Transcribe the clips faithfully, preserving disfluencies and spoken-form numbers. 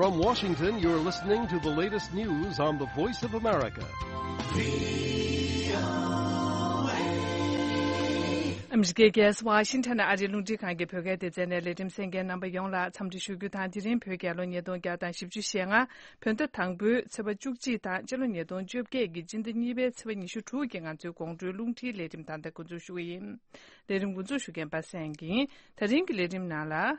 From Washington, you're listening to the latest news on the Voice of America. ཨ་མི་རི་ཀའི་རྒྱལ་ས་ཝ་ཤིང་ཊོན་ནས་ཨ་རིའི་རླུང་འཕྲིན་ཁང་གི་བོད་སྐད་སྡེ་ཚན་ནས་ལས་རིམ་གསན་མཁན་རྣམ་པ་ཡོངས་ལ་འཚམས་འདྲི་ཞུ་རྒྱུ་དང་། དེ་རིང་བོད་རྒྱལ་ལོ་ཉིས་སྟོང་བརྒྱ་དང་བཞི་བཅུ་ཞེ་ལྔ། བོད་ཟླ་དང་པོའི་ཚེས་པ་བཅུ་གཅིག་དང་། སྤྱི་ལོ་ཉིས་སྟོང་བཅོ་བརྒྱད་ཀྱི་སྤྱི་ཟླ་གཉིས་པའི་ཚེས་པ་ཉི་ཤུ་དྲུག་གི་ང་ཚོའི་དགོང་དྲོའི་རླུང་འཕྲིན་ལས་རིམ་ད་ལྟ་འགོ་འཛུགས་ཞུ་གི་ཡིན། ལས་རིམ་འགོ་འཛུགས་ཞུ་མཁན་པ་སངས་ཡིན། ད་རིང་གི་ལས་རིམ་ནང་ལ།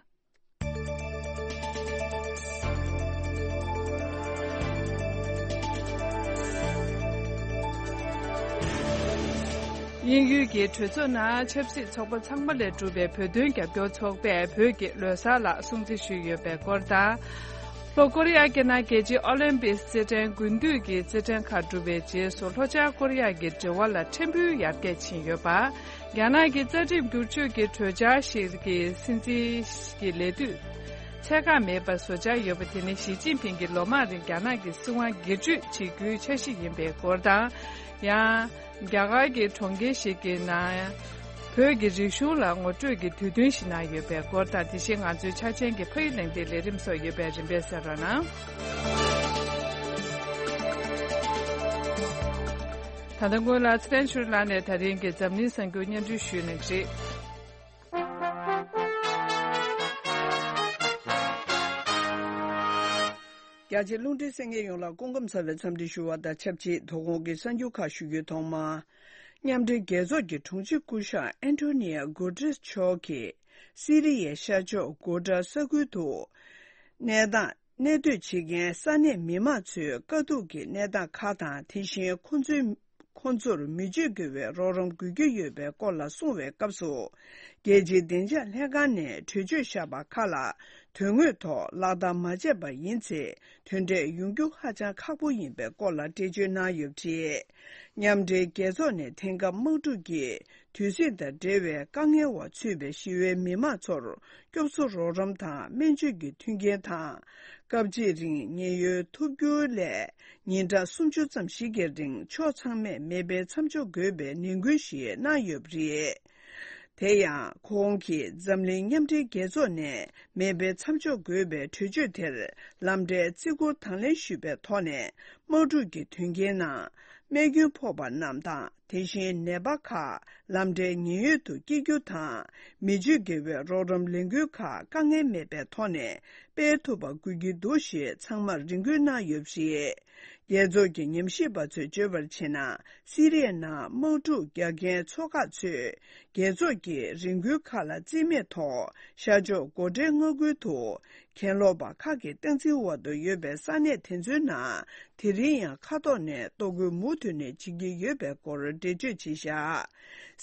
དབྱིན་ཡུལ་གྱི་གྲོས་ཚོགས་ནང་ཆབ་སྲིད་ཚོགས་པ་ཚང་མ་ལས་གྲུབ་པའི་བོད་དོན་རྒྱབ་སྐྱོར་ཚོགས་པས་བོད་ཀྱི་ལོ་གསར་ལ་སྲུང་བརྩི་ཞུས་ཡོད་པའི་སྐོར་དང་། ལྷོ་ཀོ་རི་ཡ་རྒྱལ་ནང་རྒྱལ་སྤྱིའི་ཨོ་ལིམ་པིག་རྩེད་འགྲན་དགུན་དུས་ཀྱི་རྩེད་འགྲན་ཁག་གྲུབ་པའི་རྗེས་སུ་ལྷོ་བྱང་ཀོ་རི་ཡ་གྱི་འབྲེལ་བ་ལ་ཕྲན་བུ་ཡར་རྒྱས་ཕྱིན་ཡོད་པ། རྒྱ་ནག་གི་རྩ་ཁྲིམས་བསྒྱུར་བཅོས་ཀྱི་གྲོས་འཆར་ཞིག་གི་སྲིད་འཛིན་གྱི་ལས་དུས་ཚད་བཀག་མེད་པར་བཟོ་འཆར་ཡོད་པ་དེ་ནི་ཞི་ཅིན་ཕིང་གིས་ལོ་མང་རིང་རྒྱ་ནག་གི་སྲིད་དབང་སྒེར་གཅོད་བྱེད་རྒྱུའི་འཆར་གཞི་ཡིན་པའི་སྐོར་དང་། ཡང་། རྒྱ་གར་གྱི་གྲོང་ཁྱེར་ཞིག་གི་ནང་བོད་ཀྱི་རིག་གཞུང་ལ་ངོ་སྤྲོད་ཀྱི་དུས་སྟོན་ཞིག་གནང་ཡོད་པའི་སྐོར་དང་། དེ་བཞིན་ང་ཚོའི་འཆར་ཅན་གྱི་ཕ་ཡུལ་གླེང་སྟེགས་ལས་རིམ་སོགས་ཡོད་པས་རིམ་པས་གསན་རོགས་གནང་། ད་ལྟ་སྔོན་ལ་ཚེ་བརྟན་ཆོས་ལགས་ནས་ད་རིང་གི་འཛམ་གླིང་གསར་འགྱུར་སྙན་སྒྲོན་ཞུས་གནང་གི་རེད། རྒྱ་ཆེའི་རླུང་འཕྲིན་གསན་མཁན་ཡོངས་ལ་སྐུ་ཁམས་བཟང་བའི་འཚམས་འདྲི་ཞུ་བ་དང་ཆབས་ཅིག་དོ་དགོང་གི་གསར་འགྱུར་ཁག་ཞུ་རྒྱུའི་ཐོག་མ། མཉམ་འབྲེལ་རྒྱལ་ཚོགས་ཀྱི་དྲུང་ཆེ་སྐུ་ཞབས་ཨན་ཐོ་ནི་ཡ་གུ་ཏྲེས་མཆོག་གིས་སི་རི་ཡའི་ཤར་ཕྱོགས་གྷོ་ཏྲ་ས་ཁུལ་དུ་གནས་སྟངས། གནས་སྡོད་བྱེད་མཁན་ས་གནས་མི་མང་ཚོའི་དཀའ་སྡུག་གི་གནས་སྟངས་ཁག་དང་། དེ་བཞིན་ཁོང་ཚོའི། ཁོང་ཚོར་མི་སྤྱོད་དགེ་བའི་རོགས་རམ་དགོས་ཀྱི་ཡོད་པའི་སྐོར་ལ་གསུངས་པའི་སྐབས་སུ། རྒྱལ་སྤྱིའི་བདེ་འཇགས་ལྷན་ཁང་ནས་གྲོས་ཆོད་བཞག་པ་ཁག་ལ་དོན་དངོས་ཐོག་ལག་བསྟར་མ་བྱས་པ་ཡིན་ཚེ། དོན་འབྲས་ཡོང་རྒྱུ་ཧ་ཅང་ཁག་པོ་ཡིན་པའི་སྐོར་ལ་འགྲེལ་བརྗོད་གནང་ཡོད་པ་རེད། མཉམ་འབྲེལ་རྒྱལ་ཚོགས་ནས་དེང་སྐབས་དམག་འཁྲུག་གི་དུས་ཚིགས་དང་འབྲེལ་བའི་དཀའ་ངལ་འོག་ཚུད་པའི་ཞི་བའི་མི་མང་ཚོར་སྐྱོབ་གསོ་རོགས་རམ་དང་སྨན་བཅོས་ཀྱི་མཐུན་རྐྱེན་དང་། སྐབས་གཅིག་རིང་ཉེན་གཡོལ་ཐུབ་རྒྱུ་ལས་ཉིན་གྲངས་སུམ་ཅུ་ཙམ་ཞིག་གི་རིང་ཕྱོགས་ཚང་མས་མེ་འཕེན་མཚམས་འཇོག་དགོས་པའི་ནན་སྐུལ་ཞིག་གནང་ཡོད་པ་རེད། དེ་ཡང་ཁོང་གིས་འཛམ་གླིང་མཉམ་འབྲེལ་རྒྱལ་ཚོགས་ནས་མེ་འཕེན་མཚམས་འཇོག་དགོས་པའི་གྲོས་ཆོད་དེར་ལམ་འབྲས་བརྩི་བཀུར་དང་ལེན་ཞུས་པའི་ཐོག་ནས། དམག་འཁྲུག་གི་དོན་རྐྱེན་ནང་རྨས་སྐྱོན་ཕོག་པ་རྣམས་དང་། དེ་བཞིན་ནད་པ་ཁག་ལམ་འབྲས་ཉེན་གཡོལ་དུ་སྐྱེལ་རྒྱུ་དང་། མི་སྤྱོད་དགེ་བའི་རོགས་རམ་ལས་འགུལ་ཁག་དཀའ་ངལ་མེད་པའི་ཐོག་ནས་སྤེལ་ཐུབ་པ་དགོས་ཀྱི་འདུག་ཞེས་ཚང་མར་རེ་སྐུལ་གནང་ཡོད་པ་རེད། རྒྱལ་ཚོགས་ཀྱི་ཉམས་ཞིབ་པ་ཚོས་བརྗོད་པར་བྱས་ན། སི་རི་ཡའི་ནང་དམག་འཁྲུག་རྒྱག་མཁན་ཚོ་ཁག་ཚོས་རྒྱལ་ཚོགས་ཀྱི་རེ་སྐུལ་ཁག་ལ་རྩིས་མེད་ཐོག་ཤར་ཕྱོགས་སྒོ་ཁྲལ་མངའ་ཁུལ་དུ་གྱེན་ལོག་པ་ཁག་གི་སྟངས་འཛིན་འོག་ཏུ་ཡོད་པའི་ས་གནས་དེ་ཚོའི་ནང་དེ་རིང་ཡང་མཁའ་ཐོག་ནས་གཏོར་རྒོལ་མུ་མཐུད་ནས་བྱེད་ཀྱི་ཡོད་པའི་སྐོར་འགྲེལ་བརྗོད་བྱས་བཞག་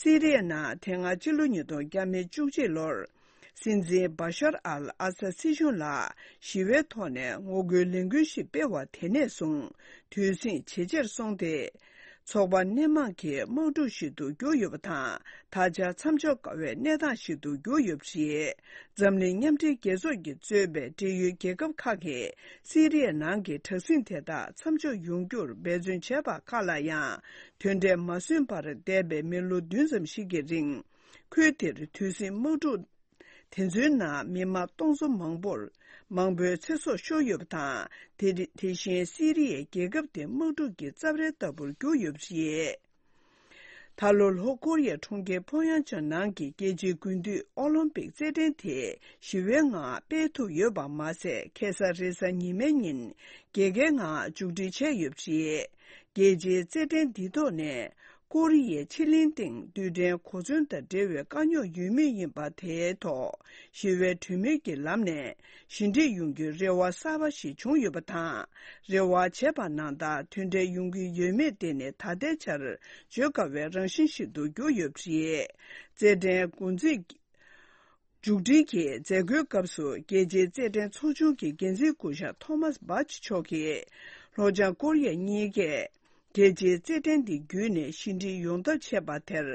སི་རི་ཡའི་ནང་དེ་སྔ་ཕྱི་ལོ་ཉིས་སྟོང་བཅུ་གཅིག་ལོར། སྲིད་འཛིན་བ་ཤར་ཨལ་ཨ་སད་སྲིད་གཞུང་ལ་ཞི་བའི་ཐོག་ནས་ངོ་རྒོལ་ལས་འགུལ་ཞིག་སྤེལ་བ་དེ་ནས་བཟུང་དུས་ཟིང་ཇེ་ཆེར་སོང་སྟེ། ཚོགས་པ་སྣེ་མང་གི་དམག་འཁྲུག་ཞིག་ཏུ་གྱུར་ཡོད་པ་དང་། ད་ཆ་མཚམས་འཇོག་དཀའ་བའི་གནས་སྟངས་ཤིག་ཏུ་གྱུར་ཡོད་པ་རེད། འཛམ་གླིང་མཉམ་འབྲེལ་རྒྱལ་ཚོགས་ཀྱིས་གཙོས་པའི་འབྲེལ་ཡོད་རྒྱལ་ཁབ་ཁག་གིས་སི་རི་ཡའི་ནང་གི་དྲག་ཟིང་དེ་དག་མཚམས་འཇོག་ཡོང་རྒྱུར་འབད་བརྩོན་བྱས་པ་ཁག་ལ་ཡང་དོན་འབྲས་མ་སོན་པར་འདས་པའི་མི་ལོ་བདུན་ཙམ་ཞིག་གི་རིང་། ཁུལ་དེར་དུས་ཟིང་དམག་འཁྲུག་དེ་ཚོའི་ནང་མི་མང་སྟོང་ཚོ་མང་པོར་མང་པོའི་ཚེ་སྲོག་ཤོར་ཡོད་པ་དང་། དེ་དེ་བཞིན་སི་རི་ཡའི་རྒྱལ་ཁབ་དེ་དམག་འཁྲུག་གི་རྩབ་ཧྲལ་ལྟ་བུར་གྱུར་ཡོད་པ་རེད། ད་ལོ་ལྷོ་ཀོ་རི་ཡའི་གྲོང་ཁྱེར་ཕོང་ཡང་ཅང་ནང་གི་རྒྱལ་སྤྱིའི་དགུན་དུས་ཨོ་ལིམ་པིག་རྩེད་འགྲན་དེ་ཞི་བའི་ངང་སྤེལ་ཐུབ་ཡོད་པ་མ་ཟད། ཁ་སང་རེས་གཟའ་ཉི་མའི་ཉིན་རྒྱལ་ཁའི་ངང་མཇུག་སྒྲིལ་བྱས་ཡོད་པ་རེད། རྒྱལ་སྤྱིའི་རྩེད་འགྲན་འདིའི་ཐོག་ནས། ཀོ་རི་ཡའི་ཕྱེད་གླིང་སྟེང་རྡུལ་ཕྲན་གོ་མཚོན་དང་འབྲེལ་བའི་དཀའ་རྙོག་ཡོད་མུས་ཡིན་པ་དེའི་ཐོག་ཞི་བའི་གྲོས་མོལ་གྱི་ལམ་ནས་ཞི་འགྲིག་ཡོང་རྒྱུའི་རེ་བ་གསར་པ་ཞིག་བྱུང་ཡོད་པ་དང་། རེ་བ་བྱས་པ་ནང་ལྟར་དོན་འབྲས་ཡོང་གི་ཡོད་མེད་དེ་ནི་ད་ལྟའི་ཆར་བརྗོད་དཀའ་བའི་རང་བཞིན་ཞིག་ཏུ་གྱུར་ཡོད་པ་རེད། རྩེད་འགྲན་འགོ་འཛིན། མཇུག་སྒྲིལ་གྱི་མཛད་སྒོའི་སྐབས་སུ་རྒྱལ་སྤྱིའི་རྩེད་འགྲན་ཚོགས་ཆུང་གི་འགན་འཛིན་སྐུ་ཞབས་ཐོ་མཱས་བྷ་ཆི་མཆོག་གིས། ལྷོ་བྱང་ཀོ་རི་ཡ་གཉིས་ཀས་རྒྱལ་སྤྱིའི་རྩེད་འགྲན་འདི་བརྒྱུད་ནས་ཞི་འགྲིག་ཡོང་ཐབས་བྱས་པ་དེར་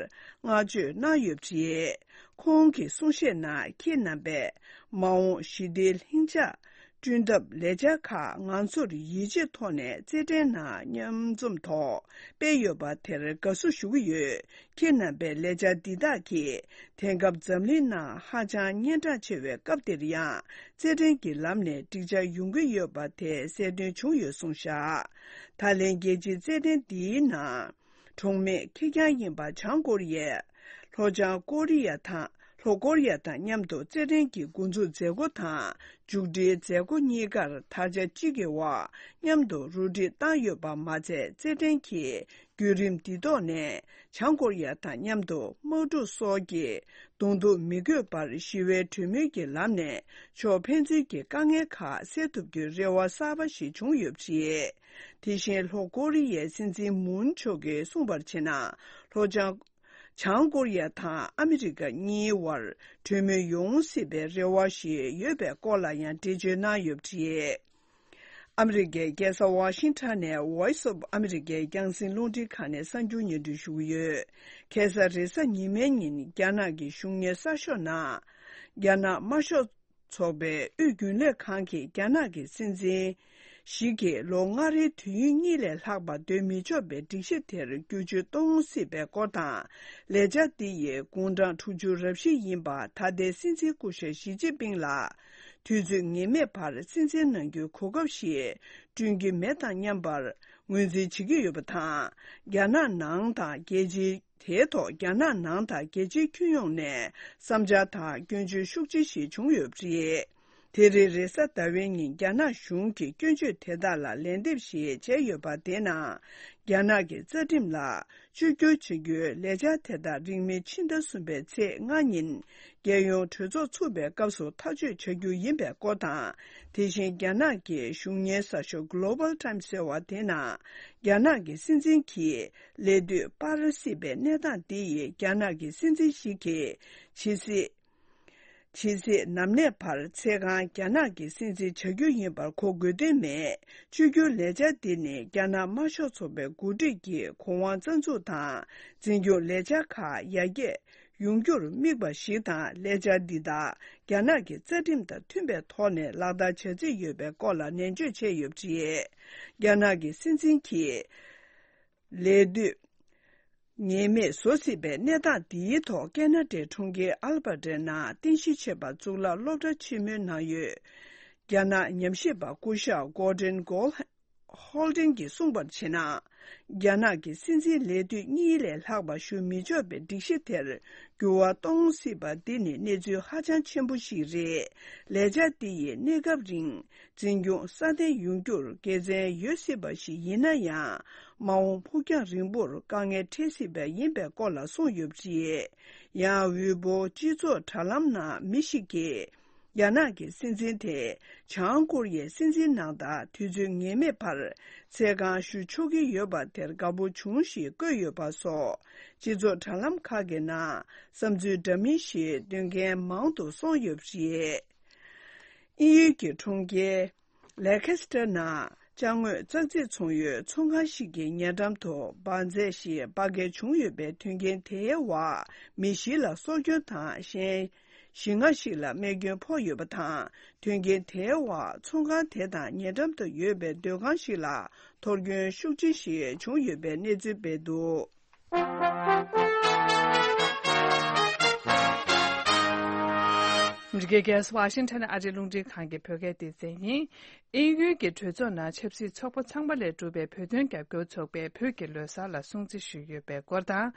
བསྔགས་བརྗོད་གནང་ཡོད་པ་རེད། ཁོང་གི་གསུང་བཤད་ནང་ཁྱེད་རྣམ་པས་མ་འོངས་ཞི་བདེའི་ལྷིང་འཇགས། བསྐྲུན་ཐབས་ལས་འཆར་ཁག་ང་ཚོར་ཡིད་ཆེས་ཐོག་ནས་རྩེད་འགྲན་ནང་མཉམ་འཛོམས་ཐོག་སྤེལ་ཡོད་པ་དེར་དགའ་བསུ་ཞུ་གི་ཡོད། ཁྱེད་རྣམ་པའི་ལས་འཆར་འདི་དག་གིས་དེང་སྐབས་འཛམ་གླིང་ནང་ཧ་ཅང་སྙན་གྲགས་ཆེ་བའི་སྐབས་འདིར་ཡང་རྩེད་འགྲན་གྱི་ལམ་ནས་འགྲིག་འཆར་ཡོང་གི་ཡོད་པ་དེ་གསལ་སྟོན་བྱུང་ཡོད་གསུངས་བཞག་ད་ལན་རྒྱལ་སྤྱིའི་རྩེད་འགྲན་འདིའི་ནང་། གྲོང་མི་ཁེར་རྐྱང་ཡིན་པ་བྱང་ཀོ་རི་ཡས། ལྷོ་བྱང་ཀོ་རི་ཡ་དང་ལྷོ་ཀོ་རི་ཡ་དང་མཉམ་དུ་རྩེད་འགྲན་གྱི་འགོ་འཛུགས་མཛད་སྒོ་དང་མཇུག་སྒྲིལ་མཛད་སྒོ་གཉིས་ཀར་དར་ཆ་གཅིག་གི་འོག་མཉམ་དུ་རུ་སྒྲིག་བཏང་ཡོད་པ་མ་ཚད། རྩེད་འགྲན་གྱི་བརྒྱུད་རིམ་འདི་ཐོག་ནས་བྱང་ཀོ་རི་ཡ་དང་མཉམ་དུ་དམག་འཁྲུག་སོགས་ཀྱི་གདོང་ཐུག་མི་དགོས་པར་ཞི་བའི་གྲོས་མོལ་གྱི་ལམ་ནས་ཕྱོགས་ཕན་ཚུན་གྱི་དཀའ་ངལ་ཁག་སེལ་ཐུབ་རྒྱུའི་རེ་བ་གསར་པ་ཞིག་བྱུང་ཡོད་པ་རེད། དེ་བཞིན་ལྷོ་ཀོ་རི་ཡའི་སྲིད་འཛིན་མུན་མཆོག་གིས་གསུངས་པར་བྱས་ན། ལྷོ་བྱང་། བྱང་ཀོ་རི་ཡ་དང་ཨ་མི་རི་ཀ་གཉིས་དབར་གྲོས་མོལ་ཡོང་སྲིད་པའི་རེ་བ་ཞིག་ཡོད་པའི་སྐོར་ལ་ཡང་འགྲེལ་བརྗོད་གནང་ཡོད་པ་རེད། ཨ་མི་རི་ཀའི་རྒྱལ་ས་ཝ་ཤིང་ཊོན་ནས་Voice of America རྒྱང་སྲིང་རླུང་འཕྲིན་ཁང་ནས་གསར་འགྱུར་སྙན་སྒྲོན་ཞུ་གི་ཡོད། ཁ་སང་རེས་གཟའ་ཉི་མའི་ཉིན་རྒྱ་ནག་གི་གཞུང་གཉེར་གསར་ཤོག་ནང་། རྒྱ་ནག་དམར་ཤོག་ཚོགས་པའི་དབུས་རྒྱུན་ལས་ཁང་གིས་རྒྱ་ནག་གི་སྲིད་འཛིན་ཞིག་གིས་ལོ་ལྔ་རེའི་དུས་ཡུན་གཉིས་ལས་ལྷག་པ་སྡོད་མི་ཆོག་པའི་སྒྲིག་གཞི་དེར་བསྒྱུར་བཅོས་གཏོང་སྲིད་པའི་སྐོར་དང་། ལས་འཆར་འདི་ཡིས་དགུང་གྲངས་དྲུག་ཅུ་རབ་བཞི་ཡིན་པ་ད་ལྟའི་སྲིད་འཛིན་སྐུ་ཞབས་ཞི་ཅིན་ཕིང་ལ་དུས་ཚོད་ངེས་མེད་བར་སྲིད་འཛིན་གནང་རྒྱུའི་གོ་སྐབས་ཤིག་བསྐྲུན་གྱི་མེད་དང་མཉམ་པར་ངོས་འཛིན་བྱེད་ཀྱི་ཡོད་པ་དང་། རྒྱ་ནག་ནང་དང་རྒྱལ་སྤྱིའི། དེའི་ཐོག་རྒྱ་ནག་ནང་དང་རྒྱལ་སྤྱིའི་ཁྱོན་ཡོངས་ནས་བསམ་འཆར་དང་སྐྱོན་བརྗོད་ཤུགས་ཆེ་ཞིག་བྱུང་ཡོད་པ་རེད། དེ་རིང་རེས་གཟའ་ཟླ་བའི་ཉིན་རྒྱ་ནག་གཞུང་གིས་སྐྱོན་བརྗོད་དེ་དག་ལ་ལན་འདེབས་ཤིག་བྱས་ཡོད་པ་དེ་ནང་། རྒྱ་ནག་གི་རྩ་ཁྲིམས་ལ་བཅོས་བསྒྱུར་བྱ་རྒྱུའི་ལས་འཆར་དེ་དག་རིང་མིན་ཕྱི་ཟླ་གསུམ་པའི་ཚེས་ལྔ་ཉིན། རྒྱལ་ཡོངས་གྲོས་ཚོགས་ཚུགས་པའི་སྐབས་སུ་ཐག་གཅོད་བྱ་རྒྱུ་ཡིན་པའི་སྐོར་དང་། དེ་བཞིན་རྒྱ་ནག་གི་གཞུང་གཉེར་གསར་ཤོག་Global Times ཟེར་བ་དེ་ནང་། རྒྱ་ནག་གི་སྲིད་འཛིན་གྱིས་ལས་དུས་སྤར་སྲིད་པའི་གནས་སྟངས་འདི་ཡིས་རྒྱ་ནག་གི་སྲིད་འཛིན་ཞིག་གིས་ཇི་སྲིད། ཇི་སྲིད་ནམ་གནས་བར་ཚེ་གང་རྒྱ་ནག་གི་སྲིད་འཛིན་བྱ་རྒྱུ་ཡིན་པར་གོ་དགོས་དོན་མེད། བཅོས་བསྒྱུར་ལས་འཆར་འདི་ནི་རྒྱ་ནག་དམར་ཤོག་ཚོགས་པའི་འགོ་ཁྲིད་ཀྱི་གོ་དབང་རྩ་འཛུགས་དང་འཛིན་སྐྱོང་ལས་འཆར་ཁག་ཡར་རྒྱས་ཡོང་རྒྱུར་དམིགས་པ་ཞིག་དང་། ལས་འཆར་འདི་དག་རྒྱ་ནག་གི་རྩ་ཁྲིམས་དང་མཐུན་པའི་ཐོག་ནས་ལག་བསྟར་བྱ་རྩིས་ཡོད་པའི་སྐོར་ལ་ནན་བརྗོད་བྱས་ཡོད་པ་རེད། རྒྱ་ནག་གི་སྲིད་འཛིན་གྱིས་ལས་དུས་ངེས་མེད་བཟོ་སྲིད་པའི་གནས་སྟངས་འདིའི་ཐོག་ཁེ་ན་ཌའི་གྲོང་ཁྱེར་ཨལ་བྷར་ཊའི་ནང་རྟེན་གཞི་བྱས་པ་གཙུག་ལག་སློབ་གྲྭ་ཆེན་མོའི་ནང་ཡོད། རྒྱ་ནག་ཉམས་ཞིབ་པ་སྐུ་ཞབས་Gordon Gold Holding གྱིས་གསུངས་པར་བྱས་ན། རྒྱ་ནག་གི་སྲིད་འཛིན་ལས་དུས་གཉིས་ལས་ལྷག་པ་བཞུགས་མི་ཆོག་པའི་སྒྲིག་གཞི་དེར་འགྱུར་བ་གཏོང་སྲིད་པ་འདི་ནི་གནས་ཚུལ་ཧ་ཅང་ཆེན་པོ་ཞིག་རེད། ལས་འཆར་འདི་ཡིས་གནས་སྐབས་རིང་འཛིན་སྐྱོང་སྲ་བརྟན་ཡོང་རྒྱུར་དགེ་མཚན་ཡོད་སྲིད་པ་ཞིག་ཡིན་ན་ཡང་། མ་འོངས་ཕུགས་རྒྱང་རིང་པོར་དཀའ་ངལ་འཕྲད་སྲིད་པ་ཡིན་པའི་སྐོར་ལ་གསུངས་ཡོད་པ་རེད། ཡང་། ཝེ་པོ་སྤྱི་ཚོགས་དྲ་ལམ་ནང་མི་ཞིག་གིས། རྒྱ་ནག་གི་སྲིད་འཛིན་དེ་བྱང་ཀོ་རི་ཡའི་སྲིད་འཛིན་ནང་ལྟར་དུས་ཚོད་ངེས་མེད་བར་ཚེ་གང་བཞུགས་ཆོག་གི་ཡོད་པ་དེར་དགའ་པོ་བྱུང་ཞེས་བཀོད་ཡོད་པ་སོགས། སྤྱི་ཚོགས་དྲ་ལམ་ཁག་གི་ནང་བསམ་ཚུལ་འདྲ་མིན་ཞིག་འདོན་མཁན་མང་དུ་སོང་ཡོད་པ་རེད། དབྱིན་ཡུལ་གྱི་གྲོང་ཁྱེར་ལེ་ཁེ་སི་ཏར་ནང་ཅ་དངོས་བཙག་འཛིན་ཚོང་ཡུལ་ཚོང་ཁང་ཞིག་གི་ཉེ་འགྲམ་དུ་འབར་རྫས་ཤིག་སྤར་འགེལ་བྱུང་ཡོད་པའི་དོན་རྐྱེན་དེའི་འོག་མི་བཞི་ལ་སྲོག་སྐྱོན་དང་། གཞན་བཞི་ལྔ་ཞིག་ལ་རྨས་སྐྱོན་ཕོག་ཡོད་པ་དང་། དོན་རྐྱེན་དེའི་འོག་ཚོང་ཁང་དེ་དང་ཉེ་འགྲམ་དུ་ཡོད་པའི་སྡོད་ཁང་ཞིག་ལ་འཐོར་སྐྱོན་ཤུགས་ཆེ་ཞིག་བྱུང་ཡོད་པའི་གནས་ཚུལ་སྤེལ་འདུག། ཨ་མི་རི་ཀའི་རྒྱལ་ས་ཝ་ཤིང་ཊོན་ཨ་རིའི་རླུང་འཕྲིན་ཁང་གི་བོད་སྐད་སྡེ་ཚན་ཡིན། དབྱིན་ཡུལ་གྱི་གྲོས་ཚོགས་ནང་ཆབ་སྲིད་ཚོགས་པ་ཚང་མ་ལས་གྲུབ་པའི་བོད་དོན་རྒྱབ་སྐྱོར་ཚོགས་པས་བོད་ཀྱི་ལོ་གསར་ལ་སྲུང་བརྩི་ཞུས་ཡོད་པའི་སྐོར་དང་།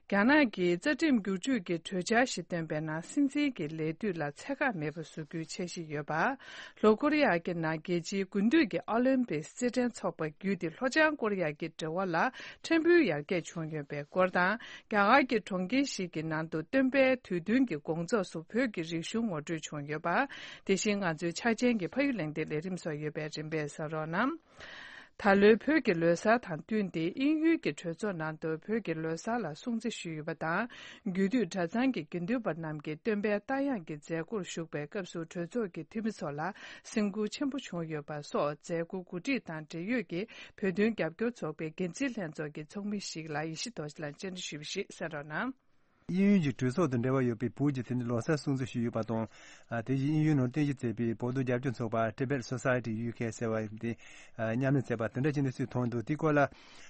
རྒྱ་ནག་གིས་རྩ་ཁྲིམས་བསྒྱུར་བཅོས་ཀྱི་གྲོས་འཆར་ཞིག་བཏོན་པའི་ནང་སྲིད་འཛིན་གྱི་ལས་དུས་ལ་ཚད་བཀག་མེད་པ་བཟོ་རྒྱུའི་འཆར་གཞི་ཡོད་པ། ལྷོ་ཀོ་རི་ཡ་གི་ནང་རྒྱལ་སྤྱིའི་དགུན་དུས་ཀྱི་ཨོ་ལིམ་པིག་རྩེད་འགྲན་ཚོགས་པ་བརྒྱུད་དེ་ལྷོ་བྱང་ཀོ་རི་ཡ་གི་འབྲེལ་བ་ལ་ཕྲན་བུ་ཡར་རྒྱས་བྱུང་ཡོད་པའི་སྐོར་དང་། རྒྱ་གར་གྱི་གྲོང་ཁྱེར་ཞིག་གི་ནང་དུ་སྟོན་པའི་དུས་སྟོན་གྱི་དགོང་ཚོགས་སུ་བོད་ཀྱི་རིག་གཞུང་ངོ་སྤྲོད་བྱུང་ཡོད་པ། དེ་བཞིན་ང་ཚོའི་ཕྱག་ཆེན་གྱི་ཕ་ཡུལ་གླེང་སྟེགས་ལས་རིམ་སོགས་ཡོད་པའི་རིམ་པས་གསན་རོགས་གནང་། ད་ལོའི་བོད་ཀྱི་ལོ་གསར་དང་བསྟུན་ཏེ་དབྱིན་ཡུལ་གྱི་གྲོས་ཚོགས་ནང་དུ་བོད་ཀྱི་ལོ་གསར་ལ་སྲུང་བརྩི་ཞུས་ཡོད་པ་དང་། རྒྱུད་སྟོད་གྲྭ་ཚང་གི་དགེ་འདུན་པ་རྣམས་ཀྱིས་སྟོན་པའི་རྟ་དབྱངས་ཀྱི་མཛད་སྒོར་ཞུགས་པའི་སྐབས་སུ་གྲོས་ཚོགས་ཀྱི་འཐུས་མི་ཚོ་ལ་སེམས་འགུལ་ཆེན་པོ་བྱུང་ཡོད་པ་སོགས་མཛད་སྒོ་གོ་སྒྲིག་དང་འབྲེལ་ཡོད་ཀྱི་བོད་དོན་རྒྱབ་སྐྱོར་ཚོགས་པའི་འགན་འཛིན་ལྷན་ཚོགས་ཀྱི་ཚོགས་མི་ཞིག་ལ་ཡེ་ཤེས་རྡོ་རྗེ་ལགས་བཅར་འདྲི་ཞུས་པ་ཞིག་གསན་རོགས་གནང་། དབྱིན་ཡུལ་གྱི་གྲོས་ཚོགས་དང་འབྲེལ་བ་ཡོད་པའི་བོད་ཀྱི་དེ་འདྲའི་ལོ་གསར་སྲུང་བརྩི་ཞུས་ཡོད་པ་དང་། ཨ། དེ་བཞིན་དབྱིན་ཡུལ་ནང་རྟེན་གཞི་བྱས་པའི་བོད་དོན་རྒྱབ་སྐྱོར་ཚོགས་པ་Tibet Society U K ཟེར་བ་དེ། ཨ། མཉམ་ལས་བྱས་པ་དེ་འདྲ་ཅིག་གནས་ཚུལ་མཐོང་འདུག་དེའི་སྐོར་ལ།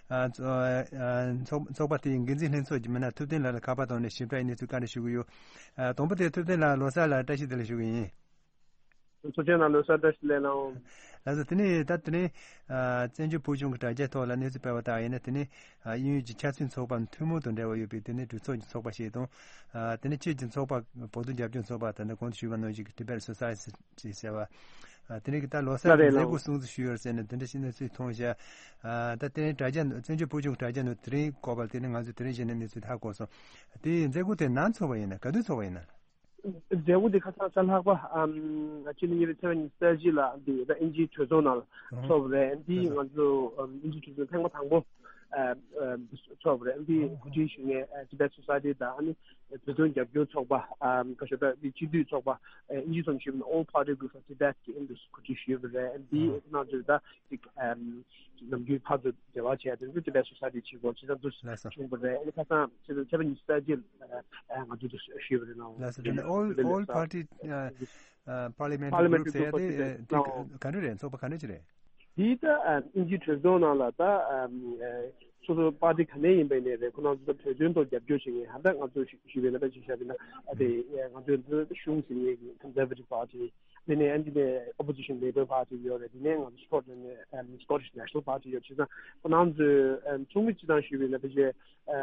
ཨ། ཚོ་ཨ། ཚོགས་ཚོགས་པ་དེའི་འགན་འཛིན་ལྷན་ཚོགས་ཀྱི་མི་སྣ་ཐུབ་བསྟན་ལགས་ལ་ཁ་པར་བཏང་ནས་ཞིབ་ཕྲ་ཡི་གནས་ཚུལ་བཀའ་འདྲི་ཞུ་གི་ཡོད། ཨ། དང་པོ་དེ་ཐུབ་བསྟན་ལགས་ལོ་གསར་ལ་བཀྲ་ཤིས་བདེ་ལེགས་ཞུ་གི་ཡིན། ཚོགས་ཆེན་ནང་ལོ་གསར་བཀྲ་ཤིས་བདེ་ལེགས་གནང་། ལགས་སོ། དེ་ནས་ད་དེ་ནས། ཨ། བཙན་བྱོལ་བོད་གཞུང་གི་དྲ་རྒྱ་ཐོག་ལ་གནས་ཚུལ་སྤེལ་བ་ལྟར་ཡིན་ན། དེ་ནས། ཨ། དབྱིན་ཡུལ་གྱི་ཆབ་སྲིད་ཚོགས་པ་ཐུན་མོང་དང་འབྲེལ་བ་ཡོད་པའི་དེ་ནས་གྲོས་ཚོགས་ཀྱི་ཚོགས་པ་ཞིག་དང་། ཨ། དེ་ནས་ཁྱེད་ཀྱི་ཚོགས་པ་བོད་དོན་རྒྱབ་སྐྱོར་ཚོགས་པ་ད་ལྟ་གོང་དུ་ཞུས་པ་ནང་བཞིན་གྱི་Tibet Society ཟེར་བ། ཨ། དེ་ནས་ད་ལོ་གསར་ལ་རེད་མཛད་ལགས། སྒོ་སྲུང་བརྩི་ཞུས་ཡོད་ཟེར་ནས་དེ་འདྲ་ཞིག་གནས་ཚུལ་མཐོང་ཤག་ཨ། ད་དེ་ནས་དྲ་རྒྱ་བཙན་བྱོལ་བོད་གཞུང་དྲ་རྒྱ་ནང་དེ་རིང་བཀོད་པ་དེ་ནས་ང་ཚོས་དེ་རིང་གཞི་ནས་གནས་ཚུལ་ཧ་གོ་སོང་། དེ་མཛད་སྒོ་དེ་ནམ་ཚོགས་པ་ཡིན་ན། ག་དུས་ཚོགས་པ་ཡིན་ན། མཛད་སྒོ་འདི་ཁ་སང་གཟའ་ལྷག་པ། ཨམ། སྤྱི་ཟླ་གཉིས་པའི་ཚེས་པ་ཉི་ཤུ་རྩ་གཅིག་ལ་འདི་ད་དབྱིན་ཇིའི་གྲོས་ཚོགས་ནང་ལ་ཚོགས་པ་རེད། འདི་ང་ཚོ་ཨམ་དབྱིན་ཇིའི་གྲོས་ཚོགས་ཐེངས་མ་དང་པོ། ཨ། ཨ། ཚོགས་པ་རེད། འདི་གོ་སྒྲིག་ཞུ་མཁན། ཨ། Tibet Society དང་། ཨ་ནི་བོད་དོན་རྒྱབ་སྐྱོར་ཚོགས་པ། ཨམ། ཁ་ཤས་ད་འདི་སྤྱི་འཐུས་ཚོགས་པ། ཨ། དབྱིན་ཇིའི་ཚོགས་ཞུས་པ་ན་All Party Group for Tibet གི་ཨ་ནི་འདི་གོ་སྒྲིག་ཞུས་པ་རེད། འདི་ང་ཚོ་ད་ཅིག་ཨམ། ནམ་རྒྱུན་ཕར་ཚུར་འབྲེལ་བ་བྱས་ཏེ་འདི་Tibet Society ཆེད་སྐོར་ཅི་ཙམ་དུ། ལགས་སོ། བྱུང་བ་རེད། ཨ་ནི་ཁ་སང་ཕྱི་ཟླ་ཕྱི་ཟླ་ཉི་ཤུ་རྩ་གཅིག་ལ་ང་ཚོ་དུ་ཞུས་པ་རེད། ལགས་སོ། དེ་ནི་All All Party ཨ། ཨ། Parliamentary Group ཟེར་ཡ་དེ་དེ་ག་འདྲ་རེད། ཚོགས་པ་ག་འདྲ་ཅིག་རེད། འདི་ད་ཨ་དབྱིན་ཇིའི་གྲོས་ཚོགས་ནང་ལ་ད་ཨ་སོ་སོ་པར་ཏི་ག་ནས་ཡིན་པ་ཡིན་ནའི་རེད། ཁོ་རང་ཚོ་ད་བོད་དོན་ཐོག་རྒྱབ་སྐྱོར་བྱེད་མཁན་ཧ་ད་ང་ཚོ་ཞུས་པའི་ལ་ད་ཅིག་བཤད་པ་ཡིན་ན། ཨ་དེ་ང་ཚོའི་འདི་གཞུང་ཟིན་མཁན་གྱི་Conservative Party། དེ་ནས་ཨ་འདི་ནས་Opposition Labour Party ཡོད་རེད། དེ་ནས་ང་ཚོ་Scotland ནས་ཨ་Scottish National Party ཡོད། བྱས་ཙང་ཁོ་རང་ཚོའི་ཨ་ཚོགས་མི་སྤྱི་བཏང་ཞུས་པ་ཡིན་ན་ཕལ་ཆེར་ཨ་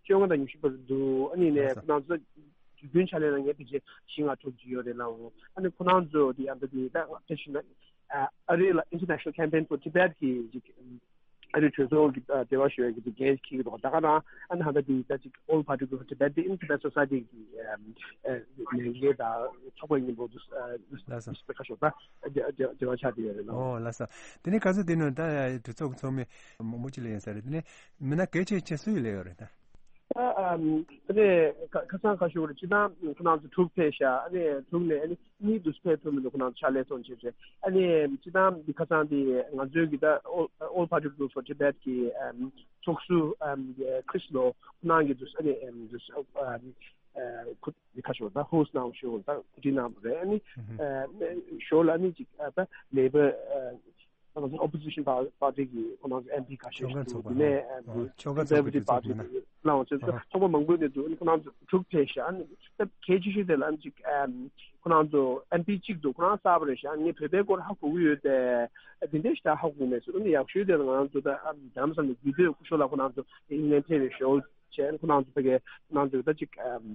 བཅོ་ལྔ་དང་ཉི་ཤུ་བར་འདུག་ཨ་ནི་ནས་ཁོ་རང་ཚོ་དུས་རྒྱུན་ཕྱག་ལས་གནང་མཁན་ཕལ་ཆེར་བཞི་ལྔ་དྲུག་ཅིག་ཡོད་རེད་ལགས། ཨ་ནི་ཁོ་རང་ཚོ་དེ་ཨ་ད་དེ་ད་ང་ཚོ་ཞུས་ན། ཨ་རི་ལ་International Campaign for Tibet གི་ཅིག་ཨ་རི་གྲོས་ཚོགས་ཀྱི་ཨ་འབྲེལ་བ་ཞུ་ཡ་གི་ཅིག་འགན་འཁྱེར་གྱི་འདུག་ད་ག་རང་ཨ་ནི་ཧ་ད་དེ་ད་ཅིག་All Party Group for Tibet དེ་ཨིན་Tibet Society གི་ཨ་ཨ་ལས་འགན་དང་ཚོགས་པ་གཉིས་པོ་དུ་ཨ་ལགས་སོ། ཁ་ཤོག་ད་འབྲེལ་བ་ཆགས་བསྡད་ཡོད་རེད་ལགས། ཨོ་ལགས་སོ། དེ་ནས་ག་ཚོད་དེ་ནང་ད་གྲོས་ཚོགས་ཀྱི་ཚོགས་མི་མང་པོ་ཅིག་སླེབས་ཡོད་ས་རེད། དེ་ནས་མི་སྣ་གལ་ཆེ་ཆེ་སུ་ཡིས་སླེབས་ཡོད་རེད་ད། ཨ་ཨམ། དེ་ནས་ཁ་ཁ་སང་ཁ་ཤོར་སྤྱི་བཏང་ཁོ་རང་ཚོ་དྲུག་ཕེབས་ཤག་ཨ་ནི་དྲུག་ནས་ཨ་ནི་གཉིས་དུ་ཕེབས་ཐུབ་མི་འདུག་ཁོ་རང་ཚོ་ཕྱག་ལས་གཏོང་བྱེད་ཚེ། ཨ་ནི་སྤྱི་བཏང་འདི་ཁ་སང་འདི་ང་ཚོའི་གི་ད་All All Party Group for Tibet གི་ཨམ་ཚོགས་ཟུར་ཨམ་Chris Law ཁོ་རང་གི་དུ་ཨ་ནི་ཨམ་དུ་ཨམ་ཨ་ཁུ་འདི་ཁ་ཤོར་ད་host གནང་ཞུ་ད་གོ་སྒྲིག་གནང་བ་རེད། ཨ་ནི་ཨ་ཞོར་ལ་ཨ་ནི་ཅིག་ཨ་ད་Labour ཨ། ང་ཚོ་Opposition Pa- Party གི་ཁོ་རང་ཚོ་ཨེམ་པི་ཁ་ཤས་ཤིག་འདུག་དེ་ནས་ཨ་ཨ་ཆོལ་ཁ་ཚོགས་པའི་Conservative གྲོས་ཚོགས་Party ཡིན་ན། གི་ལའང་ཚོ་ཨ་ཚོགས་པ་མང་པོ་ནས་འདུག་ཁོ་རང་ཚོ་དྲུག་ཕེབས་ཤག་ཨ་ནི་ད་གལ་ཆེ་ཤོས་དེ་ལ་ཨ་ནི་ཅིག་ཨམ་ཁོ་རང་ཚོ་ཨེམ་པི་གཅིག་འདུག་ཁོ་རང་གསར་པ་རེད་ཤག་ངས་བོད་པའི་སྐོར་ཧ་གོ་གི་ཡོད་དེ། དེ་འདྲའི་ཞིག་ད་ཧ་གོ་མེད་སོང་། ཨ་ནི་ཡག་ཤོས་དེ་ལ་ང་རང་ཚོ་ད་ཨམ་རྡ་རམ་ས་ལ་རྒྱུད་སྟོད་སྐུ་ཞབས་ལགས་ཁོ་རང་ཚོ་ཨིང་ལན་ཕེབས་པའི་ཞོར་བྱས་ཁོ་རང་ཚོ་ཕ་གི་ཁོ་རང་ཚོ་ད་ཅིག་ཨམ།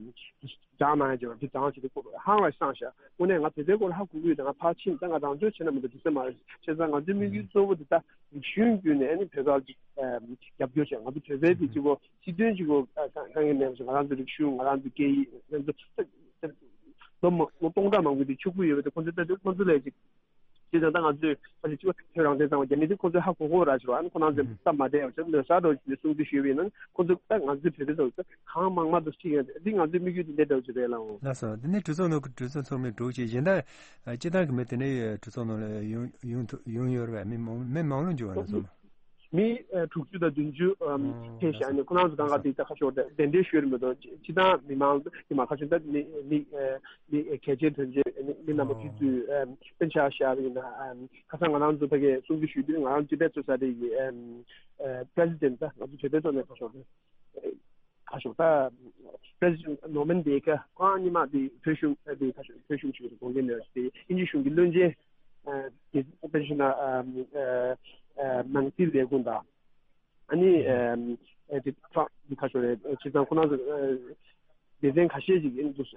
སྦྱང་གནང་ཡ་ཅིག་ཡོད་རེད། དེ་སྦྱང་བྱེད་དུས་ཧང་བ་སང་ཤག་དངོས་གནས་ང་བོད་པའི་སྐོར་ཧ་གོ་གི་ཡོད་དེ་ང་ཕར་ཕྱིན་ད་ང་རང་ཚོའི་བྱས་ན་མི་འདུག་དེ་ཚོ་མ་རེད། བྱས་ཙང་ང་ཚོའི་དམིགས་ཡུལ་གཙོ་བོ་དེ་ད་རིག་གཞུང་བརྒྱུད་ནས་ཨ་ནི་བོད་པར་ཅིག་རྒྱབ་སྐྱོར་བྱས། ང་ཚོ་བོད་པའི་དེ་གཅིག་པོ་སྤྱི་དོན་གཅིག་པོ་དཀའ་ངལ་མེད་པ་ཞིག་ང་རང་ཚོའི་རིག་གཞུང་ང་རང་ཚོའི་སྐད་ཡིག་ང་ཚོ་ལོ་མ་ལོ་སྟོང་ཕྲག་མང་པོའི་དུས་ཕྱུག་པོ་ཡོད་པ་དེ་ཁོ་ཚོས་ལྟ་དུས་ཁོ་ཚོ་ལས་ཅིག་དེ་ཙང་ད་ང་ཚོས་ཕ་ཆེ་ཆེ་བ་ཐོད་རང་བཙན་གཙང་མ་རྒྱ་མི་དེ་ཁོ་ཚོས་ཧ་གོ་གོ་ར་ཞུ་བ། ཨ་ནི་ཁོ་རང་ཚོས་སྟབས་མ་བདེ་བ་བྱས་ལོ་གསར་རོ་ཞུ་སྲུང་བརྩི་ཞུས་པ་ཡིན་ན་ཁོ་ཚོ་ད་ང་ཚོའི་བོད་པའི་ཚོགས་གང་མང་མང་དུ་ཁྲིད་ཡོད། འདི་ང་ཚོའི་དམིགས་ཡུལ་དེ་འདྲ་འདྲ་བོ་ཅིག་རེད་ལགས། ལགས་སོ། འདི་ནི་གྲོས་ཚོགས་ནང་གི་གྲོས་ཚོགས་ཚོགས་མི་དྲུག་ཅིག་གཞན་དག་སྤྱི་བཏང་གི་མི་དེ་འདྲའི་གྲོས་ཚོགས་ནང་ལ་ཡོང་ཡོང་ཐུབ་ཡོང་ཡོད་རེད་བས། མི་མང་མི་མང་ལོས་འཇོག་བ་ལ་སོང་། མི་དྲུག་ཅུ་དང་བདུན་ཅུ་ཕེབས་ཤག་ཨ་ནི་ཁོ་རང་ཚོ་གང་ག་དེ་ད་ཁ་ཤོར་གདན་འདྲེན་ཞུས་རེད་མི་འདུག་སྤྱི་བཏང་མི་མང་དེ་མ་ཁ་ཤོར་ད་མི་མི་མི་གལ་ཆེན་དོན་ཆེན་མི་རྣམ་པ་ཕེབས་དུས་དཔེ་ཆ་བཞག་ཡིན་ན། ཁ་སང་ང་རང་ཚོ་ཕ་གིར་གསུང་ཆོས་ཞུས་དུས་ང་རང་Tibet Society གི་President ད་ང་ཚོ་བོད་པའི་ཐོག་ནས་ཁ་ཤོར་ད་ཁ་ཤོར་ད་President Norman Baker ཁོ་རང་ཉི་མ་དེ་བོད་གཞུང་དེ་ཁ་ཤོར་བོད་གཞུང་ཞུས་དགོངས་འགལ་མེད་པ་ཞིག་དེ་དབྱིན་ཇི་གཞུང་གི་བློན་ཆེན། དེ་དཔེ་ཆ་ན་ནང་སྲིད་ལས་ཁུངས་དང་། ཨ་ནི་དེ་ཁྲག་འདི་ཁ་ཤོར་རེད། བྱས་ཙང་ཁོ་རང་ཚོ་སྡེ་ཚན་ཁ་ཤས་ཤིག་ཡིན་འདུག་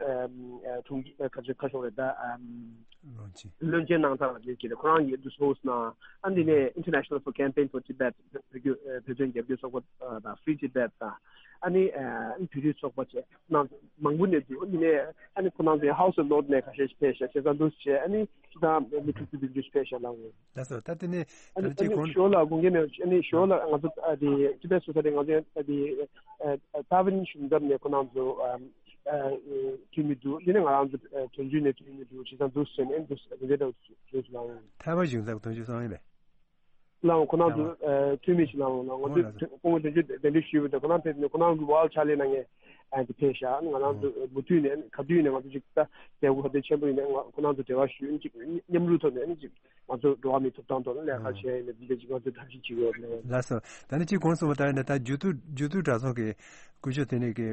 དྲུང་ཁ་ཤོར་ཁ་ཤོར་རེད་ད། བློན་ཆེན། བློན་ཆེན་གནང་ཐང་ལ་ཉེ་ཁྱེད་ཁོ་རང་གིས་འདུག་ཧོ་སི་ན། ཨ་འདི་ནས་International for Campaign for Tibet བོད་བོད་དོན་རྒྱབ་སྐྱོར་ཚོགས་པ་དང་Free Tibet དང་། ཨ་ནི་བོད་རིགས་ཚོགས་པ་བཅས་ནང་མང་པོ་ནས་འདུག་ཨ་འདི་ནས་ཨ་ནི་ཁོ་རང་ཚོའི་House of Lord ནས་ཁ་ཤས་ཤིག་ཕེབས་ཤག་བྱས་ཙང་འདུག་བྱས་ཨ་ནི་ཅི་ད་མི་ཁྲི་ཚོ་བདུན་ཅུ་ཕེབས་ཤག་ལ་འོང་། ལགས་སོ། ད་དེ་ནས་ཨ་ད་ནི་ཅིག་ཨ་ནི་གོང་ཞོར་ལ་དགོངས་འགལ་མེད་པ་ཨ་ནི་ཞོར་ལ་ང་ཚོ་ཨ་དེ་Tibet Society ང་ཚོ་ཨ་དེ་ཨ་ཏཱ་ཝིན་གཞུང་ཚབ་ནས་ཁོ་རང་ཚོ་ཨ་ཨ་ཐོན་མི་འདུག་དེ་ནས་ང་རང་ཚོ་ཨ་དོན་གཅོད་ནས་ཐོན་མི་འདུག་བྱས་ཙང་འདུག་ཟེར་ནས་འདུག་ཟེར་དེ་འདྲ་བྱས་སོང་། ཐའེ་ཝན་གཞུང་ཚབ་དོན་གཅོད་སོང་ཡིན་པས། ལའང་ཁོ་རང་ཚོ་ཨ་འཐུས་མི་ཞིག་ལའང་ང་ཚོས་ཐུ་སྐུ་ངོ་དོན་གཅོད་གདན་འདྲེན་ཞུས་པ་དང་ཁོ་རང་ཕེབས་ནས་ཁོ་རང་གི་ཝརལ་ཕྱག་ལས་གནང་མཁན་ཨ་དེ་ཕེབས་ཤག་ང་རང་ཚོ་མུ་མཐུད་ནས་ག་དུས་ནས་ང་ཚོ་ཅིག་ད་མཛད་སྒོ་ག་དུས་ཆེན་པོ་ཡིན་ནའང་ཁོ་རང་ཚོ་འབྲེལ་བ་ཞུས་ཅིག་མཉམ་རུབ་ཐོག་ནས་ཅིག་ང་ཚོ་འགྲོ་བ་མིའི་ཐོབ་ཐང་ཐོག་ལ་ལས་ཀ་བྱས་ཡིན་ན་འདི་འདྲ་ཅིག་ང་ཚོས་ཐབས་ཤེས་བྱེད་ཀྱི་ཡོད་རེད། ལགས་སོ། ད་ནི་གཅིག་གོང་གསུངས་པ་ལྟར་ཡིན་ན་ད་རྒྱུད་སྟོད་རྒྱུད་སྟོད་གྲྭ་ཚང་གི་སྐུ་ཞབས་དེ་ནས་ཀྱི་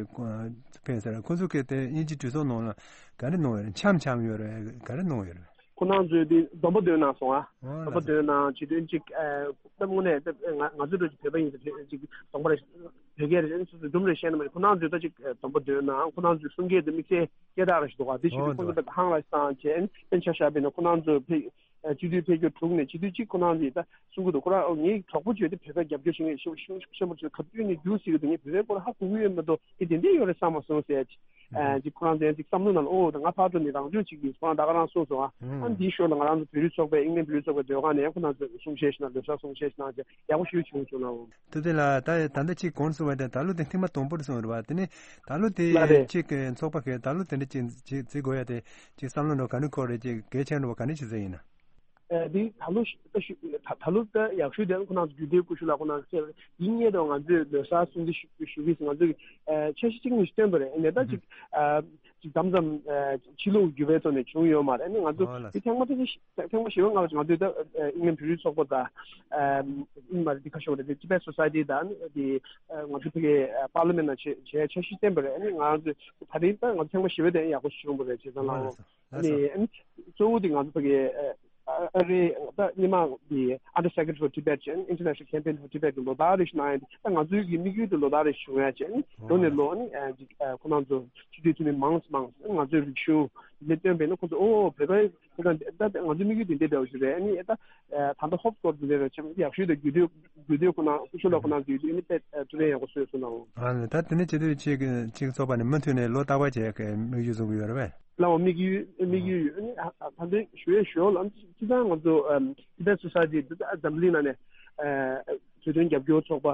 ཕན་ཟེར་ཁོ་ཚོ་གི་དེ་དབྱིན་ཇིའི་གྲོས་ཚོགས་ནང་ལ་ག་རེ་གནང་ཡོད་རེད། འཆམ་འཆམ་ཡོད་རེད། ག་རེ་གནང་ཡོད་རེད། ཁོ་རང་ཚོས་དེ་སྡོམ་པ་འདོན་གནང་སོང་ཨ། ཨོ་སྡོམ་པ་ལགས་སོ། འདོན་གནང་བྱེད་དོན་གཅིག་ཨ་དངོས་གནས་ང་ང་ཚོ་འདྲ་ཅིག་བོད་པ་ཡིན་ཟེར་ཅིག་སྡོམ་པ་རེད། བོད་སྐད་རེད་ཨ་ནི་སོ་སོས་སྒྲུང་རེ་བཤད་ན་མ་རེད། ཁོ་རང་ཚོས་ད་ཅིག་སྡོམ་པ་འདོན་གནང་ཁོ་རང་ཚོས་གསུང་སྐད་དེ་དམིགས་བསལ་སྐད་གྲགས་རེ་ཞིག་འདུག་ག་དེ་བཞིན་དུ་ཁོ་ཚོ་ད་ཧང་ལ་སངས་བྱས་ཨ་ནི་དཔེ་ཆ་བཞག་པ་ཡིན་ན་ཁོ་རང་ཚོ་ཕེ་སྤྱི་འཐུས་ཕེབས་རྒྱུ་དྲུག་ནས་སྤྱི་འཐུས་གཅིག་ཁོ་རང་ཚོས་ད་གསུང་གི་འདུག་ཁོ་རང་ངའི་གྲོགས་པོ་བྱོས་ཏེ་བོད་པའི་རྒྱབ་སྐྱོར་བྱེད་མཁན་ཤེས་ཤེས་ཤེས་པོ་བྱོས་ག་དུས་ནས་རྒྱུགས་སྲིད་ཀྱི་འདུག་ངས་བོད་པའི་སྐོར་ཧ་གོ་གི་ཡོད་མ་གཏོགས་དེ་དེ་འདྲས་ཡོད་རེད་བསམ་མ་སོང་ཟེར་ཅིག་ཨ་ཅིག་ཁོ་རང་ཚོ་ཡང་ཅིག་བསམ་བློ་ནང་ལ་ཨོ་ད་ང་ཕར་འགྲོ་ནས་རང་སྐྱོང་བྱེད་ཀྱི་ཁོ་རང་ད་ག་རང་གསུངས་སོང་ཨ། ཨ་འདིའི་ཞོར་ལ་ང་རང་ཚོ་བོད་རིགས་ཚོགས་པས་ཨིན་ལན་བོད་རིགས་ཚོགས་པའི་སྡོད་ཁང་ནས་ཡང་ཁོ་རང་ཚོ་གསུང་བཤད་ཞིག་གནང་ལོ་ས་གསུང་བཤད་ཞིག་གནང་བྱས་ཡག་པོ་ཞིག་བྱུང་བྱུང་ལ། ཐུབ་བསྟན་ལགས་ད་ད་ལྟ་ཅིག་གོང་གསུངས་པ་དེ་ད་ལོ་དེ་ཐེངས་མ་དང་པོ་རེད་གསུངས་རེད་བ། དེ་ནས་ད་ལོ་ལ་དེ་རེད། ཅིག་ཚོགས་པ་གིས་ད་ལོ་དེ་འདྲ་ཅིག་ཅིག་བརྩི་དགོས་ཡ་དེ་ཅིག་བསམ་བློ་འདྲ་བ་ག་འདྲ་འཁོར་རེད། ཅིག་གལ་ཆེན་འདྲ་བ་ག་འདྲ་ཞིག་བརྩི་ཡིན་ན། ཨ་འདི་ད་ལོ་ཞུ་ད་ཞུ་ད་ད་ལོ་ད་ཡག་ཤོས་དེ་ཁོ་རང་ཚོ་རྒྱུན་ལྡན་སྐུ་ཞབས་ལགས་ཁོ་རང་ཚོ་ཡིན་ངེས་དང་ང་ཚོས་ལོ་གསར་སྲུང་བརྩི་ཞུ་ཞུ་གི་ང་ཚོས་ཨ་འཆར་གཞི་གཅིག་གཉིས་ཤིག་བཏོན་པ་རེད། ཨ་ནས་ད་ཅིག་ཨ་ཅིག་མཚམས་མཚམས་ཨ་ཕྱི་ལོགས་འགྱུར་བའི་ཐོག་ནས་བྱུང་ཡོད་མ་རེད། ཨ་ནི་ང་ཚོ་ཨོ་ལགས་འདི་ཐེངས་མ་ཐེངས་ཐེངས་མ་བཞི་པ་ང་ང་ཚོས་ད་ཨ་ཨིན་ལན་བོད་རིགས་ཚོགས་པ་དང་ཨ་ཨིན་མ་རེད་འདི་ཁ་ཤོར་རེད། འདི་Tibet Society དང་ཨ་ནི་འདི་ཨ་ང་ཚོ་ཕ་གི་ཨ་པར་ལི་མེན་ནང་བྱས་བྱས་འཆར་གཞི་བཏོན་པ་རེད། ཨ་ནི་ང་ཚོ་ད་རེས་ད་ང་ཚོ་ཐེངས་མ་བཞི་པ་དེ་ཡག་པོ་ཞིག་བྱུང་བ་རེད། བྱས་ཙང་ཨོ་ལགས་ལགས་སོ། ཨ་ལགས་སོ། ནི་ཨ་ནི་གཙོ་བོ་དེ་ང་ཚོ་ཕ་གི་ཨ་ཨ་རི་ད་སྔོན་མ་དེ་Under Secretary for Tibet and International Campaign for Tibet གི་ལོ་ལྟར་རེ་ཞིག་གནང་ཡ་དེ་ད་ང་ཚོའི་གི་དམིགས་ཡུལ་དེ་ལོ་ལྟར་རེ་ཞིག་བྱུང་ཡ་བྱས་ནི་ལོ་ནས་ལོ་ནི་ཨ་ཅིག་ཨ་ཁོ་རང་ཚོ་སྤྱི་འཐུས་འཐུས་མི་མང་ཙམ་མང་ཙམ་ང་ཚོའི་རིག་གཞུང་འདི་སྟོན་པས་ན་ཁོ་ཚོ་ཨོ་བོད་པ་ཁོ་ཚོ་ད་ང་ཚོའི་དམིགས་ཡུལ་དེ་འདི་འདྲ་བ་ཞིག་རེད། ཨ་ནི་ད་ད་ལྟ་ཧོབ་སྐོར་དེ་འདྲ་རེད་བྱས་ཡག་ཤོས་དང་རྒྱུད་སྟོད་རྒྱུད་སྟོད་ཁོ་ན་སྐུ་ཞབས་ལགས་ཁོ་རང་ཚོའི་དེ་ནི་དཔེ་ཐུགས་ཕན་ཡག་པོ་གསོས་སོང་ནའོ། ཨ་ད་དེ་ནས་བྱེད་དུས་ཅིག་ཅིག་ཚོགས་པ་ནས་མུ་མཐུད་ནས་ལོ་རྟག་པར་བྱས་ཀྱི་དམིགས་ཡུལ་བཟུང་གི་ཡོད་རེད་པས། ལའོ་དམིགས་ཡུལ་དམིགས་ཡུལ་ཡོད་ནི་ད་ལྟ་ཞུ་ཡས་ཞུ་ཡོད་ལ་ཅི་ད་ང་ཚོ་Tibet Society འཛམ་གླིང་ནང་ནས་བོད་དོན་རྒྱབ་སྐྱོར་ཚོགས་པ་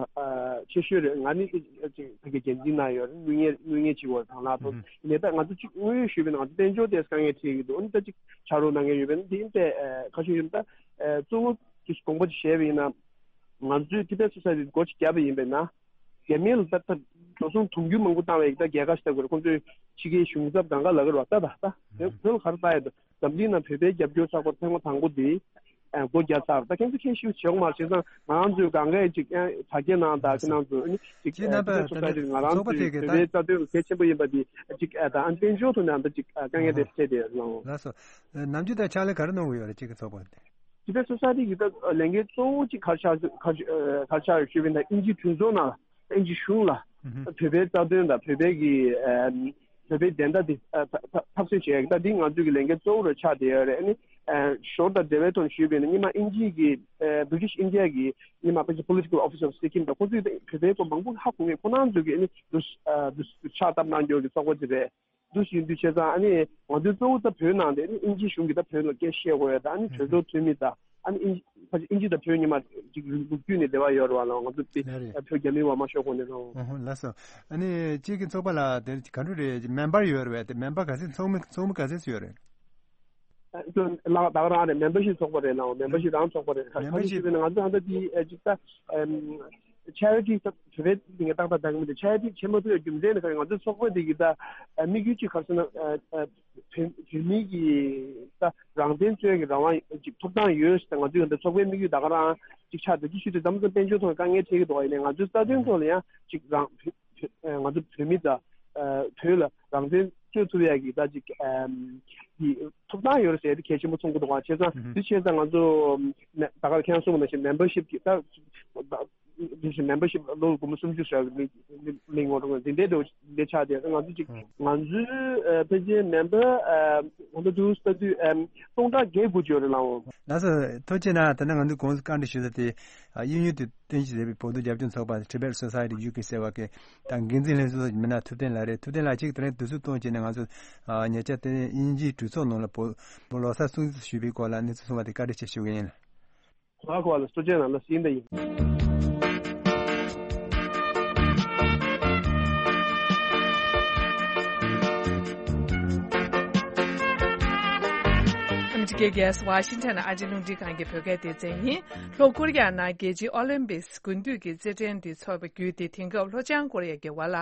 ཆེ་ཤོས་རེད། ང་ནི་ཅིག་ཕ་གི་འགན་འཛིན་གནང་ཡོད་རེད། དངུལ་གཉེར་དངུལ་གཉེར་བྱེད་དགོས་དང་ལ་ཐོག་ཡིན་ནའི་ད་ང་ཚོ་ཅིག་དངོས་ཡོད་ཞུས་པ་ཡིན་ན་ང་ཚོ་དཔལ་འབྱོར་དེ་དཀའ་ངལ་འཕྲད་ཀྱི་འདུག་ཨ་ནི་ད་ཅིག་ཕྱག་རོགས་གནང་མཁན་ཡོད་པ་ཡིན་ན་དེ་ཡིན་ཏེ་ཁ་ཤས་ཡོད་ན་ད་གཙོ་བོ་དེ་དགོངས་པ་དེ་བཞེས་པ་ཡིན་ན་ང་ཚོས་Tibet Society སྒོ་ཅིག་བརྒྱབ་པ་ཡིན་པས་ན། རྒྱ་མི་ལ་ད་ལྟ་འགྲོ་སོང་དུང་ཕྱུར་མང་པོ་བཏང་བའི་ད་རྒྱལ་ཁ་ཞིག་ལྟ་དགོས་རེད། ཁོང་ཚོས་ཕྱི་རྒྱལ་གཞུང་ཚབ་གང་ག་ལ་གི་རོགས་ལྟ་ད་ད་བོད་བོད་ལ་ག་རེ་ལྟ་ཡོད་འདུག་འཛམ་གླིང་ནང་བོད་པའི་རྒྱབ་སྐྱོར་ཚོགས་པ་ཐེངས་མ་དང་པོ་དེ་སྒོ་རྒྱག་ཚར། ད་ཁྱེད་ཚོ་ཁྱེད་ཤེས་བྱེད་འོང་མ་བྱས་ཙང་ང་རང་ཚོའི་གང་གའི་ཅིག་དྲ་རྒྱའི་ནང་དང་ཁྱེད་རང་ཚོ་ཅིག་ཁྱེད་རྣམ་པ་ད་ལྟ་ཚོགས་པ་དེ་ང་རང་ཚོའི་བོད་པའི་རྩ་དོན་གལ་ཆེན་པོ་ཡིན་པ་དེ་ཅིག་ད་ཨ་དཔལ་འབྱོར་ཐོག་ནས་ཨ་ད་ཅིག་དཀའ་ངལ་དེ་འཕྲད་དེ་ཡོད་ལ། ལགས་སོ། ནམ་རྒྱུན་ད་ཕྱག་ལས་ག་རེ་གནང་གི་ཡོད་རེད་ཅིག་གི་ཚོགས་པ་དེ། Tibet Society གི་ད་ལས་འགན་གཙོ་བོ་གཅིག་ག་རེ་ཆགས་ག་རེ་ཆགས་ཡོད་ཞུས་པ་ཡིན་ན་དབྱིན་ཇིའི་གྲོས་ཚོགས་ནང་དབྱིན་ཇིའི་གཞུང་ལ་བོད་པའི་རྩ་དོན་དང་བོད་པའི་གི་བོད་པའི་བདེན་མཐའ་དེ་འཐབ་རྩོད་བྱེད་ཡག་གི་ད་འདི་ང་ཚོའི་གི་ལས་འགན་གཙོ་བོ་རུ་ཆགས་བསྡད་ཡོད་རེད། ཨ་ནི་ཞོར་དང་འབྲེལ་བའི་ཐོག་ནས་ཞུས་པ་ཡིན་ན་སྔོན་མ་དབྱིན་ཇིའི་གི་British India གི་སྔོན་མ་ཕལ་ཆེར་Political Office of Sikkim དང་ཁོང་ཚོས་བོད་པའི་སྐོར་མང་པོ་ཧ་གོ་མཁན་ཁོང་རྣམ་ཚོས་གི་ཨ་ནི་ཕྱག་བཏབ་གནང་རྒྱུ་གི་ཚོགས་པ་ཅིག་རེད། འདུ་ཞིག་འདུ་བྱས་ཙང་ཨ་ནི་ང་ཚོའི་གཙོ་བོ་ད་བོད་ནང་དེ་ཨ་ནི་དབྱིན་ཇིའི་གཞུང་གིས་ད་བོད་ལ་སྐད་བཤད་དགོས་ཡ་ད་ཨ་ནི་གྲོས་ཚོགས་འཐུས་མི་ད་ཨ་ནི་དབྱིན་ཕལ་ཆེར་དབྱིན་ཇི་དང་བོད་གཉིས་མ་ཅིག་ལོ་རྒྱུས་ནས་འབྲེལ་བ་ཡོད་རེད་བ་ལ་ང་ཚོ་དེ་ལགས་རེད། བོད་རྒྱ་མིའི་བར་མ་ཤོར་གོང་ནས་རོ། ཨོ་ཧོ་ལགས་སོ། ཨ་ནི་ཁྱེད་ཀྱི་ཚོགས་པ་ལ་དེ་ག་འདྲ་རེད་མེམ་བར་ཡོད་རེད་བས། དེ་མེམ་བར་ག་ཚད་ཚོགས་མི་ཚོགས་མི་ག་ཚད་ཡོད་རེད། ལགས་ད་ག་རང་རེད། མེམ་བར་ཤིབ་ཚོགས་པ་རེད་ལ་མེམ་བར་ཤིབ་རང་ཚོགས་པ་རེད། ག་མེམ་བར་ཤིབ་ཤིབ་ཡིན་ན་ང་ཚོ་ཧ་ད་དེ་ཅིག་ད་Charity ད་བོད་པའི་ངས་ཏག་ཏག་ལྟ་གི་མི་འདུག Charity ཆེན་པོ་ཐུབ་ཡ་རྒྱུ་མཚན་ནི་ག་རེ་ང་ཚོའི་ཚོགས་པ་འདི་གི་ད་དམིགས་ཡུལ་གཅིག་ག་རེ་ཟེར་ན་བོད་བོད་མི་གི་ད་རང་བཙན་རྩོད་ཀྱི་རང་དབང་ཅིག་ཐོབ་ཐང་ཡོད་ཟེར་ང་ཚོའི་ད་ཚོགས་པའི་དམིགས་ཡུལ་ད་ག་རང་ཅིག་ཆགས་འདུག་ཅི་ཞུ་དུས་ད་མ་ཚོ་དཔལ་འབྱོར་ཐོག་དཀའ་ངལ་འཕྲད་ཀྱི་འདུག་ཡིན་ནའི་ང་ཚོའི་རྩ་དོན་ཐོག་ལ་ཡང་ཅིག་རང་བོད་ང་ཚོ་བོད་མི་ད་བོད་ལ་རང་བཙན་རྩོད་ཐུབ་ཡ་གི་ད་ཅིག་གི་ཐོབ་ཐང་ཡོད་ཟེར་ཡ་དེ་གལ་ཆེན་པོ་མཚོན་གྱི་འདུག་བ། བྱས་ཙང་འདི་བྱས་ཙང་ང་ཚོ་ད་ག་ཁྱེད་རང་གསུངས་པ་ནང་བཞིན་མེམ་བར་ཤིབ་ཀྱི་ད་དེ་བཞིན་མེམ་བར་ཤིབ་ལོ་སྒོར་མོ་སུམ་ཅུ་ཞེ་དྲུག་ལེན་ངོ་རུང་འདི་འདྲའི་འདྲ་ལས་ཆགས་ཏེ་ང་ཚོ་ཅིག་ང་ཚོའི་ཕལ་ཆེར་མེམ་བར་ང་ཚོ་དུ་ལྟ་དུས་སྟོང་ཕྲག་བརྒྱད་དགུ་ཅིག་ཡོད་རེད་ལགས། ལགས་སོ་ཐུགས་རྗེ་གནང་། ད་ནི་ང་ཚོ་གོང་བཀའ་འདྲི་ཞུས་ས་དེ་དབྱིན་ཡུལ་དུ་རྟེན་གཞི་བྱས་པའི་བོད་དོན་རྒྱབ་སྐྱོར་ཚོགས་པ་Tibet Society UK ཟེར་བ་གི་ད་འགན་འཛིན་ལྷན་ཚོགས་མི་སྣ་ཐུབ་བསྟན་ལགས་རེད། ཐུབ་བསྟན་ལགས་གཅིག་དེ་རིང་དུས་ཚོད་བཏོན་བྱས་ནས་ང་ཚོ་ཉེ་ཆར་དེ་དབྱིན་ཇིའི་གྲོས་ཚོགས་ནང་ལ་བོད་བོད་ལོ་གསར་སྲུང་བརྩི་ཞུས་པའི་སྐོར་ལ་གནས་ཚུལ་གསུངས་པ་དེ་བཀའ་དྲིན་ཆེ་ཞུ་གི་ཡིན། གོ་བ་གོ་བ་ལ་སོ་བྱས་ནང་ལ་སྲིད་འདི་ཡིན། རྒྱལ་ས་ཝ་ཤིང་ཊོན་ཨ་རིའི་རླུང་འཕྲིན་ཁང་གི་བོད་སྐད་སྡེ་ཚན་ཡིན། ལྷོ་ཀོ་རི་ཡ་ནང་རྒྱལ་སྤྱིའི་ཨོ་ལིམ་པིག་དགུན་དུས་ཀྱི་རྩེད་འགྲན་འདི་འཚོགས་པ་བརྒྱུད་དེ། དེང་སྐབས་ལྷོ་བྱང་ཀོ་རི་ཡ་གི་བར་ལ་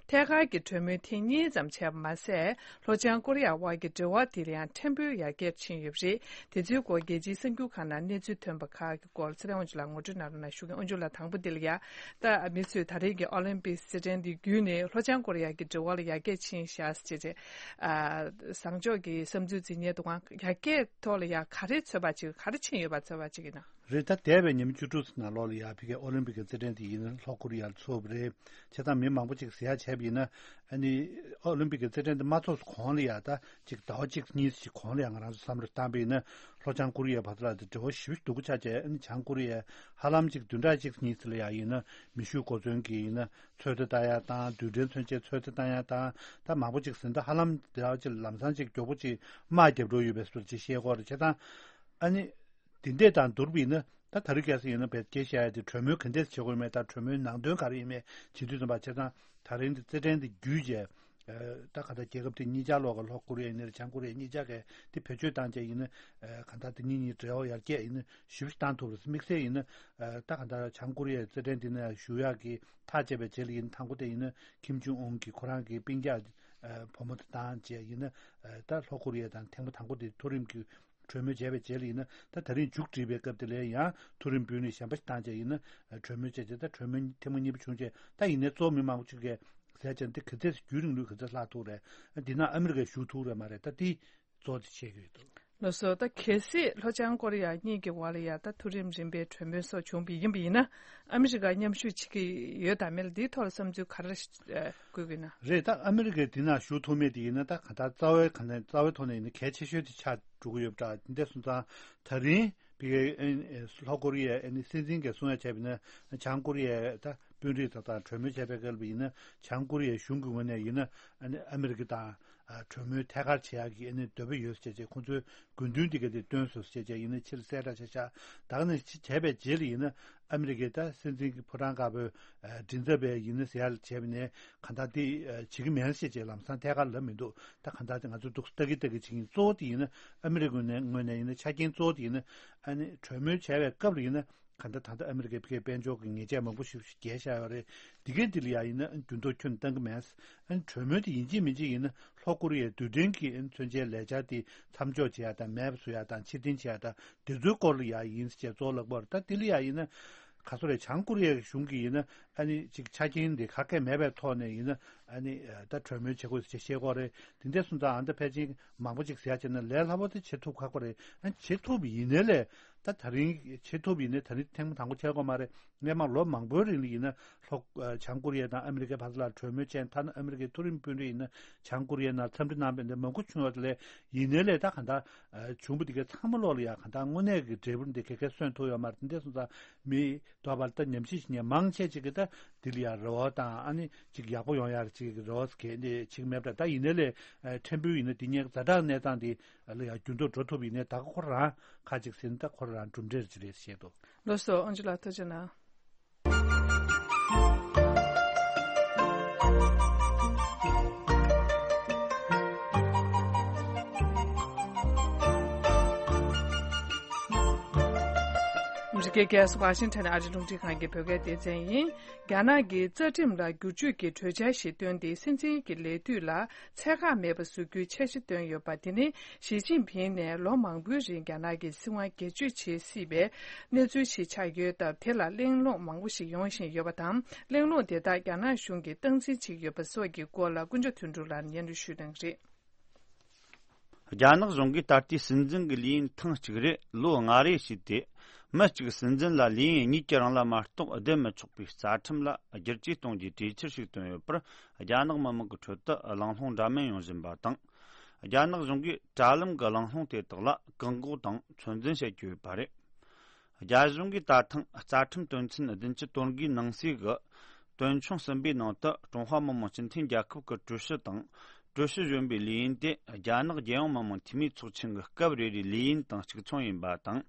ཐད་ཀར་གྱི་གྲོས་མོལ་ཐེངས་གཉིས་ཙམ་བྱས་པ་མ་ཟད། ལྷོ་བྱང་ཀོ་རི་ཡ་དབར་གྱི་འབྲེལ་བ་དེ་ལ་ཡང་ཕྲན་བུ་ཡར་རྒྱས་ཕྱིན་ཡོད་པ་རེད། དེ་ཚོའི་སྐོར་རྒྱལ་སྤྱིའི་གསར་འགྱུར་ཁག་ནང་གནས་ཚུལ་ཐོན་པ་ཁག་གི་སྐོར་ཚེ་རིང་དབང་ཕྱུག་ལགས་ངོ་སྤྲོད་གནང་རོགས་གནང་ཞུ་གི་ཡིན། དབང་ཕྱུག་ལགས་དང་པོ་འདི་ལ་ཡ། ད་མི་ཚོས་ད་རེས་ཀྱི་ཨོ་ལིམ་པིག་རྩེད་འགྲན་འདི་བརྒྱུད་ནས་ལྷོ་བྱང་ཀོ་རི་ཡ་གི་འབྲེལ་བ་ལ་ཡར་རྒྱས་ཕྱིན་ཤག་ཟེར་བྱས། ཨ། བཟང་ཕྱོགས་ཀྱི་བསམ་ཚུལ་འཛིན་མཁན་འདུག་ག་ཡར་རྒྱས་ཐོག་ལ་ཡ་ག་རེ་ཚོད་དཔག་བྱེད། ག་རེ་ཕྱིན་ཡོད་པ་ཚོད་དཔག་བྱེད་ཀྱི་ན། རེད། ད་འདས་པའི་ཉིན་བཅུ་དྲུག་ནང་ལོགས་ལ་ཡ་ཕ་གིའི་ཨོ་ལིམ་པིག་གི་རྩེད་འགྲན་དེ་ཡིན་ན་ལྷོ་ཀོ་རི་ཡར་ཚུགས་པ་རེད། བྱས་ཙང་མི་མང་པོ་ཅིག་ཟེར་ཡ་བྱས་པ་ཡིན་ན། ཨ་ནི་ཨོ་ལིམ་པིག་གི་རྩེད་འགྲན་དེ་མ་ཚོགས་གོང་ལ་ཡ། ད་ཅིག་ཟླ་བ་གཅིག་གཉིས་ཅིག་གོང་ལ་ཡ་ང་རང་ཚོ་བསམ་བློ་བཏང་པ་ཡིན་ན། ལྷོ་བྱང་ཀོ་རི་ཡའི་བར་དུ་ལ་དེ་འབྲེལ་བ་ཞེ་པོ་སྡུག་པོ་ཆགས་བྱས། ཨ་ནི་བྱང་ཀོ་རི་ཡས་ཧ་ལམ་ཅིག་བདུན་ཕྲག་གཅིག་གཉིས་ཙམ་ལ་ཡ་ཡིན་ན་མེ་ཤུགས་གོ་མཚོན་གྱིས་ཡིན་ན་ཚོད་ལྟ་བཏང་ཡ་དང་། རྡུལ་ཕྲན་མཚོན་ཆས་ཚོད་ལྟ་བཏང་ཡ་དང་། ད་མང་པོ་ཅིག་ཟིན། ད་ཧ་ལམ་དེ་ཅིག་ལམ་སང་ཅིག་མགྱོགས་པོ་ཅིག་དམག་བརྒྱབ་འགྲོ་ཡོད་པའི་བཟོ་ཅིག་བཤད་ཀྱི་ཡོད་རེད། བྱས་ཙང་ཨ་ནི་དེ་འདྲ་དང་བསྡུར་བ་ཡིན་ན། ད་ད་རེས་གལ་སྲིད་ཡིན་ན་བེད་སྐྱེལ་བཞག་ཡ་དེ་གྲོས་མོལ་ག་འདྲས་བྱེད་དགོས་མེད། ད་གྲོས་མོལ་ནང་དོན་ག་རེ་ཡིན་མེད་བྱེད་དུས་ཙམ་པ། བྱས་ཙང་ད་རིང་དེ་རྩེད་འགྲན་དེ་བརྒྱུད་བྱས། ཨ། ད་ག་ད་རྒྱལ་ཁབ་དེ་གཉིས་ཆ་ལོག་གི་ལྷོ་ཀོ་རི་ཡ་ཡིན་ན་རེད། བྱང་ཀོ་རི་ཡ་གཉིས་ཆ་གས་དེ་བེད་སྤྱོད་བཏང་བྱས་ཡིན་ན། ཨ། ག་ད་དེ་གཉིས་གཉིས་འབྲེལ་བ་ཡར་རྒྱས་ཡིན་ན་ཞེ་པོ་ཅིག་བཏང་ཐུབ་རེད། དམིགས་བསལ་ཡིན་ན། ཨ། ད་ག་ད་བྱང་ཀོ་རི་ཡའི་རྩེད་འགྲན་དེ་ནང་ཞུགས་ཡག་གི་ཐག་བཅད་པའི་རྗེས་ལ་ཡིན། དང་པོ་དེ་ཡིན་ན་ཁིམ་ཇུང་ཨུན་གྱིས་ཁོ་རང་གི་སྤུན་ཀྱག་ཨ། བུ་མོ་དེ་བཏང་བྱས་ཡིན་ན། ཨ། ད་ལྷོ་ཀོ་རི་ཡ་དང་ཐེངས་མ་དང་པོ་དེ་མཐོ་རིམ་གྱི་གྲོས་མོལ་བྱས་པའི་རྗེས་ལ་ཡིན་ན། ད་ད་རིང་མཇུག་སྒྲིལ་བའི་སྐབས་དེ་ལ་ཡང་མཐོ་རིམ་དཔོན་རིགས་གཞན་པ་ཞིག་བཏང་བྱས་ཡིན་ན་གྲོས་མོལ་བྱས་བྱས། ད་གྲོས་མོལ་ཐེངས་མ་གཉིས་པ་བྱུང་བྱས། ད་ཡིན་ནའི་གཙོ་བོ་མི་མང་པོ་ཅིག་གིས་ཟེར་བྱས་འདི་ག་ཚད་རྒྱུན་རིང་ལུགས་ག་ཚད་ལྷག་ཐུབ་རེད། འདི་ན་ཨ་མི་རི་ཀས་ཞུགས་ཐུབ་རེད་མ་རེད། ད་འདི་གཙོ་བོ་དེ་བྱེད་ཀྱི་ཡོད་འདུག། ལགས་སོ། ད་གལ་སྲིད་ལྷོ་བྱང་ཀོ་རི་ཡ་གཉིས་ཀྱི་བར་ལ་ཡ་ད་མཐོ་རིམ་རིམ་པའི་གྲོས་མོལ་སོགས་བྱུང་བ་ཡིན་པ་ཡིན་ན། ཨ་མི་རི་ཀ་མཉམ་ཞུགས་བྱེད་ཀྱི་ཡོད་དམ་མེད་ལ་འདིའི་ཐོག་ལ་བསམ་ཚུལ་ག་རེ་ཨ། བཀོད་ཀྱི་ན། རེད། ད་ཨ་མི་རི་ཀས་འདི་ནང་ཞུགས་ཐུབ་མེད་དེ་ཡིན་ན། ད་ག་ད་རྩ་བའི་ག་ནས་རྩ་བའི་ཐོག་ནས་ཡིན་ན་གལ་ཆེ་ཤོས་དེ་ཆགས་འགྲོ་གི་ཡོད་པ་འདྲ། འདི་འདྲ་སོང་ཙང་ད་རིང་ཕ་གིའི་ཨ་ནི་ལྷོ་ཀོ་རི་ཡའི་ཨ་ནི་སྲིད་འཛིན་གྱིས་གསུང་ཡ་བྱས་པ་ཡིན་ན། བྱང་ཀོ་རི་ཡའི་ད་དཔོན་རིགས་དང་དང་གྲོས་མོལ་བྱས་པའི་སྐབས་ལ་ཡིན་ན། བྱང་ཀོ་རི་ཡའི་གཞུང་གི་ངོས་ནས་ཡིན་ན་ཨ་ནི་ཨ་མི་རི་ཀ་དང་ཨ། གྲོས་མོལ་ཐད་ཀར་བྱེད་ཡག་གི་ཨ་ནི་འདོད་པ་ཡོད་ཟེར་བྱས། ཁོང་ཚོའི་དགོས་འདུན་འདི་ག་དེ་བཏོན་སོང་ཟེར་བྱས་ཡིན་ན་ཕྱིར་གསལ་བསྒྲགས་བྱས་ཤག། ད་ག་ནས་བྱས་པའི་རྗེས་ལ་ཡིན་ན་ཨ་མི་རི་ཀའི་ད་སྲིད་འཛིན་གྱི་ཕོ་བྲང་དཀར་པོའི་ཨ། མགྲིན་ཚབ་པས་ཡིན་ན་ཟེར་ཡ་ལ་བྱས་པ་ནས་གང་ལྟར་དེ་ཨ། བྱེད་ཀྱི་མེད་ཟེར་བྱས་ལམ་སང་ཐད་ཀར་ལབ་མི་འདུག། ད་གང་ལྟར་དེ་ང་ཚོ་འདུག་ལྟ་གི་ལྟ་གི་བྱེད་ཀྱི་ཡིན། གཙོ་བོ་དེ་ཡིན་ན་ཨ་མི་རི་ཀའི་ངོས་ནས་ཡིན་ན། ཆ་རྐྱེན་གཙོ་བོ་དེ་ཡིན་ན་ཨ་ནི་གྲོས་མོལ་བྱས་པའི་སྐབས་ལ་ཡིན་ན། གང་ལྟར་ད་ལྟ་ཨ་མི་རི་ཀའི་ཕ་གིའི་དཔལ་འབྱོར་གྱི་ཉེས་ཆད་མང་པོ་ཞིག་བརྒལ་བཞག་ཡོད་རེད། འདི་གའི་འདི་ལ་ཡ་ཡིན་ན་འགྱུར་ལྡོག་ཁྱོན་ནས་གཏང་གི་མེད། ཨ་ནི་གྲོས་མོལ་དེ་ཡིན་གཅིག་མིན་གཅིག་ཡིན་ན་ལྷོ་ཀོ་རི་ཡའི་རྡུལ་ཕྲན་གྱི་མཚོན་ཆའི་ལས་འཆར་དེ་མཚམས་འཇོག་བྱེད་ཡ་དང་། མེད་པ་བཟོ་ཡ་དང་། ཕྱིར་འཐེན་བྱེད་ཡ་དང་། དེ་ཚོའི་སྐོར་ལ་ཡ་ཡིན་ཟེར་བྱས་གཙོ་བོ་ལབ་ཀྱི་ཡོད་རེད། ད་དེ་ལ་ཡ་ཡིན་ན་ག་ཚོད་རེད། བྱང་ཀོ་རི་ཡའི་གཞུང་གིས་ཡིན་ན་ཨ་ནི་ཅིག་ཆ་རྐྱེན་དེ་ག་གེ་མེད་པའི་ཐོག་ནས་ཡིན་ན་ཨ་ནི་ད་གྲོས་མོལ་བྱེད་དགོས་ཟེར་བཤད་ཀྱི་ཡོད་རེད། དེ་འདྲ་སོང་ཙང་ཨ། ད་ཕལ་ཆེར་མང་པོ་ཅིག་ཟེར་ཡ་བྱས་ན་ལས་སླ་པོ་དེ་བྱེད་ཐུབ་ཁག་པོ་རེད། ཨ། བྱེད་ཐུབ་ཡིན་ནའི་ལས། ད་ད་རིང་བྱེད་ཐུབ་ཡིན་ནའི་ད་རིང་ཐེངས་མ་དང་པོ་བྱེད་དགོས་མ་རེད། སྔོན་མ་ལོ་མང་པོའི་རིང་ལ་ཡིན་ན་ལྷོ། ཨ། བྱང་ཀོ་རི་ཡ་དང་ཨ་མི་རི་ཀའི་བར་ལ་གྲོས་མོལ་བྱས། ཐ་ན་ཨ་མི་རི་ཀའི་མཐོ་རིམ་དཔོན་རིགས་ཡིན་ན་བྱང་ཀོ་རི་ཡའི་ནང་འཚམས་འདྲི་གནང་བ་འདི་མང་པོ་བྱུང་ཡོད་ལས། ཡིན་ནའི་ལས་ད་གང་ལྟར་ཨ། བྱུང་བ་འདི་གའི་ཚང་མ་ལོག་ལ་ཡ་གང་ལྟར་དངོས་གནས་ཀྱི་འབྲས་བུ་འདི་ག་གེ་སོན་ཐུབ་ཡོད་མ་རེད། དེ་འདྲ་སོང་ཙང་མི་དོགས་པ་ལ་ད་ཉམས་ཞིབ་བྱེད་མཁན་མང་ཆེ་ཅིག་གིས་ད་འདི་ལ་ཡ་རེ་བ་དང་། ཨ་ནི་ཅིག་ཡག་པོ་ཡོང་ཡ་ཅིག་རེ་བ་གལ་ཏེ་བྱེད་ཀྱི་མེད་པ་འདྲ། ད་ཡིན་ནའི་ལས་ཨ། ཕྲན་བུ་ཡིན་ན་འདི་ཉིད་ཛ་དྲག་གནས་སྟངས་འདི་ལ་ཡང་འགྱུར་ལྡོག་འགྲོ་ཐུབ་ཡིན་ནའི། ད་ག་ཁོ་རང་ཁ་ཅིག་ཟེར་ན་ད་ཁོ་རང་གྲུབ་འབྲས་ཅིག་རེད་བཤད་འདུག། ལགས་སོ། ཨོན་ཇི་ལགས་ཐུགས་རྗེ་གནང་། ཨ་མི་རི་ཀའི་རྒྱལ་ས་ཝ་ཤིང་ཊོན་ཨ་རིའི་རླུང་འཕྲིན་ཁང་གི་བོད་སྐད་སྡེ་ཚན་ཡིན། རྒྱ་ནག་གི་རྩ་ཁྲིམས་ལ་བསྒྱུར་བཅོས་ཀྱི་གྲོས་འཆར་ཞིག་བཏོན་ཏེ། སྲིད་འཛིན་གྱི་ལས་དུས་ལ་ཚད་བཀག་མེད་པ་བཟོ་རྒྱུའི་འཆར་གཞི་བཏོན་ཡོད་པ་དེ་ནི། ཞི་ཅིན་ཕིང་ནས་ལོ་མང་པོའི་རིང་རྒྱ་ནག་གི་སྲིད་དབང་སྒེར་གཅོད་བྱེད་སྲིད་པའི་གནས་ཚུལ་ཞིག་ཆགས་ཡོད་སྟབས། དེ་ལ་གླེང་སློང་མང་པོ་ཞིག་ཡོང་བཞིན་ཡོད་པ་དང་། གླེང་སློང་དེ་དག་རྒྱ་ནག་གཞུང་གིས་སྟངས་འཛིན་བྱེད་ཀྱི་ཡོད་པ་སོགས་ཀྱི་སྐོར་ལ་དཀོན་མཆོག་དོན་གྲུབ་ལགས་ནས་སྙན་སྒྲོན་ཞུ་གནང་གི་རེད། རྒྱ་ནག་གཞུང་གིས་ད་ལྟའི་སྲིད་འཛིན་གྱི་ལས་ཡུན་ཐེངས་གཅིག་རེར་ལོ་ལྔ་རེ་བྱས་ཏེ། མི་གཅིག་སྲིད་འཛིན་ལ་ལས་ཡུན་གཉིས་ཀྱི་རིང་ལ་མ་གཏོགས་བསྡད་མི་ཆོག་པའི་རྩ་ཁྲིམས་ལ་བསྒྱུར་བཅོས་གཏོང་རྒྱུའི་གྲོས་འཆར་ཞིག་བཏོན་ཡོད་པར། རྒྱ་ནག་མི་མང་གི་ཁྲོད་དུ་གླེང་སློང་འདྲ་མིན་ཡོང་བཞིན་པ་དང་། རྒྱ་ནག་གཞུང་གིས་དྲ་ལམ་གྱི་གླེང་སློང་དེ་དག་ལ་བཀག་འགོག་དང་ཚོད་འཛིན་བྱེད་ཀྱི་ཡོད་པ་རེད། རྒྱ་གཞུང་གིས་ད་ཐེངས་རྩ་ཁྲིམས་དོན་ཚན་བདུན་ཅུ་དོན་དགུའི་ནང་གསེས་ཀྱི་དོན་ཆུང་གསུམ་པའི་ནང་དུ། ཀྲུང་ཧྭ་མི་དམངས་སྤྱི་མཐུན་རྒྱལ་ཁབ་ཀྱི་ཀྲུའུ་ཞི་དང་། ཀྲུའུ་ཞི་གཞོན་པའི་ལས་ཡུན་དེ་རྒྱ་ནག་རྒྱལ་ཡོངས་མི་དམངས་འཐུས་མིའི་ཚོགས་ཆེན་གྱི་སྐབས་རེ་རེའི་ལས་ཡུན་དང་གཅིག་མཚུངས་ཡིན་པ་དང་།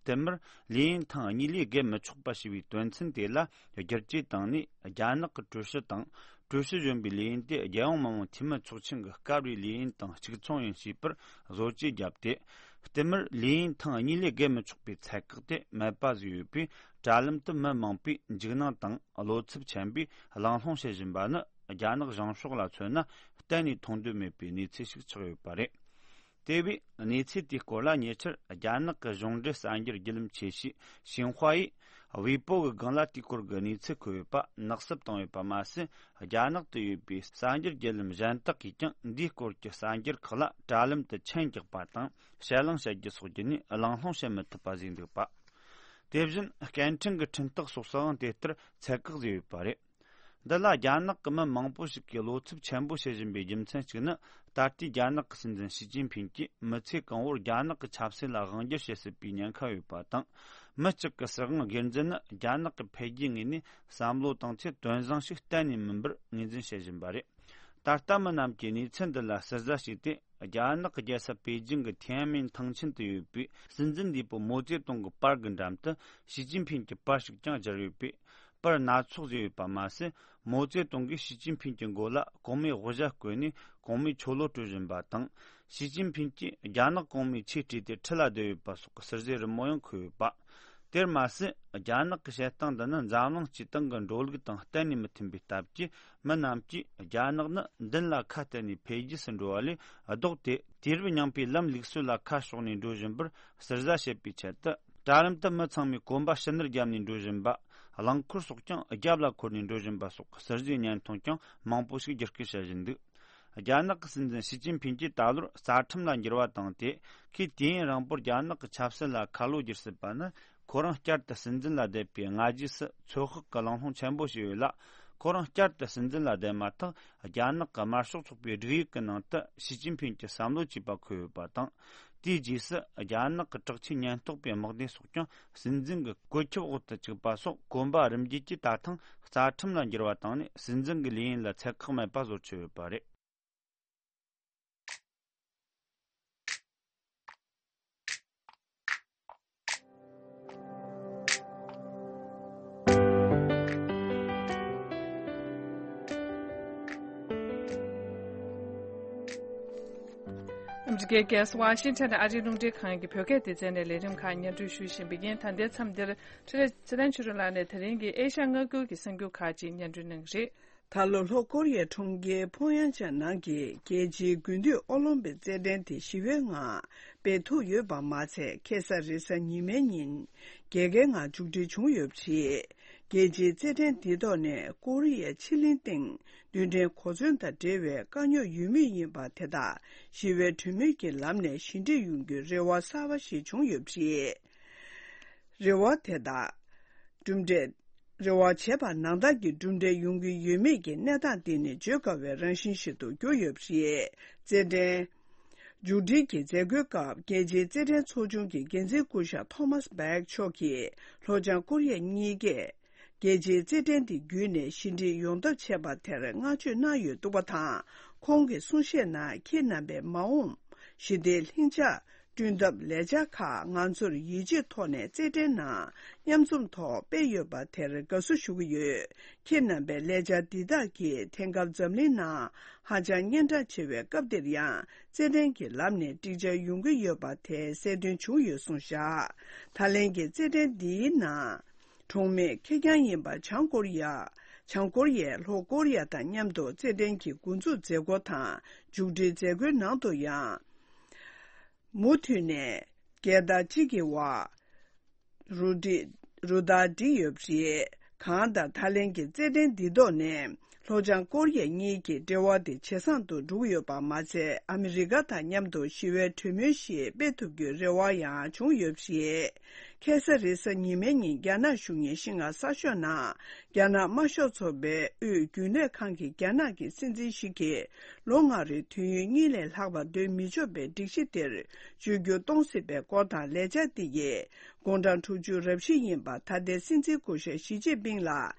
བསྟུད་མར་ལས་ཡུན་ཐེངས་གཉིས་ལས་བརྒལ་མི་ཆོག་པ་ཞེས་པའི་དོན་ཚན་དེ་ལ་བསྒྱུར་བཅོས་བཏང་ནས། རྒྱ་ནག་གི་ཀྲུའུ་ཞི་དང་ཀྲུའུ་ཞི་གཞོན་པའི་ལས་ཡུན་དེ་རྒྱལ་ཡོངས་མི་དམངས་འཐུས་མི་ཚོགས་ཆེན་གྱི་སྐབས་རེའི་ལས་ཡུན་དང་གཅིག་མཚུངས་ཡིན་ཞེས་པར་བཟོ་བཅོས་བརྒྱབ་སྟེ། བསྟུད་མར་ལས་ཡུན་ཐེངས་གཉིས་ལས་བརྒལ་མི་ཆོག་པའི་ཚད་བཀག་དེ་མེད་པ་བཟོས་ཡོད་པས། དྲ་ལམ་དུ་མི་མང་པོས་འཇིགས་སྣང་དང་བློ་འཚབ་ཆེན་པོས་གླེང་སློང་བྱེད་བཞིན་པ་ནི། རྒྱ་ནག་གཞུང་ཕྱོགས་ལ་མཚོན་ན་གཏན་ནས་མཐོང་འདོད་མེད་པའི་གནས་ཚུལ་ཞིག་ཆགས་ཡོད་པ་རེད། དེ་བས་གནས་ཚུལ་དེའི་སྐོར་ལ་ཉེ་ཆར་རྒྱ་ནག་གི་གཞུང་འབྲེལ་གསར་འགྱུར་བརྒྱུད་ལམ་ཆེ་ཤོས་ཤིན་ཧྭ་ཡིས། ཝེ་པོ་གི་སྒང་ལ་དེའི་སྐོར་གྱི་གནས་ཚུལ་འཁོད་ཡོད་པ་ནག་བསུབ་བཏང་ཡོད་པ་མ་ཟད། རྒྱ་ནག་ཏུ་ཡོད་པའི་གསར་འགྱུར་བརྒྱུད་ལམ་གཞན་དག་གིས་ཀྱང་འདིའི་སྐོར་གྱི་གསར་འགྱུར་ཁག་ལ་དྲ་ལམ་དུ་མཆན་རྒྱག་པ་དང་ཞལ་ལུང་བྱ་རྒྱུ་སོགས་བརྒྱུད་ནས་གླེང་སློང་བྱེད་མི་ཐུབ་པ་བཟོས་འདུག་པ། དེ་བཞིན་སྐད་འཕྲིན་གྱི་འཕྲིན་སྟེགས་སོགས་སུའང་དེ་ལྟར་ཚད་བཀག་བཟོས་ཡོད་པ་རེད། འདི་ལ་རྒྱ་ནག་གི་མི་མང་པོ་ཞིག་གིས་བློ་འཚབ་ཆེན་པོ་བྱེད་བཞིན་པའི་རྒྱུ་མཚན་གཅིག་ནི། ད་ལྟའི་རྒྱ་ནག་གི་སྲིད་འཛིན་ཞི་ཅིན་ཕིང་གིས་མི་ཚེ་གང་བོར་རྒྱ་ནག་གི་ཆབ་སྲིད་ལ་དབང་སྒྱུར་བྱེད་སྲིད་པའི་ཉེན་ཁ་ཡོད་པ་དང་། མི་གཅིག་གི་སྲིད་དབང་སྒེར་འཛིན་ནི་རྒྱ་ནག་གི་འཕེལ་རྒྱས་ངོས་ནས་བསམ་བློ་བཏང་ཚེ་དོན་བཟང་ཞིག་གཏན་ནས་མིན་པར་ངོས་འཛིན་བྱེད་བཞིན་པ་རེད། ད་ལྟ་མི་རྣམས་ཀྱིས་གནས་ཚུལ་འདི་ལ་ཟུར་ཟ་བྱས་ཏེ། རྒྱ་ནག་གི་རྒྱལ་ས་པེ་ཅིང་གི་ཐིའན་མིན་ཐང་ཆེན་དུ་ཡོད་པའི་སྲིད་འཛིན་ལས་དབང་མའོ་ཙེ་ཏུང་གི་པར་གྱི་འགྲམ་དུ་ཞི་ཅིན་ཕིང་གི་པར་ཞིག་ཀྱང་སྦྱར་ཡོད་པས། པར་སྣ་ཚོགས་བཟོས་ཡོད་པ་མ་ཟད། མའོ་ཙེ་ཏུང་གིས་ཞི་ཅིན་ཕིང་གི་མགོ་ལ་གོང་མའི་དབུ་ཞྭ་བསྐོན་ནས་གོང་མའི་ཆོ་ལོ་སྤྲོད་བཞིན་པ་དང་། ཞི་ཅིན་ཕིང་གིས་རྒྱ་ནག་གོང་མའི་ཆས་སྤྲས་ཏེ་ཁྲི་ལ་བསྡད་ཡོད་པ་སོགས་ཀྱི་ཟུར་ཟའི་རི་མོ་ཡང་འཁོད་ཡོད་པ། དེར་མ་ཟད། རྒྱ་ནག་གི་བྱེད་སྟངས་འདི་ནི་འཛམ་གླིང་སྤྱི་བཏང་གི་འགྲོ་ལུགས་དང་གཏན་ནས་མི་མཐུན་པའི་སྟབས་ཀྱིས། མི་རྣམས་ཀྱིས་རྒྱ་ནག་ནི་མདུན་ལ་ཁ་གཏད་ནས་འཕེལ་རྒྱས་སུ་འགྲོ་བ་ལས་ལྡོག་སྟེ། དུས་རབས་རྙིང་པའི་ལམ་ལུགས་སྲོལ་ལ་ཁ་ཕྱོགས་ནས་འགྲོ་བཞིན་པར་ཟུར་ཟ་བྱེད་པའི་ཆེད་དུ། དྲ་ལམ་དུ་མི་ཚང་མས་གོམ་པ་ཕྱི་ནུར་བརྒྱབ་ནས་འགྲོ་བཞིན་པ། རླངས་འཁོར་སོགས་ཀྱང་རྒྱབ་ལ་འཁོར་ནས་འགྲོ་བཞིན་པ་སོགས་ཟུར་ཟའི་བརྙན་ཐུང་ཀྱང་མང་པོ་ཞིག་བརྒྱུད་སྐུར་བྱེད་བཞིན་འདུག་རྒྱ་ནག་གི་སྲིད་འཛིན་ཞི་ཅིན་ཕིང་གིས་ད་ལོར་རྩ་ཁྲིམས་ལ་འགྱུར་བ་བཏང་སྟེ། ཁོས་དུས་ཡུན་རིང་པོར་རྒྱ་ནག་གི་ཆབ་སྲིད་ལ་ཁ་ལོ་བསྒྱུར་སྲིད་པ་ནི། ཁོ་རང་བསྐྱར་དུ་སྲིད་འཛིན་ལ་བསྡད་པའི་སྔ་རྗེས་སུ་ཚོད་དཔག་གི་གླེང་སློང་ཆེན་པོ་ཞིག་ཡོད་ལ། ཁོ་རང་བསྐྱར་དུ་སྲིད་འཛིན་ལ་བསྡད་མ་ཐག་རྒྱ་ནག་གི་དམར་ཤོག་ཚོགས་པའི་སྒྲིག་ཡིག་གི་ནང་དུ་ཞི་ཅིན་ཕིང་གི་བསམ་བློ་བཅས་པ་འཁོད་ཡོད་པ་དང་། དེའི་རྗེས་སུ་རྒྱ་ནག་གི་དྲག་ཆས་ཉེན་རྟོག་པའི་དམག་སྡེ་སོགས་ཀྱང་སྲིད་འཛིན་གྱི་བཀོད་ཁྱབ་འོག་ཏུ་བཅུག་པ་སོགས་གོམ་པ་རིམ་བརྒྱུད་ཀྱིས་ད་ཐེངས་རྩ་ཁྲིམས་ལ་འགྱུར་བ་བཏང་ནས་སྲིད་འཛིན་གྱི་ལས་ཡུན་ལ་ཚད་བཀག་མེད་པ་བཟོ་ཆོག་ཡོད་པ་རེད། ཨ་མི་རི་ཀའི་རྒྱལ་ས་ཝ་ཤིང་ཊོན་ནས་ཨ་རིའི་རླུང་འཕྲིན་ཁང་གི་བོད་སྐད་སྡེ་ཚན་ནས་ལས་རིམ་ཁག་སྙན་སྒྲོན་ཞུ་བཞིན་པ་ཡིན། ད་ལྟའི་མཚམས་འདིར་འཕྲིན་ལས་ཚེ་བརྟན་ཆོས་སྒྲོན་ལགས་ནས་དེ་རིང་གི་ཨེ་ཤ་ཡ་མངའ་ཁུལ་གྱི་གསར་འགྱུར་ཁག་ཅིག་སྙན་སྒྲོན་གནང་གི་རེད། ད་ལོ་ལྷོ་ཀོ་རི་ཡའི་གྲོང་ཁྱེར་ཕོང་ཡང་ཅན་ནང་གི་རྒྱལ་སྤྱིའི་དགུན་དུས་ཨོ་ལིམ་པིག་རྩེད་འགྲན་དེ་ཞི་བའི་ངང་སྤེལ་ཐུབ་ཡོད་པ་མ་ཚད། ཁ་སང་རེས་གཟའ་ཉི་མའི་ཉིན་རྒྱལ་ཁའི་ངང་མཇུག་སྒྲིལ་བྱུང་ཡོད་པ་རེད། རྒྱལ་སྤྱིའི་རྩེད་འགྲན་འདིའི་ཐོག་ནས་ཀོ་རི་ཡའི་ཕྱེད་གླིང་སྟེང་རྡུལ་ཕྲན་གོ་མཚོན་དང་འབྲེལ་བའི་དཀའ་རྙོག་ཡོད་མུས་ཡིན་པ་དེ་དག་ཞི་བའི་གྲོས་མོལ་གྱི་ལམ་ནས་ཞི་འགྲིག་ཡོང་རྒྱུའི་རེ་བ་གསར་པ་ཞིག་བྱུང་ཡོད་པ་རེད། རེ་བ་དེ་དག་གྲུབ་འབྲས། རེ་བ་བྱས་པ་ནང་ལྟར་གྱི་གྲུབ་འབྲས་ཡོང་གི་ཡོད་མེད་ཀྱི་གནས་སྟངས་འདི་ནི་བརྗོད་དཀའ་བའི་རང་བཞིན་ཞིག་ཏུ་གྱུར་ཡོད་པ་རེད། རྩེད་འགྲན་མཇུག་སྒྲིལ་གྱི་མཛད་སྒོའི་སྐབས་རྒྱལ་སྤྱིའི་རྩེད་འགྲན་ཚོགས་ཆུང་གི་འགན་འཛིན་སྐུ་ཞབས་ཐོ་མཱས་བྷེག་མཆོག་གིས་ལྷོ་བྱང་ཀོ་རི་ཡ་གཉིས་ཀས་རྒྱལ་སྤྱིའི་རྩེད་འགྲན་འདི་བརྒྱུད་ནས་ཞི་འགྲིག་ཡོང་ཐབས་བྱས་པ་དེར་བསྔགས་བརྗོད་གནང་ཡོད་འདུག་པ་དང་། ཁོང་གི་གསུང་བཤད་ནང་ཁྱེད་རྣམ་པས་མ་འོངས་ཞི་བདེའི་ལྷིང་འཇགས་བསྐྲུན་ཐབས་ལས་འཆར་ཁག་ང་ཚོར་ཡིད་ཆེས་ཐོག་ནས་རྩེད་འགྲན་ནང་མཉམ་འཛོམས་ཐོག་སྤེལ་ཡོད་པ་དེར་དགའ་བསུ་ཞུ་གི་ཡོད། ཁྱེད་རྣམ་པའི་ལས་འཆར་འདི་དག་གིས་དེང་སྐབས་འཛམ་གླིང་ནང་ཧ་ཅང་སྙན་གྲགས་ཆེ་བའི་སྐབས་འདིར་ཡང་རྩེད་འགྲན་གྱི་ལམ་ནས་འགྲིག་འཆར་ཡོང་གི་ཡོད་པ་དེ་གསལ་སྟོན་བྱུང་ཡོད་གསུངས་བཞག་ད་ལན་གྱི་རྩེད་འགྲན་འདིའི་ནང་། གྲོགས་མེད་ཁེར་རྐྱང་ཡིན་པ་བྱང་ཀོ་རི་ཡ། བྱང་ཀོ་རི་ཡས་ལྷོ་ཀོ་རི་ཡ་དང་མཉམ་དུ་རྩེད་འགྲན་གྱི་འགོ་འཛུགས་མཛད་སྒོ་དང་མཇུག་སྒྲིལ་མཛད་སྒོའི་ནང་དུ་ཡང་། མུ་མཐུད་ནས་རྒྱལ་དར་གཅིག་གི་འོག་རུ་སྒྲིག་རུ་སྟར་བསྒྲིགས་ཡོད་པ་རེད། གང་ལྟར་ད་ལན་གྱི་རྩེད་འགྲན་འདི་ཐོག་ནས་ལྷོ་བྱང་ཀོ་རི་ཡ་གཉིས་ཀྱི་འབྲེལ་བ་དེ་ཇེ་བཟང་དུ་འགྲོ་གི་ཡོད་པ་མ་ཚད། ཨ་མི་རི་ཀ་དང་མཉམ་དུ་ཞི་བའི་གྲོས་མོལ་ཞིག་སྤེལ་ཐུབ་རྒྱུའི་རེ་བ་ཡང་བྱུང་ཡོད་པ་རེད། ཁ་སང་རེས་གཟའ་ཉི་མའི་ཉིན་རྒྱ་ནག་གཞུང་གཉེར་ཤིན་ཧྭ་གསར་ཤོག་ནང་རྒྱ་ནག་དམར་ཤོག་ཚོགས་པའི་དབུས་རྒྱུན་ལས་ཁང་གི་རྒྱ་ནག་གི་སྲིད་འཛིན་ཞིག་གིས་ལོ་ལྔ་རེའི་དུས་ཡུན་གཉིས་ལས་ལྷག་པ་སྡོད་མི་ཆོག་པའི་སྒྲིག་གཞི་དེར་བཅོས་བསྒྱུར་གཏོང་སྲིད་པའི་སྐོར་དང་། ལས་འཆར་འདི་ཡིས་དགུང་གྲངས་དྲུག་ཅུ་རབ་བཞི་ཡིན་པ་ད་ལྟའི་སྲིད་འཛིན་སྐུ་ཞབས་ཞི་ཅིན་ཕིང་ལ་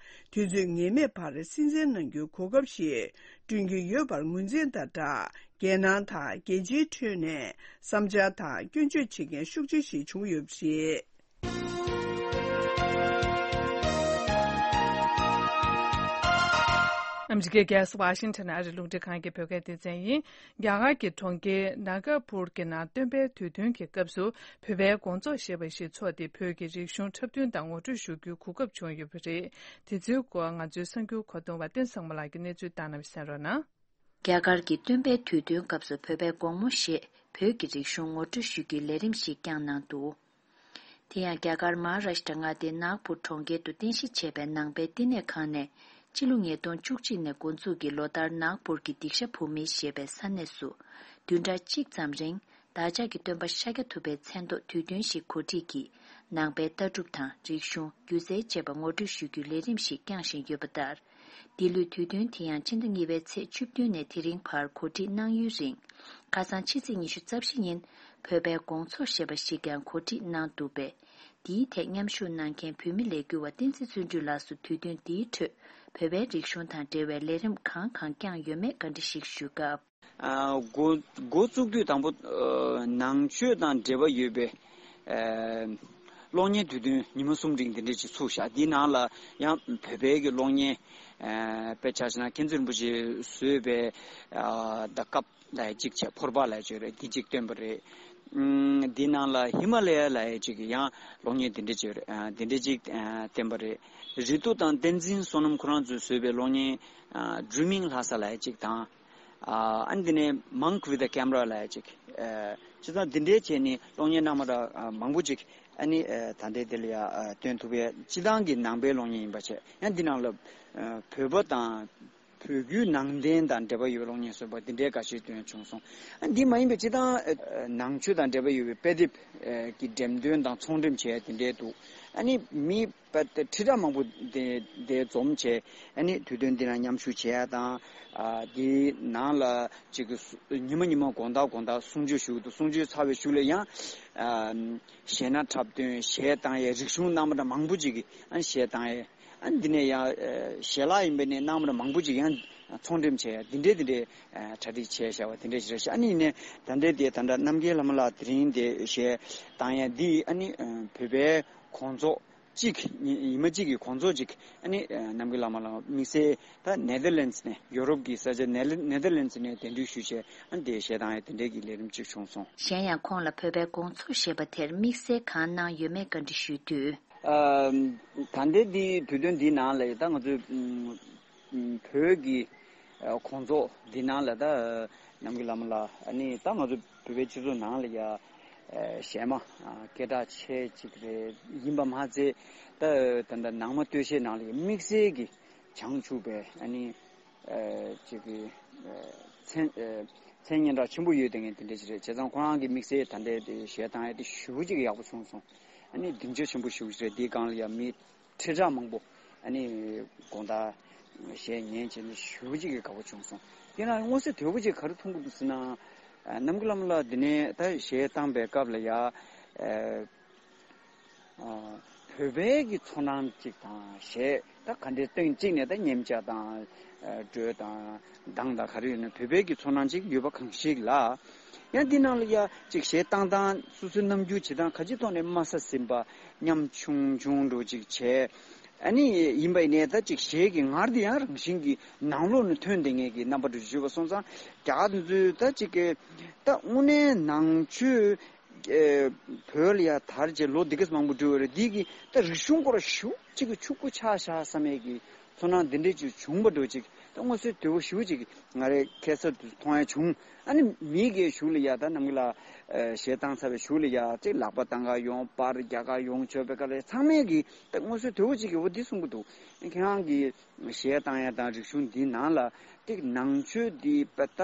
དུས་ཚོད་ངེས་མེད་བར་སྲིད་འཛིན་གནང་རྒྱུའི་གོ་སྐབས་ཤིག་བསྐྲུན་རྒྱུ་ཡོད་པར་ངོས་འཛིན་དང་སྦྲགས། རྒྱལ་ནང་དང་རྒྱལ་སྤྱིའི་ཁྲོད་ནས་བསམ་འཆར་དང་སྐྱོན་བརྗོད་བྱེད་མཁན་ཤུགས་ཆེ་ཞིག་བྱུང་ཡོད་པ་རེད། ཨ་མི་རི་ཀའི་རྒྱལ་ས་ཝ་ཤིང་ཊོན་ཨ་རིའི་རླུང་འཕྲིན་ཁང་གི་བོད་སྐད་སྡེ་ཚན་ཡིན། རྒྱ་གར་གྱི་གྲོང་ཁྱེར་ནཱ་ག་པུར་གྱི་ནང་སྟོན་པའི་དུས་སྟོན་གྱི་སྐབས་སུ་བོད་པའི་དགོང་ཚོགས་ཞེས་པ་ཞིག་འཚོགས་ཏེ། བོད་ཀྱི་རིག་གཞུང་འཁྲབ་སྟོན་དང་ངོ་སྤྲོད་ཞུ་རྒྱུའི་གོ་སྐབས་བྱུང་ཡོད་པ་རེད། དེ་ཚོའི་སྐོར་ང་ཚོའི་གསར་འགྱུར་མཁོ་གཏོང་བ་བསྟན་བཟང་མོ་ལགས་ཀྱིས་གནས་ཚུལ་བཏང་གནང་བ་གསན་རོགས་གནང་། རྒྱ་གར་གྱི་སྟོན་པའི་དུས་སྟོན་སྐབས་སུ་བོད་པའི་དགོང་མོ་ཞེས་བོད་ཀྱི་རིག་གཞུང་ངོ་སྤྲོད་ཞུ་རྒྱུའི་ལས་རིམ་ཞིག་བསྐྱངས་གནང་འདུག་དེ་ཡང་རྒྱ་གར་མ་ཧཱ་རཱཤ་ཊ་མངའ་སྡེའི་ནཱག་པུར་གྲོང་ཁྱེར་དུ་རྟེན་གཞི་བྱས་པའི་ནང་པའི་བསྟི་གནས་ཁང་ནས་ཕྱི་ལོ་ཉིས་སྟོང་བཅུ་གཅིག་ནས་འགོ་འཛུགས་ཀྱིས་ལོ་ལྟར་ནཱག་པུར་གྱི་སྡིག་བཤགས་བུད་མེད་ཞེས་པའི་ས་གནས་སུ་བདུན་ཕྲག་གཅིག་ཙམ་རིང་བདག་ཅག་གི་སྟོན་པ་ཤཱཀྱ་ཐུབ་པའི་མཚན་ཐོག་དུས་སྟོན་ཞིག་གོ་སྒྲིག་གིས་ནང་པའི་ལྟ་གྲུབ་དང་རིག་གཞུང་། སྒྱུ་རྩལ་བཅས་པ་ངོ་སྤྲོད་ཞུ་རྒྱུའི་ལས་རིམ་ཞིག་བསྐྱངས་བཞིན་ཡོད་པ་ལྟར། འདི་ལོའི་དུས་སྟོན་དེ་ཡང་ཕྱི་ཟླ་གཉིས་པའི་ཚེས་བཅུ་བདུན་ནས་དེ་རིང་བར་གོ་སྒྲིག་གནང་ཡུན་རིང་། ཁ་སང་ཕྱི་ཚེས་ཉི་ཤུ་རྩ་བཞི་ཉིན་བོད་པའི་དགོང་ཚོགས་ཞེས་པ་ཞིག་ཀྱང་གོ་སྒྲིག་གནང་འདུག་པས། འདིའི་ཐད་མཉམ་ཞུགས་གནང་མཁན་བོད་མི་ལས་འགུལ་བ་བསྟན་འཛིན་བརྩོན་འགྲུས་ལགས་སུ་དུས་སྟོན་འདིའི་ཁྲོད་བོད་པའི་རིག་གཞུང་དང་འབྲེལ་བའི་ལས་རིམ་གང་གང་བསྐྱངས་ཡོད་མེད་བཀའ་འདྲི་ཞིག་ཞུས་སྐབས། ཨ། འགོ་འགོ་བཙུགས་དུས་དང་པོ། ཨ། ནང་ཆོས་དང་འབྲེལ་བ་ཡོད་པའི། ཨ། གློག་བརྙན་དུས་སྟོན་ཉི་མ་གསུམ་རིང་འདི་འདྲས་ཅིག་ཚུགས་བཞག་འདིའི་ནང་ལ་ཡང་བོད་པའི་གི་གློག་བརྙན། ཨ། དཔེ་ཆ་བཞག་ན་མཁྱེན་བརྩེ་རིན་པོ་ཆེས་བཟོས་པའི། ཨ། ད་སྐབས་ལ་གཅིག་བྱས། ཕོར་པ་ལ་བྱས་རེད། འདི་གཅིག་བཏོན་པ་རེད། ཨུམ། འདིའི་ནང་ལ་ཧི་མ་ལ་ཡ་ལ་ཡ་གཅིག་གི་ཡང་གློག་བརྙན་འདི་འདྲས་ཅིག་རེད། ཨ། འདི་འདྲས་ཅིག་ཨ། བཏོན་པ་རེད། རི་ཏུ་དང་བསྟན་འཛིན་བསོད་ནམས་ཁོ་རང་ཚོས་བཟོས་པའི་གློག་བརྙན། ཨ། Dreaming Lhasa ལ་ཡ་གཅིག་དང་། ཨ། ཨ་ནི་འདི་ནས་Monk with a Camera ལ་ཡ་གཅིག་ཨ། བྱས་ཙང་འདི་འདྲའི་བྱས་ནས་གློག་བརྙན་རྣམ་པ་འདྲ་མང་པོ་ཅིག་ཨ་ནི། ཨ། ད་ལྟའི་འདི་ལ་ཡ། ཨ། སྟོན་ཐུབ་པའི་སྤྱི་བཏང་གི་ནང་པའི་གློག་བརྙན་ཡིན་པ་བྱས། ཡང་འདི་ནང་ལ། ཨ། བོད་པ་དང་བོད་བརྒྱུད་ནང་བསྟན་དང་འབྲེལ་བ་ཡོད་པའི་གློག་བརྙན་བཟོས་པ་འདི་འདྲའི་འགའ་ཤས་སྟོན་བྱུང་སོང་། ཨ། འདི་མ་ཡིན་པའི་སྤྱི་བཏང་། ཨ། ནང་ཆོས་དང་འབྲེལ་བ་ཡོད་པའི་དཔེ་དེབ། ཨ། ཀྱི་འགྲེམས་སྟོན་དང་ཚོང་འགྲེམས་བྱས་འདི་འདྲའི་འདུག་ཨ་ནི་མི། པ་དེ་ཁྲི་ཕྲག་མང་པོ་དེ་དེ་འཛོམས་བྱས། ཨ་ནི་དུས་སྟོན་འདི་ནང་མཉམ་ཞུགས་བྱས་ཡ་དང་། ཨ། འདིའི་ནང་ལ་ཅིག་གི་སུ་ཉི་མ་ཉི་མ་དགོང་དག་དགོང་དག་གསུང་ཆོས་ཞུ་གི་འདུག་གསུང་ཆོས་ཚར་བའི་གཞུག་ལ་ཡང་། ཨ། གཞས་སྣ་འཁྲབ་སྟོན། གཞས་བཏང་ཡ། རིག་གཞུང་རྣམ་པ་འདྲ་མང་པོ་ཅིག་གི་ཨ་ནི་གཞས་བཏང་ཡ། ཨ་ནི་འདི་ནས་ཡང་། ཨ། གཞས་ལྷག་ཡིན་པ་ནས་རྣམ་པ་འདྲ་མང་པོ་ཅིག་ཡང་ཚོང་འགྲེམས་བྱས་ཡ། འདི་འདྲའི་འདི་འདྲའི་ཨ། གྲ་སྒྲིག་བྱས་བཞག་པ་འདི་འདྲའི་ཞིག་རེད་ཤག་ཨ་ནི་ཡིན་ནའི་ད་ལྟའི་དེ་ད་ལྟ་རྣམ་རྒྱལ་ལྷ་མོ་ལགས་དེ་རིང་དེ་གཞས་བཏང་ཡ་འདི་ཨ་ནི། ཨ། བོད་པའི་དགོང་ཚོགས་གཅིག་ཉི་ཉི་མ་གཅིག་གི་དགོང་ཚོགས་གཅིག་ཨ་ནི། ཨ། རྣམ་རྒྱལ་ལྷ་མོ་ལགས་དམིགས་བསལ་ད་ནེ་དར་ལེན་ཙི་ནས། ཡོ་རོབ་ཀྱི་ས་ཆ་ནེ་ལ་ནེ་དར་ལེན་ཙི་ནས་གདན་འདྲེན་ཞུས་བྱས། ཨ་ནི་དེ་གཞས་བཏང་ཡ་དེ་འདྲའི་གི་ལས་རིམ་གཅིག་བྱུང་སོང་། གཞན་ཡང་ཁོང་ལ་བོད་པའི་དགོང་ཚོགས་ཞེས་པ་དེར་དམིགས་བསལ་གང་གནང་ཡོད་མེད་བཀའ་འདྲི་ཞུས་དུས། ཨ། ད་ལྟའི་འདི་དུས་སྟོན་འདིའི་ནང་ལ་ད་ང་ཚོས། ཨུམ། ཨུམ། བོད་ཀྱི། ཨ། དགོང་ཚོགས་འདི་ནང་ལ་ད་རྣམ་རྒྱལ་བླ་མ་ལགས། ཨ་ནི་ད་ང་ཚོ་བོད་པའི་སྤྱི་ཚོགས་ནང་ལ་ཡ། ཨ། གཞས་མ། ཨ། སྐད་གྲགས་ཆེ་ཅིག་རེད། ཡིན་པ་མ་ཚད་ད་ད་ལྟ་ནང་མ་སྟོད་གཞས་ནང་ལ་ཡ་དམིགས་བསལ་གྱི་བྱང་ཆུབ་པའི། ཨ་ནི། ཨ། ཅིག་གི། ཨ། མཚན། ཨ། མཚན་སྙན་གྲགས་ཆེན་པོ་ཡོད་དེ་ངས་དེ་འདྲ་ཞིག་རེད། བྱས་ཙང་ཁོ་རང་གི་དམིགས་བསལ་ད་ལྟའི་དེ་གཞས་བཏང་ཡ་དེ་ཞེ་པོ་ཅིག་ཡག་པོ་བྱུང་སོང་། ཨ་ནི་སྡིངས་ཆ་ཆེན་པོ་ཞེ་པོ་ཅིག་རེད། དེའི་སྒང་ལ་ཡ་མི་ཁྲི་ཕྲག་མང་པོ་ཨ་ནི་དགོང་དག་གཞས་ཉན་བྱས་ནས་ཞེ་པོ་ཅིག་གི་དགའ་པོ་བྱུང་སོང་། དེ་ན་མངོན་གསལ་དོད་པོ་ཅིག་ག་རེ་མཐོང་གི་འདུག་ཟེར་ན། ཨ། རྣམ་རྒྱལ་བླ་མ་ལགས་འདི་ནས་ད་གཞས་བཏང་པའི་སྐབས་ལ་ཡ། ཨ། ཨ། བོད་པའི་གི་ཚོར་སྣང་ཅིག་དང་། གཞས་ད་ག་འདྲའི་སྟེང་གཅིག་ནས་ད་ཉམས་ཆག་དང་། ཨ། འགྲོས་དང་གདངས་དང་ག་རེ་ཡོད་ན་བོད་པའི་གི་ཚོར་སྣང་ཅིག་ཡོད་པ་གང་ཞིག་ལ། ཡང་འདི་ནང་ལ་ཡ་ཅིག་གཞས་བཏང་སྟངས། སོ་སོའི་རྣམ་འགྱུར་བྱེད་སྟངས་ག་ཅིའི་ཐོག་ནས་དམའ་ས་ཟིན་པ། ཉམ་ཆུང་ཆུང་འདྲ་ཅིག་བྱས། ཨ་ནི་ཡིན་པ་ཡིན་ནའི་ད་ཅིག་གཞས་ཀྱི་ངར་དེ་ཡང་རང་བཞིན་གྱི་ནང་ལོགས་ནས་ཐོན་བསྡད་མཁན་གྱི་རྣམ་པ་འདྲ་ཅིག་ཡོད་པ་སོང་ཙང་། རྒྱ་གར་དེ་ཚོས་ད་ཅིག་གི་ད་དངོས་གནས་ནང་ཆོས། ཨེ། བོད་ལ་ཡ་དར་རྗེས་ལོ་འདི་གས་མང་པོ་འགྲོ་བ་རེད། འདི་གི་ད་རིག་གཞུང་སྐོར་ཞེ་པོ་ཅིག་གི་ཕྱུག་པོ་ཆགས་ཤག་བསམ་ཡས་ཀྱི་ཚོར་སྣང་འདི་འདྲས་ཅིག་བྱུང་བ་འདྲ་ཅིག་ད་མངོན་གསལ་དོད་པོ་ཞེ་པོ་ཅིག་ང་རའི་ཁ་སང་དུ་མཐོང་ཡ་བྱུང་། ཨ་ནི་མི་གི་གཞུག་ལ་ཡ་ད་རྣམ་རྒྱལ་ལགས། ཨེ། གཞས་བཏང་ཚར་བའི་གཞུག་ལ་ཡ་ཅིག་ལག་པ་བཏང་ག་ཡོང་། པར་རྒྱག་ག་ཡོང་། བྱས་པའི་སྐབས་ལ་ཚང་མས་ཀྱི་ད་མངོན་གསལ་དོད་པོ་ཅིག་གི་འོ་འདི་གསུང་གི་འདུག་ཁྱེད་རང་གི་གཞས་བཏང་ཡ་དང་རིག་གཞུང་འདི་ནང་ལ་ཏིག་ནང་ཆོས་འདི་པ་ད།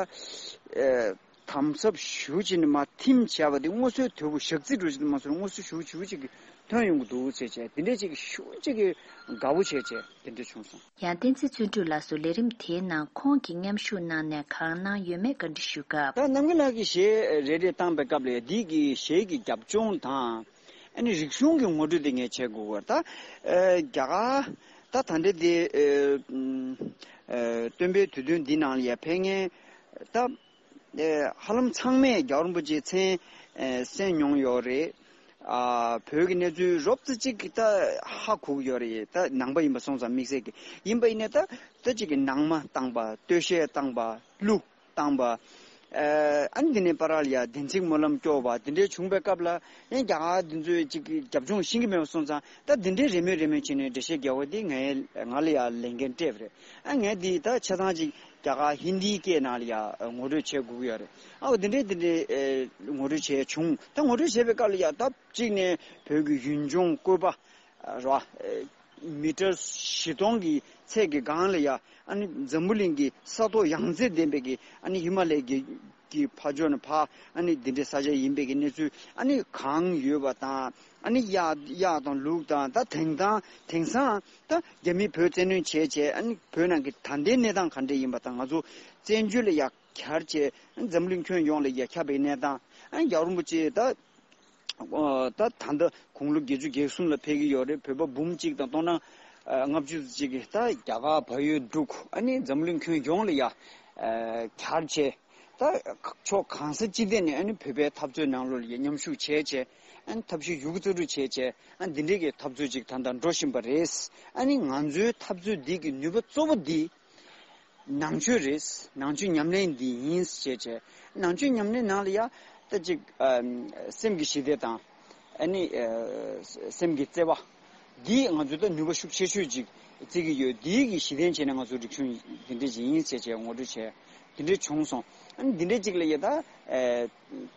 ཨེ། དམ་ཟབ་ཞེ་པོ་ཅིག་ནས་མར་ཐིམ་བྱས་པ་འདི་མངོན་གསལ་དོད་པོ་ཞག་རྩི་འདྲ་ཅིག་མ་སོང་། མངོན་གསལ་ཞེ་པོ་ཞེ་པོ་ཅིག་གི་ཐོན་ཡོང་གི་འདུག་ཟེར་བྱས། འདི་འདྲས་ཅིག་ཞེ་པོ་ཅིག་གི་དགའ་པོ་བྱས་བྱས་འདི་འདྲས་བྱུང་སོང་། ཡང་བསྟན་འཛིན་བརྩོན་འགྲུས་ལགས་སུ་ལས་རིམ་དེའི་ནང་ཁོང་གིས་མཉམ་ཞུགས་གནང་ནས་གང་གནང་ཡོད་མེད་བཀའ་འདྲི་ཞུས་སྐབས། ད་རྣམ་རྒྱལ་ལགས་ཀྱིས་གཞས་རེ་རེ་བཏང་པའི་སྐབས་ལ་འདི་གི་གཞས་ཀྱི་རྒྱབ་ལྗོངས་དང་། ཨ་ནི་རིག་གཞུང་གི་ངོ་སྤྲོད་དེ་ངས་བྱེད་དགོས་པ་རེད། ད། ཨེ། རྒྱ་གར་ད་ད་ལྟའི་དེ། ཨེ། ཨེ། སྟོན་པའི་དུས་སྟོན་འདི་ནང་ལ་ཡ་ཕེབས་མཁན་ད། ཨེ། ཧ་ལམ་ཚང་མས་རྒྱལ་བ་རིན་པོ་ཆེའི་མཚན། ཨེ། གསན་མྱོང་ཡོད་རེད། ཨ་བོད་ཀྱི་གནས་ཚུལ་རོབ་ཙམ་ཅིག་ད་ཧ་གོ་གི་ཡོད་རེད། ད་ནང་པ་ཡིན་པ་སོང་ཙང་དམིགས་བསལ་གྱི་ཡིན་པ་ཡིན་ནའི་ད་ད་ཅིག་གི་ནང་མ་བཏང་པ། སྟོད་གཞས་བཏང་པ། གླུ་བཏང་པ། ཨ་ནི་འདི་ནས་པར་ལ་ཡ་བདེན་ཚིག་སྨོན་ལམ་སྐྱོར་བ་འདི་འདྲའི་བྱུང་པའི་སྐབས་ལ་ཡང་རྒྱ་གར་འདི་ཚོས་ཅིག་གི་རྒྱབ་ལྗོངས་ཤེས་ཀྱི་མེད་པ་སོང་ཙང་ད་འདི་འདྲའི་རེ་མོས་རེ་མོས་བྱས་ནས་འགྲེལ་བཤད་རྒྱག་པ་འདི་ངས་ང་ལ་ཡ་ལས་འགན་སྤྲད་པ་རེད། ཨ་ངས་འདི་ད་ཆ་ཚང་ཅིག་རྒྱ་གར་ཧིན་དིའི་སྐད་ནང་ལ་ཡ་ངོ་སྤྲོད་བྱེད་དགོས་ཀྱི་ཡོད་རེད། ཨ་འོ་འདི་འདྲའི་འདི་འདྲའི་ཨེ་ངོ་སྤྲོད་བྱས་བྱུང་། ད་ངོ་སྤྲོད་བྱས་པའི་སྐབས་ལ་ཡ་ད་གཅིག་ནས་བོད་ཀྱི་ཡུལ་ལྗོངས་བཀོད་པ་ར་མི་ཊར་བཞི་སྟོང་གི་ཚད་ཀྱི་སྒང་ལ་ཡ་ཨ་ནི་འཛམ་བུ་གླིང་གི་ས་ཐོག་ཡང་རྩེ་ལྡན་པའི་གི་ཨ་ནི་ཧི་མ་ལའི་གི་གི་ཕ་ཕྱོགས་ནས་ཕ་ཨ་ནི་འདི་འདྲའི་ས་ཆ་ཡིན་པའི་གི་གནས་ཚུལ་ཨ་ནི་གང་ཡོད་པ་དང་། ཨ་ནི་གཡག་གཡག་དང་ལུག་དང་ད་དེང་དང་དེང་སང་ད་རྒྱ་མིས་བོད་བཙན་གནོན་བྱས་བྱས། ཨ་ནི་བོད་ནང་གི་ད་ལྟའི་གནས་སྟངས་ག་འདྲ་ཡིན་པ་དང་། ང་ཚོ་བཙན་བྱོལ་ལ་ཡ་གྱར་བྱས་ཨ་ནི་འཛམ་གླིང་ཁྱོན་ཡོངས་ལ་ཡ་ཁྱབ་པའི་གནས་སྟངས། ཨ་ནི་རྒྱལ་བ་རིན་པོ་ཆེ་ད་ཨོ་ད་ད་ལྟ་དགུང་ལོ་བརྒྱད་ཅུ་གྱ་གསུམ་ལ་ཕེབས་ཀྱི་ཡོད་རེད། བོད་པ་འབུམ་གཅིག་དང་སྟོང་ཕྲག་ལྔ་བཅུ་ཙམ་ཅིག་གིས་ད་རྒྱ་གར་བལ་ཡུལ་འབྲུག་ཨ་ནི་འཛམ་གླིང་ཁྱོན་ཡོངས་ལ་ཡ་ཨ་གྱར་བྱས། ད་ཕྱོགས་གང་ས་ཅི་ཐད་ནས་ཨ་ནི་བོད་པའི་འཐབ་རྩོད་ནང་ལོགས་ལ་ཡ་མཉམ་ཞུགས་བྱས་བྱས། ཨ་ནི་ཐབས་ཤེས་ཡོད་རྒུ་རྩལ་སྤྲུགས་བྱས་བྱས། ཨ་ནི་འདི་འདྲའི་གི་འཐབ་རྩོད་ཅིག་ད་ལྟ་འགྲོ་བཞིན་པ་རེད། ཨ་ནི་ང་ཚོའི་འཐབ་རྩོད་འདི་གི་ནུས་པ་གཙོ་བོ་འདི་ནང་ཆོས་རེད། ནང་ཆོས་ཉམས་ལེན་འདི་ཡིན་ཞེས་བྱས། ནང་ཆོས་ཉམས་ལེན་ནང་ལ་ཡ་ད་ཅིག་ཨ་སེམས་ཀྱི་ཞི་བདེ་དང་། ཨ་ནི་ཨ་སེམས་ཀྱི་བརྩེ་བ་འདིས་ང་ཚོ་ད་ནུས་པ་ཤུགས་ཆེ་ཤོས་ཅིག་བརྩི་གི་ཡོད། འདི་གི་གཞི་རྟེན་བྱས་ནས་ང་ཚོ་རིག་གཞུང་འདི་འདྲ་ཅིག་ཡིན་ཞེས་བྱས་ངོ་སྤྲོད་བྱས། འདི་འདྲ་བྱུང་སོང་། ཨ་ནི་འདི་འདྲ་ཅིག་ལ་ཡ་ད་ཨ་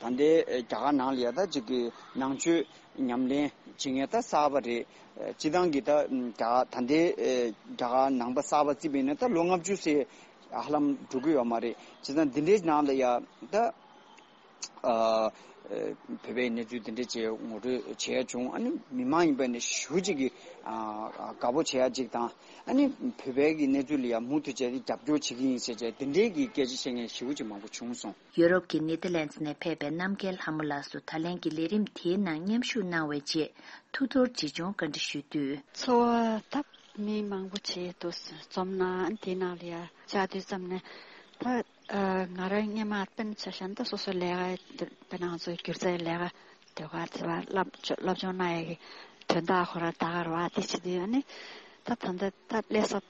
ད་ལྟའི་རྒྱ་གར་ནང་ལ་ཡ་ད་ཅིག་གི་ནང་ཆོས་ཉམས་ལེན་བྱེད་མཁན་ད་གསར་པ་རེད། སྤྱི་བཏང་གི་ད་རྒྱ་ད་ལྟའི་རྒྱ་གར་ནང་པ་གསར་པ་བརྩིས་པ་ཡིན་ན་ད་ལོ་ལྔ་བཅུ་ཙམ་ཧ་ལམ་འགྲོ་གི་ཡོད་མ་རེད། བྱས་ཙང་འདི་འདྲའི་ནང་ལ་ཡ་ད་ཨ་བོད་པའི་གནས་ཚུལ་འདི་འདྲ་ཅིག་ངོ་སྤྲོད་བྱས་བྱུང་། ཨ་ནི་མི་མང་ཡིན་པ་ནས་ཞེ་པོ་ཅིག་གི་ཨ་དགའ་པོ་བྱེད་ཡ་ཅིག་དང་། ཨ་ནི་བོད་པའི་གི་གནས་ཚུལ་ལ་ཡ་མུ་མཐུད་བྱས་ཏེ་རྒྱབ་སྐྱོར་བྱེད་ཀྱི་ཡིན་ཟེར་བྱས་འདི་འདྲའི་གི་སྐད་ཆ་བཤད་མཁན་ཞེ་པོ་ཅིག་མང་པོ་བྱུང་སོང་། ཡུ་རོབ་ཀྱི་ནེ་ཐར་ལན་ཌི་ནས་ཕེབས་པའི་རྣམ་རྒྱལ་ལྷ་མོ་ལགས་སུ་ད་ལན་གྱི་ལས་རིམ་དེའི་ནང་མཉམ་ཞུགས་གནང་བའི་རྗེས་ཐུགས་ཐོར་ཇི་བྱུང་བཀའ་འདྲི་ཞུས་དུས། ཚོར་བ་ད་མི་མང་པོ་བྱས་འདུག་འཛོམས་ན་དེའི་ནང་ལ་ཡ་བཅར་དུས་ཙམ་ནས་ད་ང་རང་སྔོན་མ་དཔེར་ན་ཆ་བཞག་ན་ད་སོ་སོའི་ལས་ཀ་དཔེར་ན་ང་ཚོའི་སྒྱུ་རྩལ་ལས་ཀ་ཟློས་གར་བྱེད་པ་སློབ་སློབ་སྦྱོང་གནང་ཡས་ཀྱི་དོན་དག་ཁོ་རང་ད་ག་རེ་བ་དེ་བྱེད་དུས། ཨ་ནི་ད་ད་ལྟ་ད་སླེབས་ས་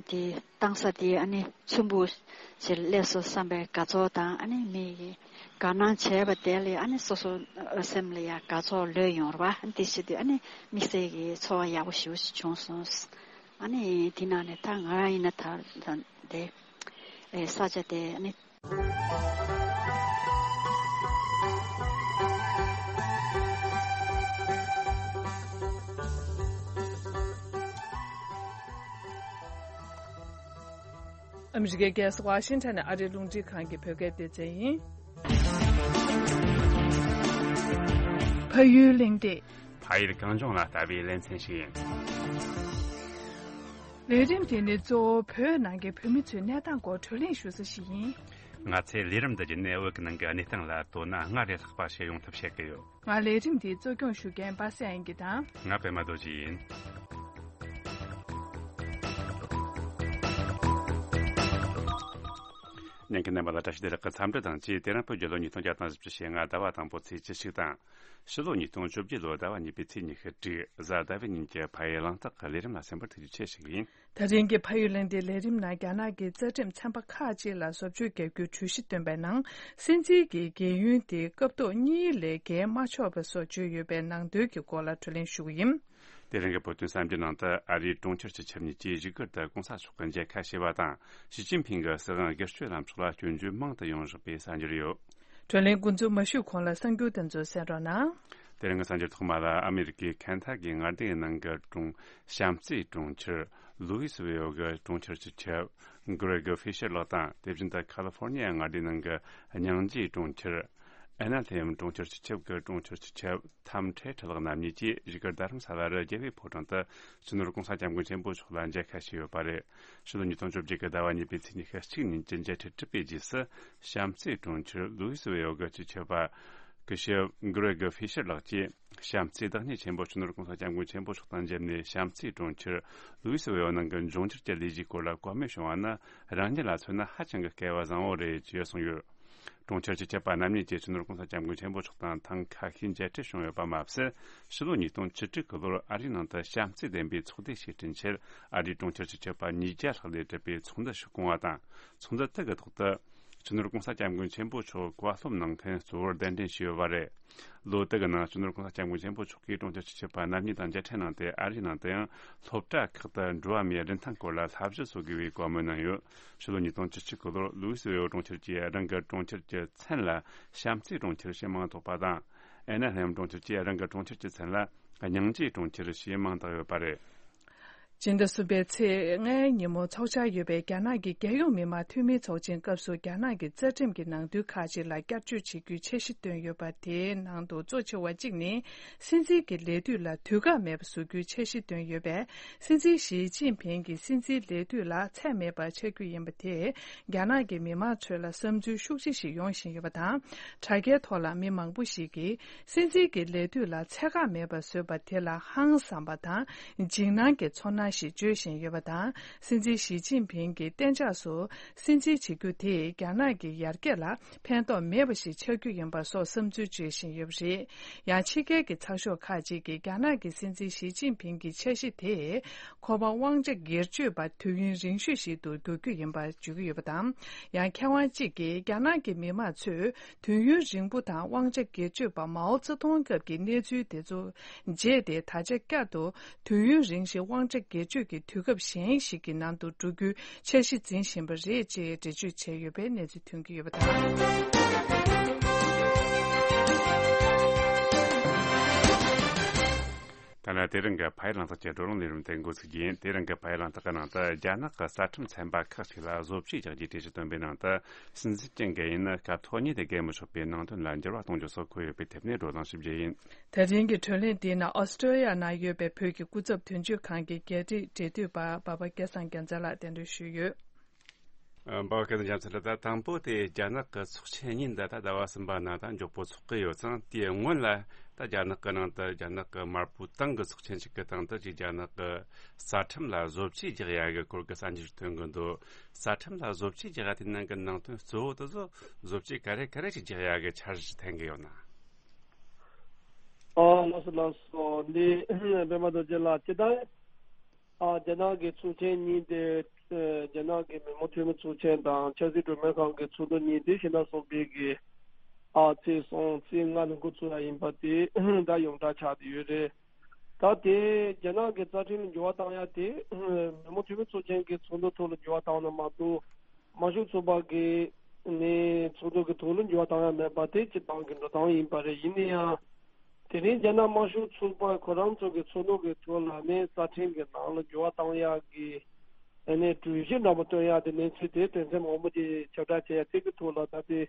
དེ་བཏང་ས་དེ་ཨ་ནི་ཚོམ་བུ་ཞིག་སླེབས་སོང་བསམ་པའི་དགའ་ཚོར་དང་། ཨ་ནི་མི་ཡི་དགའ་སྣང་བྱས་པ་དེ་ལ་ཨ་ནི་སོ་སོ་སེམས་ལ་ཡང་དགའ་ཚོར་ལོས་ཡོང་རེད་བ། ཨ་ནི་དེ་བྱེད་དུས་ཨ་ནི་དམིགས་བསལ་གྱི་ཚོར་བ་ཡག་པོ་ཞེ་པོ་ཞིག་བྱུང་སོང་། ཨ་ནི་དེ་ནང་ནས་ད་ང་རང་ཡིན་ན་ད་ད་དེ་ཨེ་ས་ཆ་དེ་ཨ་ནི། ཨ་མི་རི་ཀའི་རྒྱལ་ས་ཝ་ཤིང་ཊོན་ནས་ཨ་རིའི་རླུང་འཕྲིན་ཁང་གི་བོད་སྐད་སྡེ་ཚན་ཡིན། ཕ་ཡུལ་གླེང་སྟེགས། ཕ་ཡུལ་གངས་ལྗོངས་ལ་ལྟ་བའི་ལེ་ཚན་ཞིག་ཡིན། ལས་རིམ་དེ་ནི་གཙོ་བོ་བོད་ནང་གི་བོད་མི་ཚོའི་གནས་སྟངས་སྐོར་བགྲོ་གླེང་ཞུ་ས་ཞིག་ཡིན། ང་ཚོས་ལས་རིམ་འདི་བརྒྱུད་ནས་བོད་ཀྱི་ནང་གི་གནས་སྟངས་ལ་དོ་སྣང་སྔར་ལས་ལྷག་པ་བྱེད་ཡོང་ཐབས་བྱེད་ཀྱི་ཡོད། ང་ལས་རིམ་འདིའི་གཙོ་སྐྱོང་ཞུ་མཁན་པ་སངས་དབྱངས་སྐྱིད་དང་། ང་པད་མ་རྡོ་རྗེ་ཡིན། ཉན་མཁན་རྣམ་པ་ལ་བཀྲ་ཤིས་བདེ་ལེགས་ཀྱི་འཚམས་འདྲི་དང་བཅས། དེ་རིང་བོད་རྒྱལ་ལོ་ཉིས་སྟོང་བརྒྱ་དང་བཞི་བཅུ་ཞེ་ལྔ་ཟླ་བ་དང་པོ་ཚེས་བཅུ་གཅིག་དང་། ཕྱི་ལོ་ཉིས་སྟོང་བཅོ་བརྒྱད་ལོ་ཟླ་བ་གཉིས་པའི་ཚེས་ཉི་ཤུ་དྲུག་གཟའ་ཟླ་བའི་ཉིན་གྱི་ཕ་ཡུལ་གླེང་སྟེགས་ཀྱི་ལས་རིམ་ལ་གསན་པར་ཐུགས་རྗེ་ཆེ་ཞུ་གི་ཡིན། ད་རིང་གི་ཕ་ཡུལ་གླེང་སྟེགས་ལས་རིམ་ནང་རྒྱ་ནག་གི་རྩ་ཁྲིམས་ཚན་པ་ཁག་ཅིག་ལ་བཟོ་བཅོས་བརྒྱབ་རྒྱུའི་གྲོས་གཞི་བཏོན་པའི་ནང་། སྲིད་འཛིན་གྱི་རྒན་ཡོལ་དེ་སྐབས་ཐོག་གཉིས་ལས་བརྒལ་མ་ཆོག་པ་སོགས་བརྗོད་ཡོད་པའི་ནང་དོན་གྱི་སྐོར་ལ་བགྲོ་གླེང་ཞུ་གི་ཡིན། དེ་རིང་གི་བོད་དོན་གསར་འགྱུར་ནང་དུ། ཨ་རིའི་གྲོང་ཁྱེར་སྤྱི་ཁྱབ་གཉིས་ཀྱིས་བཞུགས་སྒར་དུ་གོང་ས་མཆོག་གི་མཇལ་ཁ་ཞུས་པ་དང་། ཞི་ཅིན་ཕིང་གི་སྲིད་དབང་སྒེར་གཅོད་ལམ་ཕྱོགས་ལ་སྐྱོན་བརྗོད་མང་དུ་ཡོང་བཞག་པའི་གསར་འགྱུར་ཡོད། བགྲོ་གླེང་འགོ་འཛུགས་མ་ཞུས་གོང་ལ་གསར་འགྱུར་དེ་ཚོ་གསན་རོགས་གནང་། དེ་རིང་གི་གསར་འགྱུར་ཐོག་མ་ལ། ཨ་མི་རི་ཀའི་ཁེན་ཐ་ཀིའི་མངའ་སྡེའི་ནང་གི་གྲོང་བྱམས་བརྩེའི་གྲོང་ཁྱེར་ལུའི་སི་ཝེ་ཨོ་གི་གྲོང་ཁྱེར་སྤྱི་ཁྱབ་གྷི་རེ་གྷི་ཧྥི་ཤར་ལགས་དང་། དེ་བཞིན་དུ་ཁ་ལི་ཧྥོར་ནི་ཡ་མངའ་སྡེའི་ནང་གི་སྙིང་རྗེའི་གྲོང་ཁྱེར་ཨེ་ན་ཐེམ་གྲོང་ཁྱེར་སྤྱི་ཁྱབ་ཀྱི་གྲོང་ཁྱེར་སྤྱི་ཁྱབ་ཐམ་ཁྲེ་ཁྲི་ལགས་རྣམ་གཉིས་ཀྱིས་བཞུགས་སྒར་རྡ་རམ་ས་ལ་རུ་རྒྱལ་བའི་ཕོ་བྲང་དུ་སྤྱི་ནོར་གོང་ས་སྐྱབས་མགོན་ཆེན་པོ་མཆོག་ལ་མཇལ་ཁ་ཞུས་ཡོད་པ་རེད། ཕྱི་ལོ་ཉིས་སྟོང་བཅོ་བརྒྱད་ཀྱི་ཟླ་བ་གཉིས་པའི་ཚེས་ཉི་ཤུ་གཅིག་ཉིན་གྱི་མཇལ་འཕྲད་གྲུབ་པའི་རྗེས་སུ། བྱམས་བརྩེའི་གྲོང་ཁྱེར་ལུའི་སི་ཝེ་ཨོ་གི་སྤྱི་ཁྱབ་པ་སྐུ་ཞབས་གྷི་རེ་གྷི་ཧྥི་ཤར་ལགས་ཀྱིས། བྱམས་བརྩེའི་བདག་ཉིད་ཆེན་པོ་སྤྱི་ནོར་གོང་ས་སྐྱབས་མགོན་ཆེན་པོ་མཆོག་དང་མཇལ་ནས། བྱམས་བརྩེའི་གྲོང་ཁྱེར་ལུའི་སི་ཝེ་ཨོ་ནང་གི་འབྱུང་འགྱུར་གྱི་ལས་གཞིའི་སྐོར་ལ་བཀའ་མོལ་བྱུང་བ་ནི། རང་ཉིད་ལ་མཚོན་ན་ཧ་ཅང་གི་སྐལ་བ་བཟང་བོ་རེད་ཅེས་གསུངས་ཡོད། གྲོང་ཁྱེར་སྤྱི་ཁྱབ་པ་རྣམ་གཉིས་ཀྱིས་སྤྱི་ནོར་༸གོང་ས་༸སྐྱབས་མགོན་ཆེན་པོ་མཆོག་དང་ཐེངས་ཁ་ཤས་མཇལ་འཕྲད་བྱུང་ཡོད་པ་མ་ཟད། ཕྱི་ལོ་ཉིས་སྟོང་བཅུ་དྲུག་གི་ལོར་ཨ་རིའི་ནང་དུ་བྱམས་བརྩེ་ལྡན་པའི་ཚོགས་སྡེ་ཞིག་བསྐྲུན་ཆེད། ཨ་རིའི་གྲོང་ཁྱེར་སྤྱི་ཁྱབ་པ་ཉིས་བརྒྱ་ལྷག་ལས་གྲུབ་པའི་ཚོགས་འདུ་ཞིག་བསྐོངས་པ་དང་། ཚོགས་འདུ་དེ་གི་ཐོག་ཏུ། སྤྱི་ནོར་༸གོང་ས་༸སྐྱབས་མགོན་ཆེན་པོ་མཆོག་བཀའ་སློབ་གནང་མཁན་གཙོ་བོར་གདན་འདྲེན་ཞུས་ཡོད་པ་རེད། ལོ་དེ་གི་ནང་སྤྱི་ནོར་༸གོང་ས་༸སྐྱབས་མགོན་ཆེན་པོ་མཆོག་གིས་གྲོང་ཁྱེར་སྤྱི་ཁྱབ་པ་རྣམ་གཉིས་དང་མཇལ་འཕྲད་གནང་སྟེ། ཨ་རིའི་ནང་དུ་ཡང་སློབ་གྲྭ་ཁག་ཏུ་འགྲོ་བ་མིའི་རིན་ཐང་སྐོར་ལ་བསླབ་གཞི་སོགས་དགོས་པའི་བཀའ་མོལ་གནང་ཡོད། ཕྱི་ལོ་ཉིས་སྟོང་བཅུ་གཅིག་གི་ལོར་ལུའི་སི་ཝེ་ཡོ་གྲོང་ཁྱེར་གྱིས་རང་གི་གྲོང་ཁྱེར་གྱི་མཚན་ལ་བྱམས་བརྩེའི་གྲོང་ཁྱེར་ཞེས་མིང་ཐོགས་པ་དང་། ཨེ་ན་ཧེམ་གྲོང་ཁྱེར་གྱིས་རང་གི་གྲོང་ཁྱེར་གྱི་མཚན་ལ་སྙིང་རྗེའི་གྲོང་ཁྱེར་ཞེས་མིང་བཏགས་ཡོད་པ་རེད། སྤྱི་ཟླ་གསུམ་པའི་ཚེས་ལྔའི་ཉིན་མོ་འཚོགས་འཆར་ཡོད་པའི་རྒྱ་ནག་གི་རྒྱལ་ཡོངས་མི་དམངས་འཐུས་མིའི་ཚོགས་ཆེན་སྐབས་སུ། རྒྱ་ནག་གི་རྩ་ཁྲིམས་ཀྱི་ནང་དོན་ཁག་ཅིག་ལ་བསྐྱར་བཅོས་བྱེད་རྒྱུའི་འཆར་གཞི་བཏོན་ཡོད་པ། དེའི་ནང་དུ་གཙོ་ཆེ་བ་གཅིག་ནི། སྲིད་འཛིན་གྱི་ལས་དུས་ལ་དུས་བཀག་མེད་པ་བཟོ་རྒྱུའི་འཆར་གཞི་བཏོན་ཡོད་པས། སྲིད་འཛིན་ཞི་ཅིན་ཕིང་གི་སྲིད་འཛིན་ལས་དུས་ལ་ཚད་མེད་པ་ཆགས་རྒྱུ་ཡིན་པ་དེས། རྒྱ་ནག་གི་མི་དམངས་ཚོ་ལ་བསམ་ཚུལ་ཤུགས་ཆེ་ཞིག་ཡོང་བཞིན་ཡོད་པ་དང་། དྲ་རྒྱའི་ཐོག་ལ་མི་མང་པོ་ཞིག་གིས། སྲིད་འཛིན་གྱི་ལས་དུས་ལ་ཚད་བཀག་མེད་པ་བཟོས་པ་དེ་ལ་ཧང་སངས་པ་དང་། འཇིགས་སྣང་གི་ཚོར་སྣང་ཞིག་བརྗོད་བཞིན་ཡོད་པ་དང་། སྲིད་འཛིན་ཞི་ཅིན་ཕིང་གི་གཏན་འཇགས་སུ་སྲིད་འཛིན་བྱེད་རྒྱུ་དེས་རྒྱ་ནག་གི་ཡར་རྒྱས་ལ་ཕན་ཐོགས་མེད་པ་ཞིག་ཆགས་རྒྱུ་ཡིན་པ་སོགས་བསམ་ཚུལ་བརྗོད་བཞིན་ཡོད་པ་རེད། ཡང་ཕྱི་རྒྱལ་གྱི་ཚགས་ཤོག་ཁག་ཅིག་གིས་རྒྱ་ནག་གི་སྲིད་འཛིན་ཞི་ཅིན་ཕིང་གི་འཆར་གཞི་དེས། ཁོ་པ་དབང་ཆ་སྒེར་གཅོད་པ་དུས་ཡུན་རིང་ཤོས་ཤིག་ཏུ་འགྱུར་རྒྱུ་ཡིན་པ་བརྗོད་ཀྱི་ཡོད་པ་དང་། ཡང་མཁས་དབང་གཅིག་གིས་རྒྱ་ནག་གི་མི་དམངས་ཚོས་དུས་ཡུན་རིང་པོ་དང་དབང་ཆ་སྒེར་གཅོད་པ་མའོ་ཙེ་ཏུང་སྐབས་ཀྱི་གནས་ཚུལ་དེ་ཚོ་བརྗེད་དེ། ད་ཆ་བསྐྱར་དུ་དུས་ཡུན་རིང་ཞིང་དབང་ཆ་སྒེར་གཅོད་ཀྱི་དུས་སྐབས་གཞན་ཞིག་གི་ནང་དུ་འགྲོ་རྒྱུའི་འཆར་གཞི་འཛིན་བཞིན་པ་རེད་ཅེས་འགྲེལ་བརྗོད་བྱས་ཡོད་པའི་གནས་ཚུལ་ཐོན་གྱི་ཡོད་པ་དང་། ད་ནི་དེ་རིང་གི་ཕ་ཡུལ་གླེང་སྟེགས་ཀྱི་བགྲོ་གླེང་ལས་རིམ་དེ་འགོ་ཚུགས་རྒྱུ་ཡིན། དེ་རིང་གི་ཕ་ཡུལ་གླེང་སྟེགས་ཀྱི་ནང་དུ། རྒྱ་ནག་གི་རྩ་ཁྲིམས་ཚན་པ་ཁག་ཅིག་ལ་བཟོ་བཅོས་རྒྱག་རྒྱུའི་གྲོས་གཞི་བཏོན་པའི་ནང་དུ། སྲིད་འཛིན་ཀྱི་འགན་ཡིན་ནི་སྐབས་ཐོག་མ་དེ་བཀལ་མི་ཆོག་པའི་ནང་དོན་ལ་འགྱུར་བ་གཏོང་རྒྱུ་སོགས་འཁོད་ཡོད་པའི་དེབ་ནས་བགྲོ་གླེང་ཞིབ་རྒྱས་ཡིན། དེ་རིང་གི་བགྲོ་གླེང་འདིའི་ནང་ཨོ་སི་ཀྲོ་ལི་ཡ་ནང་ཡོད་པའི་བོད་ཀྱི་སྐུ་ཚབ་དོན་གཅོད་ཁང་གི་རྒྱ་རིགས་འབྲེལ་མཐུད་པ་འབའ་པ་སྐལ་བཟང་རྒྱལ་མཚན་ལགས་གདན་འདྲེན་ཞུས་ཡོད། འབའ་ཀེ་ནི་རྒྱལ་མཚན་ལགས། ད་དང་པོ་དེ་རྒྱ་ནག་གི་ཚོགས་ཆེན་གཉིས་འདི་ད་ཟླ་བ་གསུམ་པ་ནང་ད་མགྱོགས་པོ་ཚོགས་ཀྱི་ཡོད་ཙང་། དེའི་སྔོན་ལ་ད་རྒྱ་ནག་གི་ནང་དུ་རྒྱ་ནག་གི་དམར་པོའི་ཏང་གི་ཚོགས་ཆེན་ཞིག་གི་སྟེང་དུ་ཅིག་རྒྱ་ནག་གི་རྩ་ཁྲིམས་ལ་བཟོ་བཅོས་རྒྱག་ཡ་གི་སྐོར་གྱི་གསར་འགྱུར་ཐོན་གྱི་འདུག་རྩ་ཁྲིམས་ལ་བཟོ་བཅོས་རྒྱག་ཡ་དེ་ནང་གི་ནང་དོན་གཙོ་བོ་དེ་ཚོ་བཟོ་བཅོས་ག་རེ་ག་རེ་ཞིག་རྒྱག་ཡ་གི་འཆར་གཞི་འཐེན་གྱི་ཡོད་ན། ཨ་ལགས་སོ་ལགས་སོ། འདི་པད་མ་རྡོ་རྗེ་ལགས། སྤྱིར་བཏང་། ཨ། རྒྱ་ནག་གི་ཚོགས་ཆེན་གཉིས་དེ། ཨ། རྒྱ་ནག་གི་མི་དམངས་འཐུས་མི་ཚོགས་ཆེན་དང་ཆབ་སྲིད་གྲོས་མོལ་ཁང་གི་ཚོགས་འདུ་གཉིས་དེ་ཕྱི་ཟླ་གསུམ་པའི་གི། ཨ། ཚེས་གསུམ་ཚེས་ལྔ་ལ་འགོ་ཚུགས་ཡ་ཡིན་པ་དེ་ད་ཡོངས་གྲགས་ཆགས་བསྡད་ཡོད་རེད། ད་དེ་རྒྱ་ནག་གི་རྩ་ཁྲིམས་ལ་འགྱུར་བ་བཏང་ཡ་དེ་མི་དམངས་འཐུས་མི་ཚོགས་ཆེན་གྱི་ཚོགས་འདུ་ཐོག་ལ་འགྱུར་བ་བཏང་ན་མ་གཏོགས། དམར་ཤོག་ཚོགས་པ་གི་ནས་ཚོགས་འདུ་གི་ཐོག་ལ་འགྱུར་བ་བཏང་ཡ་མེད་པ་དེ་སྤྱིར་བཏང་གི་འགྲོ་སྟངས་ཡིན་པ་རེད། ཡིན་ན་ཡང་། དེ་རིང་རྒྱ་ནག་དམར་ཤོག་ཚོགས་པ་ཁོ་རང་ཚོ་གི་ཚོགས་འདུ་གི་ཐོག་ལ་ནས་རྩ་ཁྲིམས་ཀྱི་ནང་ལ་འགྱུར་བ་བཏང་ཡག་གི་ཨ་ནི་གྲོས་གཞི་འདྲ་པོ་བཏོན་ཡག་དེ་གནས་ཚུལ་དེ་དོན་ཚན་མང་པོ་ཅིག་ཁྱབ་བསྒྲགས་བྱས་ཡག་དེ་གི་ཐོག་ལ་ད་དེ་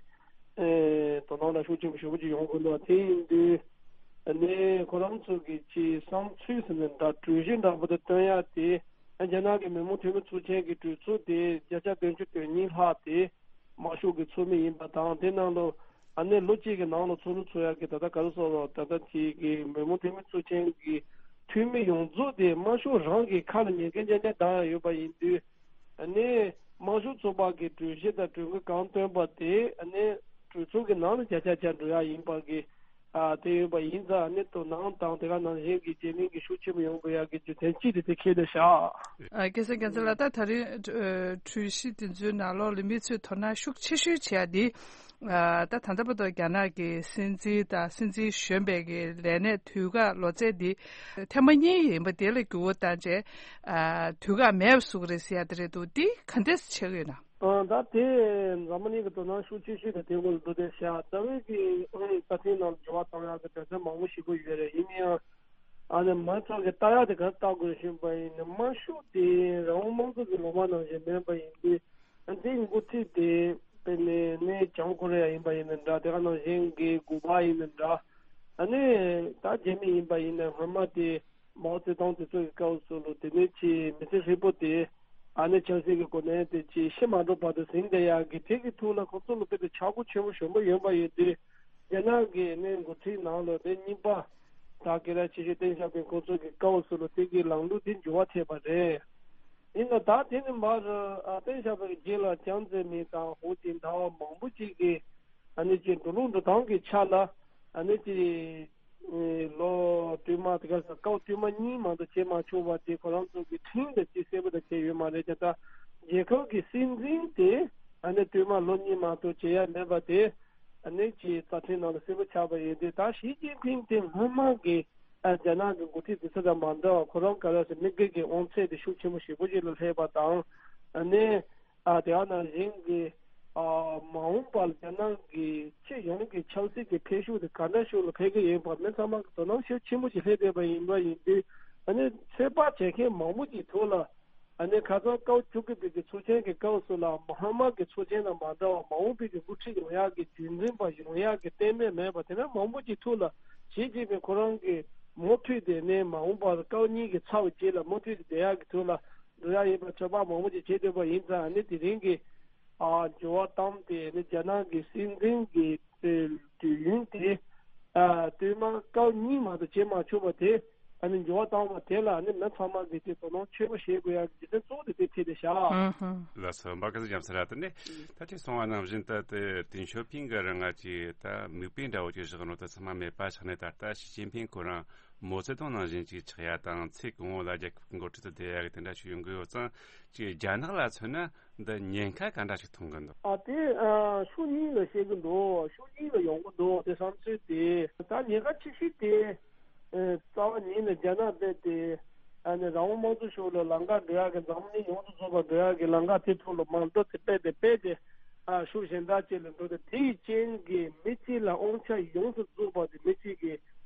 ཨེ་དོ་སྣང་ལ་ཤུགས་ཆེན་པོ་ཞེ་པོ་ཅིག་ཡོང་གི་འདུག་དེ་ཡིན་དུས་ཨ་ནི་ཁོ་རང་ཚོ་གི་ཅིག་བསམ་ཚུལ་ཟེར་ན་འདྲ་གྲོས་གཞི་འདྲ་པོ་དེ་བཏོན་ཡག་དེ་རྒྱ་ནག་གི་མི་དམངས་འཐུས་མི་ཚོགས་ཆེན་གྱི་གྲོས་ཚོགས་དེ་བརྒྱ་ཆ་བདུན་ཅུ་དོན་གཉིས་ལྷག་དེ། དམར་ཤོག་གི་ཚོགས་མི་ཡིན་པ་དང་། དེ་ནང་ལ་ཨ་ནི་ལོ་གཅིག་གི་ནང་ལ་ཚོགས་འདུ་ཚོགས་ཡག་གི་ད་ལྟ་ག་རེ་ཟེར་རོ། ད་ལྟ་ཅིག་གི་མི་དམངས་འཐུས་མི་ཚོགས་ཆེན་གྱི་འཐུས་མི་ཡོངས་རྫོགས་དེ་དམར་ཤོག་རང་གི་ཁ་ལ་ཉན་མཁན་རྐྱང་རྐྱང་བདམས་ཡག་ཡོད་པ་ཡིན་དུས། ཨ་ནི་དམར་ཤོག་ཚོགས་པ་གི་གྲོས་གཞི་དང་གྲོས་འགོ་གང་བཏོན་པ་དེ་ཨ་ནི་གྲོས་ཚོགས་ཀྱི་ནང་ལ་བརྒྱ་ཆ་བརྒྱ་འགྲོ་ཡག་ཡིན་པ་གི། ཨ། དེ་ཡོད་པ་ཡིན་ཙང་ཨ་ནི་དོ་སྣང་དང་དེ་ག་ནང་བཞིན་གྱི་བརྗེ་ལེན་གྱི་ཤུགས་ཆེན་པོ་ཡོང་དགོས་ཡག་གི་རྒྱུ་མཚན་གཅིག་དེ་དེ་ཁེལ་བསྡད་ཤག་ཨ། སྐལ་བཟང་རྒྱལ་མཚན་ལགས། ད་ད་རིང་ཨ་གྲོས་གཞི་དེ་ཚོའི་ནང་ལོགས་ལ་མི་ཚོས་དོ་སྣང་ཤུགས་ཆེ་ཤོས་བྱེད་ཡ་དེ། ཨ། ད་ད་ལྟ་བར་དུ་རྒྱ་ནག་གི་སྲིད་འཛིན་དང་སྲིད་འཛིན་གཞོན་པའི་གི་ལས་གནས་དུས་བཀག་ལོ་ཚད་དེ་ཐེངས་མ་གཉིས་ཡིན་པ་དེ་ལ་འགྱུར་བ་བཏང་བྱས། ཨ། དུས་བཀག་མེད་པ་བཟོ་གི་རེད་ཟེར་ཡ་དེ་རེད་འདུག་དེ་ག་འདྲས་ཆགས་ཀྱི་ཡོད་ན། ཨ། ད་དེ་འཛམ་བུ་གླིང་གི་དོ་སྣང་ཤུགས་ཆེ་ཤོས་དེ་དེ་སྐོར་ལ་འདུག་སྟེ་བཤད། རྩ་བའི་གི་ཨང་རྩ་ཁྲིམས་ནང་འགྱུར་བ་གཏོང་ཡག་གི་དོན་ཚན་མང་པོ་ཞིག་པོ་ཡོད་རེད། ཡིན་ན་ཡང་ཨ་ནི་མང་ཚོགས་ཀྱི་ལྟ་ཡག་དེ་ག་རེ་ལྟ་དགོས་ཤེས་པ་ཡིན་ན། དམར་ཤོག་དེ་རང་དབང་དམངས་གཙོ་གི་ལུང་པ་ནང་བཞིན་མིན་པ་ཡིན་དུས། ཨ། དེའི་འགོ་ཁྲིད་དེ་དཔེར་ན་ནི་བྱང་ཀོ་རི་ཡ་ཡིན་པ་ཡིན་ན་འདྲ། དེ་ག་ནང་བཞིན་གི་ཀུ་པ་ཡིན་ན་འདྲ། ཨ་ནི་ད་རྒྱ་མི་ཡིན་པ་ཡིན་ན་སྔོན་མ་དེ། མའོ་ཙེ་ཏུང་དེ་ཚོ་གི་སྐབས་སུ་ལོ་དེ་ནས་ཀྱི་མི་ཚེ་ཧྲིལ་པོ་དེ་ཨ་ནི་ཆབ་སྲིད་ཀྱི་གོ་གནས་དེ་ཅི་ཤི་མ་འགྲོ་བར་དུ་ཟིན་བསྡད་ཡག་གི་དེ་གི་ཐོག་ལ་ཁོ་ཚོ་ལ་དཔེ་དེ་ཆག་སྒོ་ཆེན་པོ་ཞེ་པོ་ཡོད་པ་ཡིན་དུས། རྒྱ་ནག་གི་ནི་འགོ་ཁྲིད་ནང་ལོ་དེ་གཉིས་པ་ད་སྐད་གྲགས་ཆེ་ཤོས་ཏེང་ཞའོ་ཕིང་ཁོ་ཚོ་གི་སྐབས་སུ་ལོ་དེ་གི་ལམ་ལུགས་དེ་འགྱུར་བ་ཐེབས་པ་རེད། ཡིན་ན་ད་དེ་ནི་མར་ཨ་ཏེང་ཞའོ་ཕིང་རྗེས་ལ་ཅང་ཙེ་མིན་དང་ཧུའུ་ཅིན་ཐའོ་མང་པོ་ཅིག་གིས། ཨ་ནི་ཅིག་འགྲོ་ལུགས་འགྲོ་སྟངས་ཀྱི་ཆ་ལ་ཨ་ནི་ཅིག་ཨེ་ལོ་བསྟུད་མར་དེ་ག་ས་སྐབས་བསྟུད་མར་གཉིས་མ་གཏོགས་བྱེད་མ་ཆོག་པ་དེ་ཁོ་རང་ཚོ་གི་ཁྲིམས་དང་ཅིག་གསལ་པོ་དང་བྱས་ཡོད་མ་རེད་ཀྱང་། ད་རྒྱལ་ཁབ་ཀྱི་སྲིད་འཛིན་དེ་ཨ་ནི་བསྟུད་མར་ལོ་གཉིས་མ་གཏོགས་བྱེད་ཡ་མེད་པ་དེ་ཨ་ནི་ཅིག་རྩ་ཁྲིམས་ནང་ལ་གསལ་པོ་ཆགས་པ་ཡིན་དུས། ད་ཞི་ཅིན་ཕིང་དེ་སྔོན་མ་གི་ཨ་རྒྱ་ནག་གི་འགོ་ཁྲིད་དེ་ཚོ་དང་མ་འདྲ་བར་ཁོ་རང་ག་རེ་ཟེར་མི་སྒེར་གྱི་དབང་ཚད་དེ་ཤུགས་ཆེན་པོ་ཞེ་པོ་ཅིག་ལ་སླེབས་པ་དང་། ཨ་ནི་ཨ་དེ་ག་ནང་བཞིན་གྱི་ཨ་མ་འོངས་པར་རྒྱ་ནག་གི་སྤྱི་ཡོངས་ཀྱི་ཆབ་སྲིད་ཀྱི་འཕེལ་ཤུགས་དེ་ག་འདྲ་ཤུགས་ལ་འཕེལ་གྱི་ཡིན་པ་མི་ཚང་མ་གི་དོ་སྣང་ཤུགས་ཆེན་པོ་ཞིག་སླེབས་བསྡད་པ་ཡིན་པ་ཡིན་དུས། ཨ་ནི་ཚོད་དཔག་བྱེད་མཁན་མང་པོ་ཅིག་ཐོག་ལ་ཨ་ནི་ཁ་སང་སྐབས་བཅུ་དགུ་པའི་གི་ཚོགས་ཆེན་གྱི་སྐབས་སུ་ལ་མ་ཧ་མ་གི་ཚོགས་ཆེན་དང་མ་འདྲ་བར་མ་འོངས་པའི་གི་འགོ་ཁྲིད་ཡོང་ཡག་གི་རྒྱུན་འཛིན་པ་ཡོང་ཡག་གི་གཏན་འབེབས་མེད་པ་དེ་འདྲ་མང་པོ་ཅིག་ཐོག་ལ་ཞི་ཅིན་ཕིང་ཁོ་རང་གི་མུ་མཐུད་དེ་ནས་མ་འོངས་པར་སྐབས་གཉིས་ཀྱི་ཚབ་རྗེས་ལ་མུ་མཐུད་དེ་བསྡད་ཡག་གི་ཐོག་ལ་འགྲོ་ཡག་ཡིན་པ་ཚོད་དཔག་མང་པོ་ཅིག་བྱེད་འདོད་པ་ཡིན་ཙང་། ཨ་ནི་དེ་རིང་གི་ཨ་འགྱུར་བ་བཏང་སྟེ་ནི་རྒྱ་ནག་གི་སྲིད་འཛིན་གྱི་དུས་ཡུན་དེ་ཨ་བསྟུད་མར་སྐབས་གཉིས་མ་གཏོགས་བྱེད་མ་ཆོག་པ་དེ་ཨ་ནི་འགྱུར་བ་བཏང་བ་དེ་ལ་ཨ་ནི་མི་ཚང་མ་གིས་དེ་དོ་སྣང་ཆེན་པོ་བྱེད་དགོས་ཡག་གི་རྒྱུ་མཚན་གཙོ་བོ་དེ་དེ་ཕྱེ་དེ་བཞག་ཨུ་ཧུ། ལགས་སོ། འབའ་ཀ་ཟི་འཇམ་ས་ར། དེ་ནས་ད་ཅི་གསུངས་པ་ནང་བཞིན་ད་དེ་ཏིང་ཞོ་ཕིང་གི་རང་ང་ཅི་ད་མིག་དཔེ་འདྲ་བོ་ཅིག་བཞག་ནོ་ད་ཚང་མ་མེད་པ་ཆགས་ནས། ད་ལྟ་ཞི་ཅིན་ཕིང་ཁོ་རང་མའོ་ཙེ་ཏུང་ནང་བཞིན་ཅིག་ཆགས་ཡ་དང་། ཚེ་གང་བོ་ལ་རྒྱལ་ཁབ་ཀྱི་འགོ་ཁྲིད་དུ་བསྡད་ཡ་གི་དེ་འདྲ་ཞིག་ཡོང་གི་ཡོད་ཙང་། ཅིག་རྒྱ་ནག་ལ་མཚོན་ན་འདི་ཉེན་ཁ་ག་འདྲ་ཞིག་མཐོང་གི་འདུག་ཨ་དེ་ཨ་ཕྱོགས་གཉིས་ལ་བཤད་གི་འདུག་ཕྱོགས་གཉིས་ལ་ཡོང་གི་འདུག་དེ་བསམ་ཚུལ་དེ། ད་ཉེན་ཁ་ཆེ་ཤོས་དེ་ཨ་རྩ་བ་ཉིད་ནས་རྒྱ་ནག་རྦད་དེ་ཨ་ནི་རང་དབང་དམངས་གཙོ་ཕྱོགས་ལ་ལམ་ཁ་འགྲོ་ཡག་གི་འཛམ་གླིང་ཡོངས་སུ་རྫོགས་པ་འགྲོ་ཡག་གི་ལམ་ཁ་དེ་ཐོག་ལ་མར་འགྲོ་དེ་རྦད་དེ་རྦད་དེ་ཨ་ཕྱོགས་གཞན་དག་ཅིག་ལ་འགྲོ་དེ། དེའི་རྐྱེན་གྱིས་མི་གཅིག་ལ་དབང་ཆ་ཡོངས་སུ་རྫོགས་པ་དེ་མི་གཅིག་གིས་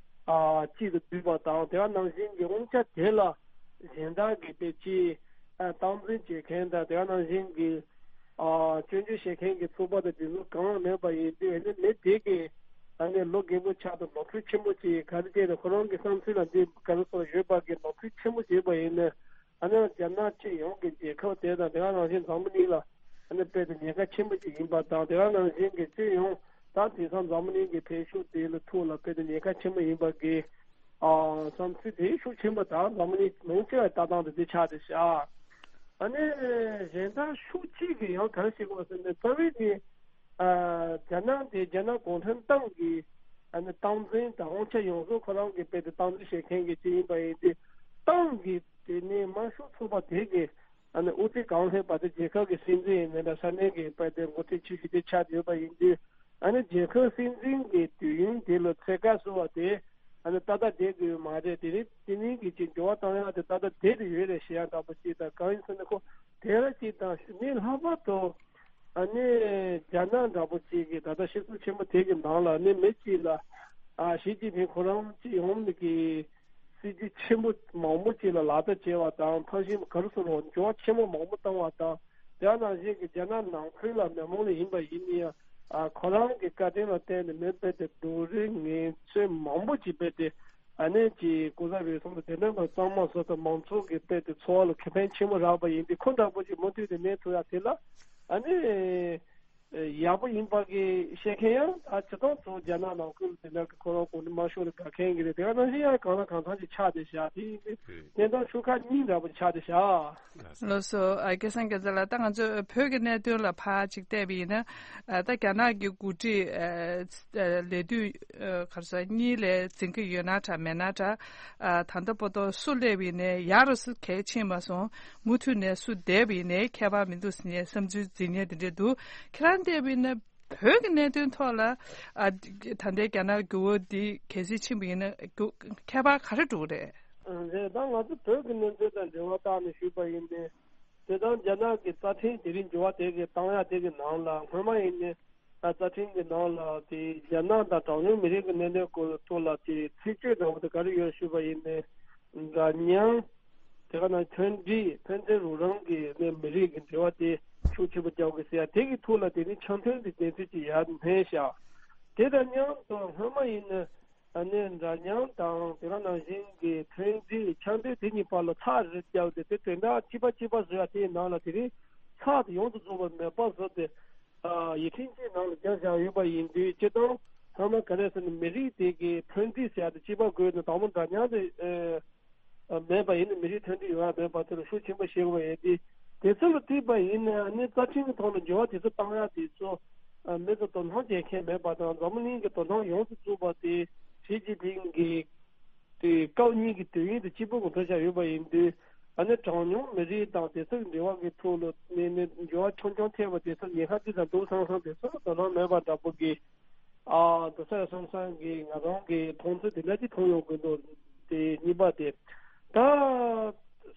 ཨ་གཅིག་ཏུ་བསྡུས་པ་དང་། དེ་ག་ནང་བཞིན་གྱི་དབང་ཆ་དེ་ལ་གཞན་དག་གིས་དཔེ་ཅིག་ཨ་སྟངས་འཛིན་བྱེད་མཁན་དང་། དེ་ག་ནང་བཞིན་གྱི་ཨ་སྐྱོན་བརྗོད་བྱེད་མཁན་གྱི་ཚོགས་པ་དང་དེ་ཚོ་གང་མེད་པ་ཡིན་དུས། ཨ་ནི་མི་དེ་གིས་ཨ་ནི་ལོ་རྒན་པོ་ཆགས་དང་ནོར་འཁྲུལ་ཆེན་པོ་ཅིག་ག་རེ་བྱས་ནས་ཁོ་རང་གི་བསམ་ཚུལ་ལ་འདི་ག་རེ་སོགས་ཡོད་པ་གི་ནོར་འཁྲུལ་ཆེན་པོ་བྱས་པ་ཡིན་ན། ཨ་ནི་རྒྱ་ནག་སྤྱི་ཡོངས་ཀྱི་རྒྱལ་ཁབ་དེ་དང་དེ་ག་ནང་བཞིན་འཛམ་བུ་གླིང་ལ་ཨ་ནི་དཔེ་དེ་ཉེན་ཁ་ཆེན་པོ་ཅིག་ཡིན་པ་དང་། དེ་ག་ནང་བཞིན་གྱི་སྤྱི་ཡོངས་ད་དེང་སང་འཛམ་བུ་གླིང་གི་འཕེལ་ཤུགས་དེ་ལ་ཐུག་ལ་དཔེ་དེ་ཉེན་ཁ་ཆེན་པོ་ཡིན་པ་གི་ཨ་བསམ་ཚུལ་དེ་ཤུགས་ཆེན་པོ་དང་། འཛམ་བུ་གླིང་མང་ཆེ་བའི་ལྟ་སྟངས་དེ་དེ་ཆགས་བསྡད་ཤག་ཨ་ནི་གཞན་དག་ཤུགས་གཅིག་གིས་ཡང་ག་རེ་བྱེད་དགོས་ཟེར་ན། རྩ་བའི་དེ་ཨ་རྒྱ་ནག་དེ་རྒྱ་ནག་གུང་ཁྲན་ཏང་གི་ཨ་ནི་སྟངས་འཛིན་དང་དབང་ཆ་ཡོངས་རྫོགས་ཁོ་རང་གིས་དཔེ་དེ་སྟངས་འཛིན་བྱེད་མཁན་གྱི་ཅིག་ཡིན་པ་ཡིན་དུས། ཏང་གི་དེ་ནས་དམར་ཤོག་ཚོགས་པ་དེ་གི་ཨ་ནི་དབུ་ཁྲིད་གང་ལྷོད་པ་དེ་རྒྱལ་ཁབ་ཀྱི་སྲིད་འཛིན་ཡིན་ནའི་འདྲ། ས་གནས་ཀྱི་དཔེ་དེ་འགོ་ཁྲིད་ཆེ་ཤོས་དེ་ཆགས་ཡོད་པ་ཡིན་དུས། ཨ་ནི་རྒྱལ་ཁབ་སྲིད་འཛིན་གྱི་དུས་ཡུན་དེ་ལ་ཚད་བཀག་བཟོ་བ་དེ་ཨ་ནི་ཏག་ཏག་བསྡད་དགོས་མ་རེད། དེ་རིང་དེ་རིང་གི་ཅིག་འགྱུར་བ་བཏང་ཡག་དེ་ཏག་ཏག་བསྡད་དེ་ཡོད་རེད་ཞེས་ཡག་འདྲ་པོ་ཅིག་དང་། གང་ཡིན་ཟེར་ན་ཁོ་དེ་ལ་ཅིག་དང་ནི་ལྷག་པར་དུ་ཨ་ནི་རྒྱ་ནག་འདྲ་པོ་ཅིག་གིས་ད་ལྟ་སྤྱི་ཚོགས་ཆེན་པོ་དེ་གི་ནང་ལ་ནི་མི་གཅིག་ལ་ཨ་ཞི་ཅིན་ཕིང་ཁོ་རང་སྤྱི་ཡོངས་ཀྱི་སྲིད་ཇུས་ཆེན་པོ་མང་པོ་ཅིག་ལ་ལག་བསྟར་བྱས་པ་དང་། ཕར་ཕྱིན་ག་རེ་ཟེར་རོ། འགྱུར་བ་ཆེན་པོ་མང་པོ་བཏང་བ་དང་། དེ་ནང་བཞིན་གྱི་རྒྱ་ནག་ནང་ཁུལ་ལ་མི་མང་ལ་ཡིན་པ་ཡིན་ན་ཡང་ཨ་ཁོ་རང་གི་བཀའ་དྲིན་ལ་བརྟེན་ནས་མི་དཔེ་དེ་སྡུག་རུས་ངལ་རྩོལ་མང་པོ་ཅིག་དཔེ་དེ་ཨ་ནི་ཅིག་ལྐོག་ཟ་རུལ་སུངས་དང་དེ་འདྲ་བ་གཙང་མ་བཟོ་དང་། མང་ཚོགས་ཀྱི་དཔེ་དེ་འཚོ་བ་ལ་ཁེ་ཕན་ཆེན་པོ་རག་པ་ཡིན་དུས། ཁོ་འདྲ་པོ་ཅིག་མུ་མཐུད་དེ་གནས་ཐུབ་ཡ་དེ་ལ་ཨ་ནི་ཡག་པོ་ཡིན་པ་གི་བཤད་མཁན་ཡང་ད་སྤྱིར་བཏང་ཚོ་རྒྱ་ནག་ནང་ཁུལ་དེ་འདྲ་གི་ཁོ་རང་གོང་ནས་མ་ཤོར་ནས་དགའ་མཁན་གྱི་རེད། དེ་ག་ནང་བཞིན་ཡང་གང་ལ་གང་འཚམ་ཅིག་ཆགས་བསྡད་བཞག་དེ་ཡིན་དུས་གནས་སྟངས་ཤུགས་ཁག་གཉིས་འདྲ་པོ་ཆགས་བསྡད་བཞག་ལགས་སོ། ཨ་སྐལ་བཟང་རྒྱལ་མཚན་ལགས། ད་ང་ཚོ་བོད་ཀྱི་གནད་དོན་ལ་ཕར་ཅིག་བལྟས་པ་ཡིན་ན། ཨ་ད་རྒྱ་ནག་གི་འགོ་ཁྲིད་ཨ་ལས་དུས་ཨ་ག་རེ་ཟེར་གཉིས་ལས་འཛིན་གྱི་ཡོད་ན་འདྲ་མེད་ན་འདྲ། ཨ་ད་ལྟ་བར་དུ་སུ་སླེབས་པ་ཡིན་ནའི་ཡག་རུ་སུ་གལ་ཕྱིན་མ་སོང་། མུ་མཐུད་ནས་སུ་བསྡད་པ་ཡིན་ནའི་ཁྱད་པར་མི་འདུག་ཟེར་ནས་བསམ་ཚུལ་འཛིན་མཁན་དེ་འདྲ་འདུག་ཁྱེད་རང་བལྟས་པ་ཡིན་ན། བོད་ཀྱི་གནད་དོན་ཐོག་ལ་ཨ་ད་ལྟའི་རྒྱ་ནག་འགྱུར་བ་འདི་གལ་སྲིད་ཕྱིན་པ་ཡིན་ན་འགྱུར་ཁྱད་པར་ག་རེ་འགྲོ་གི་རེད། རེད། ད་ང་ཚོ་བོད་ཀྱི་གནད་དོན་དང་འབྲེལ་བ་བཏགས་ནས་ཞུས་པ་ཡིན་ཏེ། དེ་དང་རྒྱ་ནག་གི་རྩ་ཁྲིམས་དེ་རིང་འགྱུར་བ་དེ་གི་བཏང་ཡ་དེ་གི་ནང་ལ་སྔོན་མ་ཡིན་ནའི་ཨ་རྩ་ཁྲིམས་ཀྱི་ནང་ལ་དེ་རྒྱ་ནག་དང་གྲངས་ཉུང་མི་རིགས་ཀྱི་གནད་དོན་སྐོར་ཐོག་ལ་དེ་ཚིག་བརྗོད་འདྲ་བོ་དེ་ག་རེ་ཡོད་ཞུས་པ་ཡིན་ནའི། འདྲ་མཉམ། དེ་ག་ནང་མཐུན་སྒྲིལ་ཕན་ཚུན་རོགས་རམ་གྱི་ནས་མི་རིགས་ཀྱི་འབྲེལ་བ་དེ་ཤུགས་ཆེན་པོ་རྒྱག་དགོས་ཟེར་ཡ་དེ་གི་ཐོག་ལ་དེ་ནི་འཆམ་མཐུན་གྱི་གནས་ཚུལ་ཅིག་ཡར་སྣོན་བཞག་དེ་དང་མཉམ་དུ་སྔོན་མ་ཡིན་ན་ཨ་ནི་འདྲ་མཉམ་དང་དེ་ག་ནང་བཞིན་གྱི་མཐུན་སྒྲིལ་འཆམ་མཐུན་དེ་གཉིས་བར་ལ་ཚགས་རེ་བརྒྱབ་སྟེ་དེ་དོན་དག་གཅིག་པ་གཅིག་པ་བཟོ་ཡ་དེའི་ནང་ལ་དེ་རིང་ཚགས་དེ་ཡོངས་སུ་རྫོགས་པ་མེད་པ་བཟོ་སྟེ། ཡིག་ཕྲེང་གཅིག་ནང་ལ་བརྒྱབ་བཞག་ཡོད་པ་ཡིན་དུས། སྤྱིར་བཏང་ཚང་མ་ག་རེ་ཟེར་ན་མི་རིགས་དེ་གའི་ཕན་ཚུན་ཟེར་ཡ་དེ་གཅིག་པ་དགོས་ན་དང་པོ་འདྲ་མཉམ་དེ་མེད་པ་ཡིན་ན་མི་རིགས་མཐུན་སྒྲིལ་ཡོང་ཡ་མེད་པ་དེ་ལ་ཤུགས་ཆེན་པོ་བཞེས་དགོས་པ་ཡིན་དུས། དེ་ཚོ་ལ་བལྟས་པ་ཡིན་ན་ནི་རྩ་ཁྲིམས་ཀྱི་ཐོག་ལ་འགྱུར་བ་དེ་ཚོ་བཏང་ཡ་དེ་ཚོ་ ཨ་མི་ཚོ་དོ་སྣང་བྱེད་མཁན་མེད་པ་དང་འཛམ་བུ་གླིང་གི་དོ་སྣང་ཡོངས་སུ་རྫོགས་པ་དེ་ཞི་ཅིན་ཕིང་གི་དེ་སྐབས་གཉིས་ཀྱི་དུས་ཡུན་དེ་གཅིག་པུ་གོང་འཕེལ་བྱ་ཡོད་པ་ཡིན་དུས། ཨ་ནི་གྲངས་ཉུང་མི་རིགས་དང་དེ་ཚོའི་འབྲེལ་བ་གི་ཐོག་ལ་ནས་ནས་འབྲེལ་བ་ཆུང་ཆུང་ཐེབས་པ་དེ་ཚོ་ཉེན་ཁ་ཅི་ཙམ་འདུག་བསམ་བསམ་དེ་ཚོ་ལ་དོ་སྣང་མེད་པ་འདྲ་པོ་གི། ཨ་དེ་ཚོ་བསམ་བསམ་གི་ང་རང་གི་མཐོང་ཚུལ་དེ་འདྲ་ཅིག་མཐོང་ཡོང་གི་འདུག་དེ་གཉིས་པ་དེ། ད་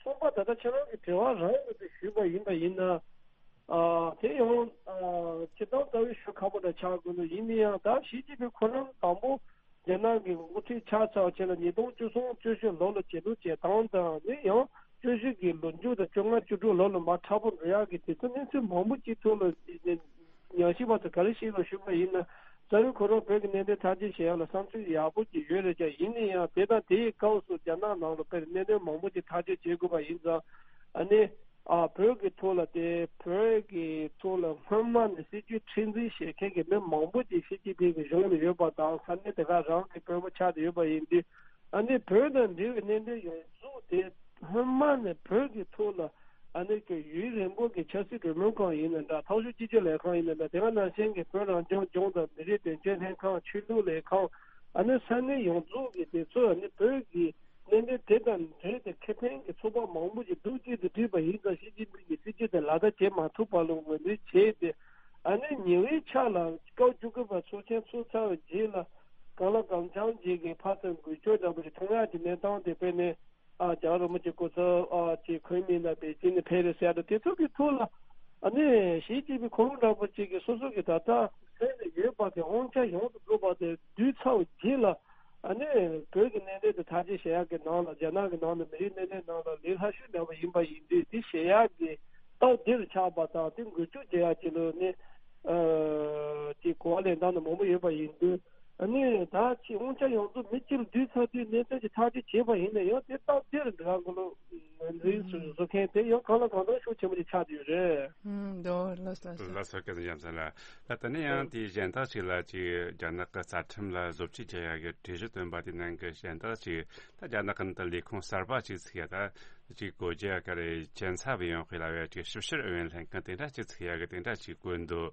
གསུམ་པ་ད་ལྟ་ཁྱེད་རང་གི་དྲི་བ་རང་གི་དེ་ཞུས་པ་ཡིན་པ་ཡིན་ན། ཨ་དེ་ཡང་ཨ་སྤྱིར་བཏང་རྩ་བའི་ཞུ་ཁག་པོ་འདྲ་ཆགས་དགོས་འདུག་ཡིན་ན་ཡང་ད་ཞི་ཅིན་ཕིང་ཁོ་རང་དང་པོ་རྒྱ་ནག་གི་འགོ་ཁྲིད་ཆགས་ཚར་བ་བྱས་ལ་ཉིས་སྟོང་བཅུ་གསུམ་བཅུ་བཞི་ལོ་ལ་བྱེད་ལུགས་བྱེད་སྟངས་དང་ནི་ཡང་བཅུ་བཞི་གི་ལོ་མཇུག་དང་བཅོ་ལྔ་བཅུ་དྲུག་ལོ་ལ་མར་མཁྲེགས་པོ་འགྲོ་ཡག་གི་དེ་ཚོ་གནས་ཚུལ་མང་པོ་ཅིག་ཐོག་ལ་ཉམས་ཞིབ་པ་ཚོ་ག་རེ་ཞིག་ལ་ཞུས་པ་ཡིན་ན། རྩ་བའི་ཁོ་རང་བོད་ཀྱི་གནད་དོན་ཐག་གཅོད་བྱེད་ཡག་ལ་བསམ་ཚུལ་ཡག་པོ་ཅིག་ཡོད་རེད་ཀྱང་ཡིན་ན་ཡང་དེ་དང་དེའི་སྐབས་སུ་རྒྱ་ནག་ནང་ལ་དཔེར་གནད་དོན་མང་པོ་ཅིག་ཐག་གཅོད་བྱེད་དགོས་པ་ཡིན་ཙང་ཨ་ནི། ཨ་བོད་ཀྱི་ཐོག་ལ་དེ་བོད་ཀྱི་ཐོག་ལ་སྔོན་མ་ནས་སྲིད་ཇུས་མཁྲེགས་འཛིན་བྱེད་མཁན་གྱི་མི་མང་པོ་ཅིག་ཞི་ཅིན་ཕིང་གི་གཞུང་ལ་ཡོད་པ་དང་ས་གནས་དེ་ག་རང་གི་དཔོན་པོ་ཆགས་ཏེ་ཡོད་པ་ཡིན་དུས་ཨ་ནི་བོད་དང་འབྲེལ་བའི་གནད་དོན་ཡོངས་རྫོགས་དེ་སྔོན་མ་ནས་བོད་ཀྱི་ཐོག་ལ་ཨ་ནི་གི་ཡུན་རིང་པོ་གི་ཆབ་སྲིད་གྲོས་མོལ་ཁང་ཡིན་ན་འདྲ་འཐབ་ཕྱོགས་གཅིག་གྱུར་ལས་ཁང་ཡིན་ན་འདྲ་དེ་ག་ནང་བཞིན་གྱི་བོད་རང་སྐྱོང་ལྗོངས་དང་མི་རིགས་དོན་གཅོད་ལྷན་ཁང་ཆོས་ལུགས་ལས་ཁང་ཨ་ནི་ས་གནས་ཡོངས་རྫོགས་ཀྱི་དེ་ཚོ་ཨ་ནི་བོད་ཀྱི་གནད་དོན་དེ་དང་འབྲེལ་ཏེ་ཁེ་ཕན་གྱི་ཚོགས་པ་མང་པོ་ཞིག་འདུ་བྱེད་དུ་བསྒྲིགས་པ་ཡིན་ཙང་ཞི་ཅིན་ཕིང་གིས་སྲིད་ཇུས་དེ་ལག་བསྟར་བྱེད་མ་ཐུབ་པ་ལ་ངོས་འཛིན་བྱས་ཏེ་ཨ་ནི་ཉེ་བའི་ཆར་ལ་སྐབས་བཅུ་དགུ་པ་ཚོགས་ཆེན་ཚོགས་ཚར་བའི་རྗེས་ལ་གང་ལ་གང་འཚམ་ཅིག་གི་ཕར་ཚུར་འགུལ་སྐྱོད་འདྲ་པོ་ཞིག་མཐོང་ཡག་གི་གནས་སྟངས་དེ་དཔེར་ན་ཨ་རྒྱལ་བ་རིན་པོ་ཆེ་སྐུ་ཚབ་ཨ་ཅིག་ཁོའི་མིང་ལ་པེ་ཅིན་ནས་ཕེབས་རེད་ཟེར་ཡག་དེ་ཚོ་གི་ཐོག་ལ་ཨ་ནི་ཞི་ཅིན་ཕིང་ཁོ་རང་འདྲ་པོ་ཅིག་གི་སོ་སོ་གི་ད་ལྟ་སེམས་ལ་ཡོད་པ་གི་དབང་ཆ་ཡོངས་སུ་རྫོགས་པ་དེ་བསྡུས་ཚར་བའི་རྗེས་ལ། ཨ་ནི་བོད་ཀྱི་གནད་དོན་དེ་ཐག་གཅོད་བྱེད་ཡག་གི་ནང་ལ་རྒྱ་ནག་གི་ནང་ལ་མི་རིགས་གནད་དོན་ནང་ལ་ལས་སླ་ཤོས་འདྲ་བ་ཡིན་པ་ཡིན་དུས་དེ་བྱེད་ཡག་གི་སྟབས་བདེ་རུ་ཆགས་པ་དང་དེ་འགུལ་སྐྱོད་བྱེད་ཡག་ཅིག་ལ་ནི་ཨ་ཅིག་གོ་བ་ལེན་སྟངས་ནི་མང་པོ་ཡོད་པ་ཡིན་དུས་ཨ་ནི་ད་ཅིག་དབང་ཆ་ཡོངས་རྫོགས་མི་གཅིག་ལ་བསྡུས་ཚར་དུས་གནད་དོན་ཅིག་ཐག་གཅོད་བྱེད་པ་ཡིན་ན་ཡང་དེ་སྟབས་བདེ་རུ་འགྲོ་ཡག་གི་ལོ་ངོས་འཛིན་བཟོ་བཟོ་མཁན་དེ་ཡང་གང་ལ་གང་འཚམ་ཤུགས་ཆེན་པོ་ཅིག་ཆགས་བསྡད་ཡོད་རེད། ཨུམ། འདུག་ལགས་སོ་ལགས་སོ། ལགས་སོ། སྐལ་བཟང་རྒྱལ་མཚན་ལགས། ད་དེ་ནས་ཡང་དེའི་གཞན་དག་ཅིག་ལ་ཅིག་རྒྱ་ནག་གི་རྩ་ཁྲིམས་ལ་བཟོ་བཅོས་བྱེད་ཡག་གི་གྲོས་གཞི་བཏོན་པ་དེ་ནང་གི་གཞན་དག་ཅིག་ད་རྒྱ་ནག་གི་ནང་དུ་ལས་ཁུངས་གསར་པ་ཅིག་ཚུགས་ཡག་ད་ཅིག་སྒོ་འབྱེད་ཡག་གི་རེད། གཅན་ཚ་བུ་ཡོང་དཔེ་ལ་བས་ཅིག་ཞིབ་བཤེར་ཨུ་ཡོན་ལྷན་ཁང་དེ་འདྲ་ཅིག་ཚུགས་ཡག་གི་དེ་འདྲ་ཅིག་བཀོད་འདུག་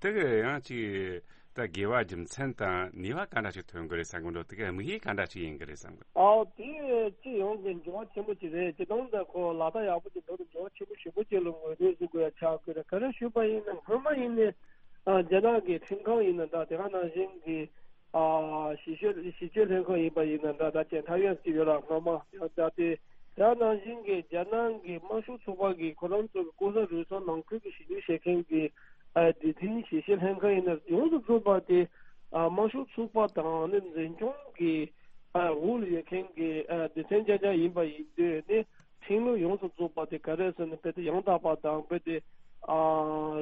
དེ་གི་ཡང་ཅིག་ད་དགོས་པ་རྒྱུ་མཚན་དང་ནུས་པ་ག་འདྲ་ཅིག་ཐོན་གི་རེད་བསམ་གི་འདུག་དེ་གི་དམིགས་ཡུལ་ག་འདྲ་ཅིག་ཡིན་གི་རེད་བསམ་གི། ཨའོ་དེ་སྤྱི་ཡོངས་ཀྱི་འགྱུར་བ་ཆེན་པོ་ཅིག་རེད། སྤྱིར་བཏང་ད་ཁོ་ལག་བསྟར་ཡག་པོ་ཅིག་འགྲོ་དུས་འགྱུར་བ་ཆེན་པོ་ཞེ་པོ་ཅིག་ལ་ངོས་འཛིན་བཟོ་དགོས་ཡ་ཆགས་དགོས་རེད། ག་རེ་ཞུས་པ་ཡིན་ན་སྔོན་མ་ཡིན་ནའི་ཨ་རྒྱ་ནག་གི་ཁྲིམས་ཁང་ཡིན་ན་འདྲ་དེ་ག་ནང་བཞིན་གྱི་ཨ་ཞི་གཅོད་ཞི་གཅོད་ལྷན་ཁང་ཡིན་པ་ཡིན་ན་འདྲ་ད་ཅན་ཐའེ་ཡོན་ཟེར་གྱི་ཡོད་ར་སྔོན་མ་ཡང་ད་དེ་དེ་ག་ནང་བཞིན་གྱི་རྒྱ་ནག་གི་དམར་ཤོག་ཚོགས་པ་གི་ཁོ་རང་ཚོ་གི་ལྐོག་ཟ་རུལ་སུངས་ནང་ཁུལ་གྱི་ཞི་གཅོད་བྱེད་མཁན་གྱི་ཨ་སྡེ་ཚན་ཞི་གཅོད་ལྷན་ཁང་ཡིན་ན་ཡོངས་སུ་རྫོགས་པ་དེ་ཨ་དམར་ཤོག་ཚོགས་པ་དང་ནི་འཛིན་སྐྱོང་གི་ཨ་འོག་ལ་ཡོད་མཁན་གྱི་ཨ་སྡེ་ཚན་རྐྱང་རྐྱང་ཡིན་པ་ཡིན་དུས་ནི་ཁྲིམས་ལུགས་ཡོངས་སུ་རྫོགས་པ་དེ་ག་རེ་ཟེར་ན་དཔེ་དེ་ཡང་དག་པ་དང་དཔེ་དེ་ཨ་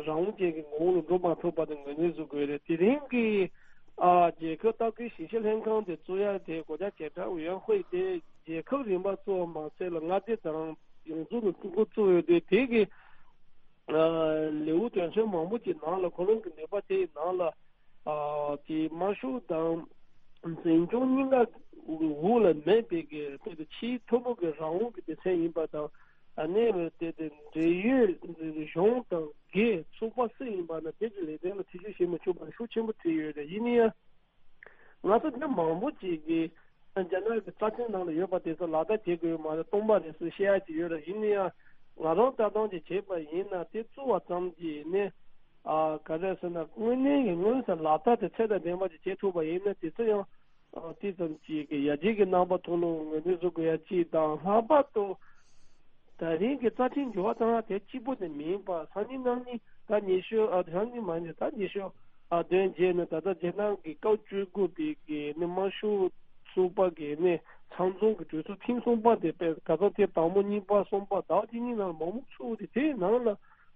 རང་དབང་ཅན་གྱི་ངོ་བོ་ལ་འགྲོ་མ་ཐུབ་པ་དེ་ངོས་འཛིན་བཟོ་དགོས་རེད། དེ་རིང་གི་ཨ་རྒྱལ་ཁབ་ལྟ་སྐུལ་ཞིབ་བཤེར་ལྷན་ཁང་དེ་བཙུགས་ཡ་དེ་སྒོ་རྒྱ་རྒྱལ་ཁབ་ཨུ་ཡོན་ཧུའེ་དེ་རྒྱལ་ཁབ་རིམ་པ་གཙོ་བོ་མ་ཚད་ལ་མངའ་སྡེ་དང་ཡོངས་རྫོགས་ལ་ཀྲུང་གོ་གཙོ་བོ་དེ་དེ་གི་ཨ་ལེའུ་དོན་ཚན་མང་པོ་ཅིག་ནང་ལ་ཁོ་རང་གི་ནུས་པ་དེའི་ནང་ལ་ཨ་དེ་དམར་ཤོག་དང་འཛིན་སྐྱོང་གཉིས་ཀ་འོག་ལ་མེད་པའི་གི་དཔེ་དེ་ཆེས་མཐོ་པོ་གི་རང་དབང་གི་སྡེ་ཚན་ཡིན་པ་དང་ཨ་ནི་དེ་དེ་འབྲེལ་ཡོད་གཞུང་དང་སྒེར་ཚོགས་པ་སུ་ཡིན་པ་ན་དེ་གི་ལས་དོན་ལ་ཐེ་ཇུས་བྱེད་མི་ཆོག་པ་ཤུགས་ཆེན་པོ་བྲིས་ཡོད་རེད། ཡིན་ན་ཡང་། ང་ཚོ་མི་མང་པོ་ཅིག་གིས་རྒྱ་ནག་གི་རྩ་ཁྲིམས་ནང་ལ་ཡོད་པ་དེ་ཚོ་ལག་བསྟར་བྱེད་དགོས་ཡོད་མ་རེད། སྟོང་པ་རེད་ཟེར་བཤད་ཡ་ཅིག་ཡོད་རེད། ཡིན་ན་ཡང་ང་རང་ལྟ་སྟངས་ཅིག་བྱས་པ་ཡིན་ན་དེ་བཙུགས་པ་ཙམ་གྱིས་ནི་ཨ་ག་རེ་ཟེར་ན་དངོས་གནས་ཀྱི་མངོན་གསལ་ལག་བསྟར་དེ་ཚད་དང་ལྡན་པ་ཅིག་བྱེད་ཐུབ་པ་ཡིན་ན་དེ་ཚོ་ཡང་ཨ་དེ་ཙམ་ཅིག་གི་ཡར་རྒྱས་ཀྱི་རྣམ་པ་ཐོག་ལ་ངོས་འཛིན་བཟོ་དགོས་ཡ་ཅིག་དང་། ལྷག་པར་དུ། ད་རིང་གི་རྩ་ཁྲིམས་འགྱུར་བ་བཏང་ཡ་དེ་གཅིག་པུ་དེ་མིན་པ། སང་ཉིན་གནངས་ཉིན་ད་ཉི་ཤུ་ཨ་སང་ཉིན་མ་ཉིན་ད་ཉི་ཤུ་ཨ་བདུན་རྗེས་ནས་ད་ལྟ་རྗེས་གནང་གི་སྐབས་བཅུ་དགུ་པའི་གི་ནི་དམར་ཤོག་ཚོགས་པ་གི་ནི་ཚང་འཛོམས་ཀྱི་གྲོས་ཚོགས་ཐེངས་གསུམ་པ་དེ་དཔེ་ག་ཚོད་དེ་དང་པོ་གཉིས་པ་གསུམ་པ་ཟླ་བ་གཅིག་གཉིས་ནང་མང་པོ་ཚུགས་ཏེ་དེའི་ནང་ལ་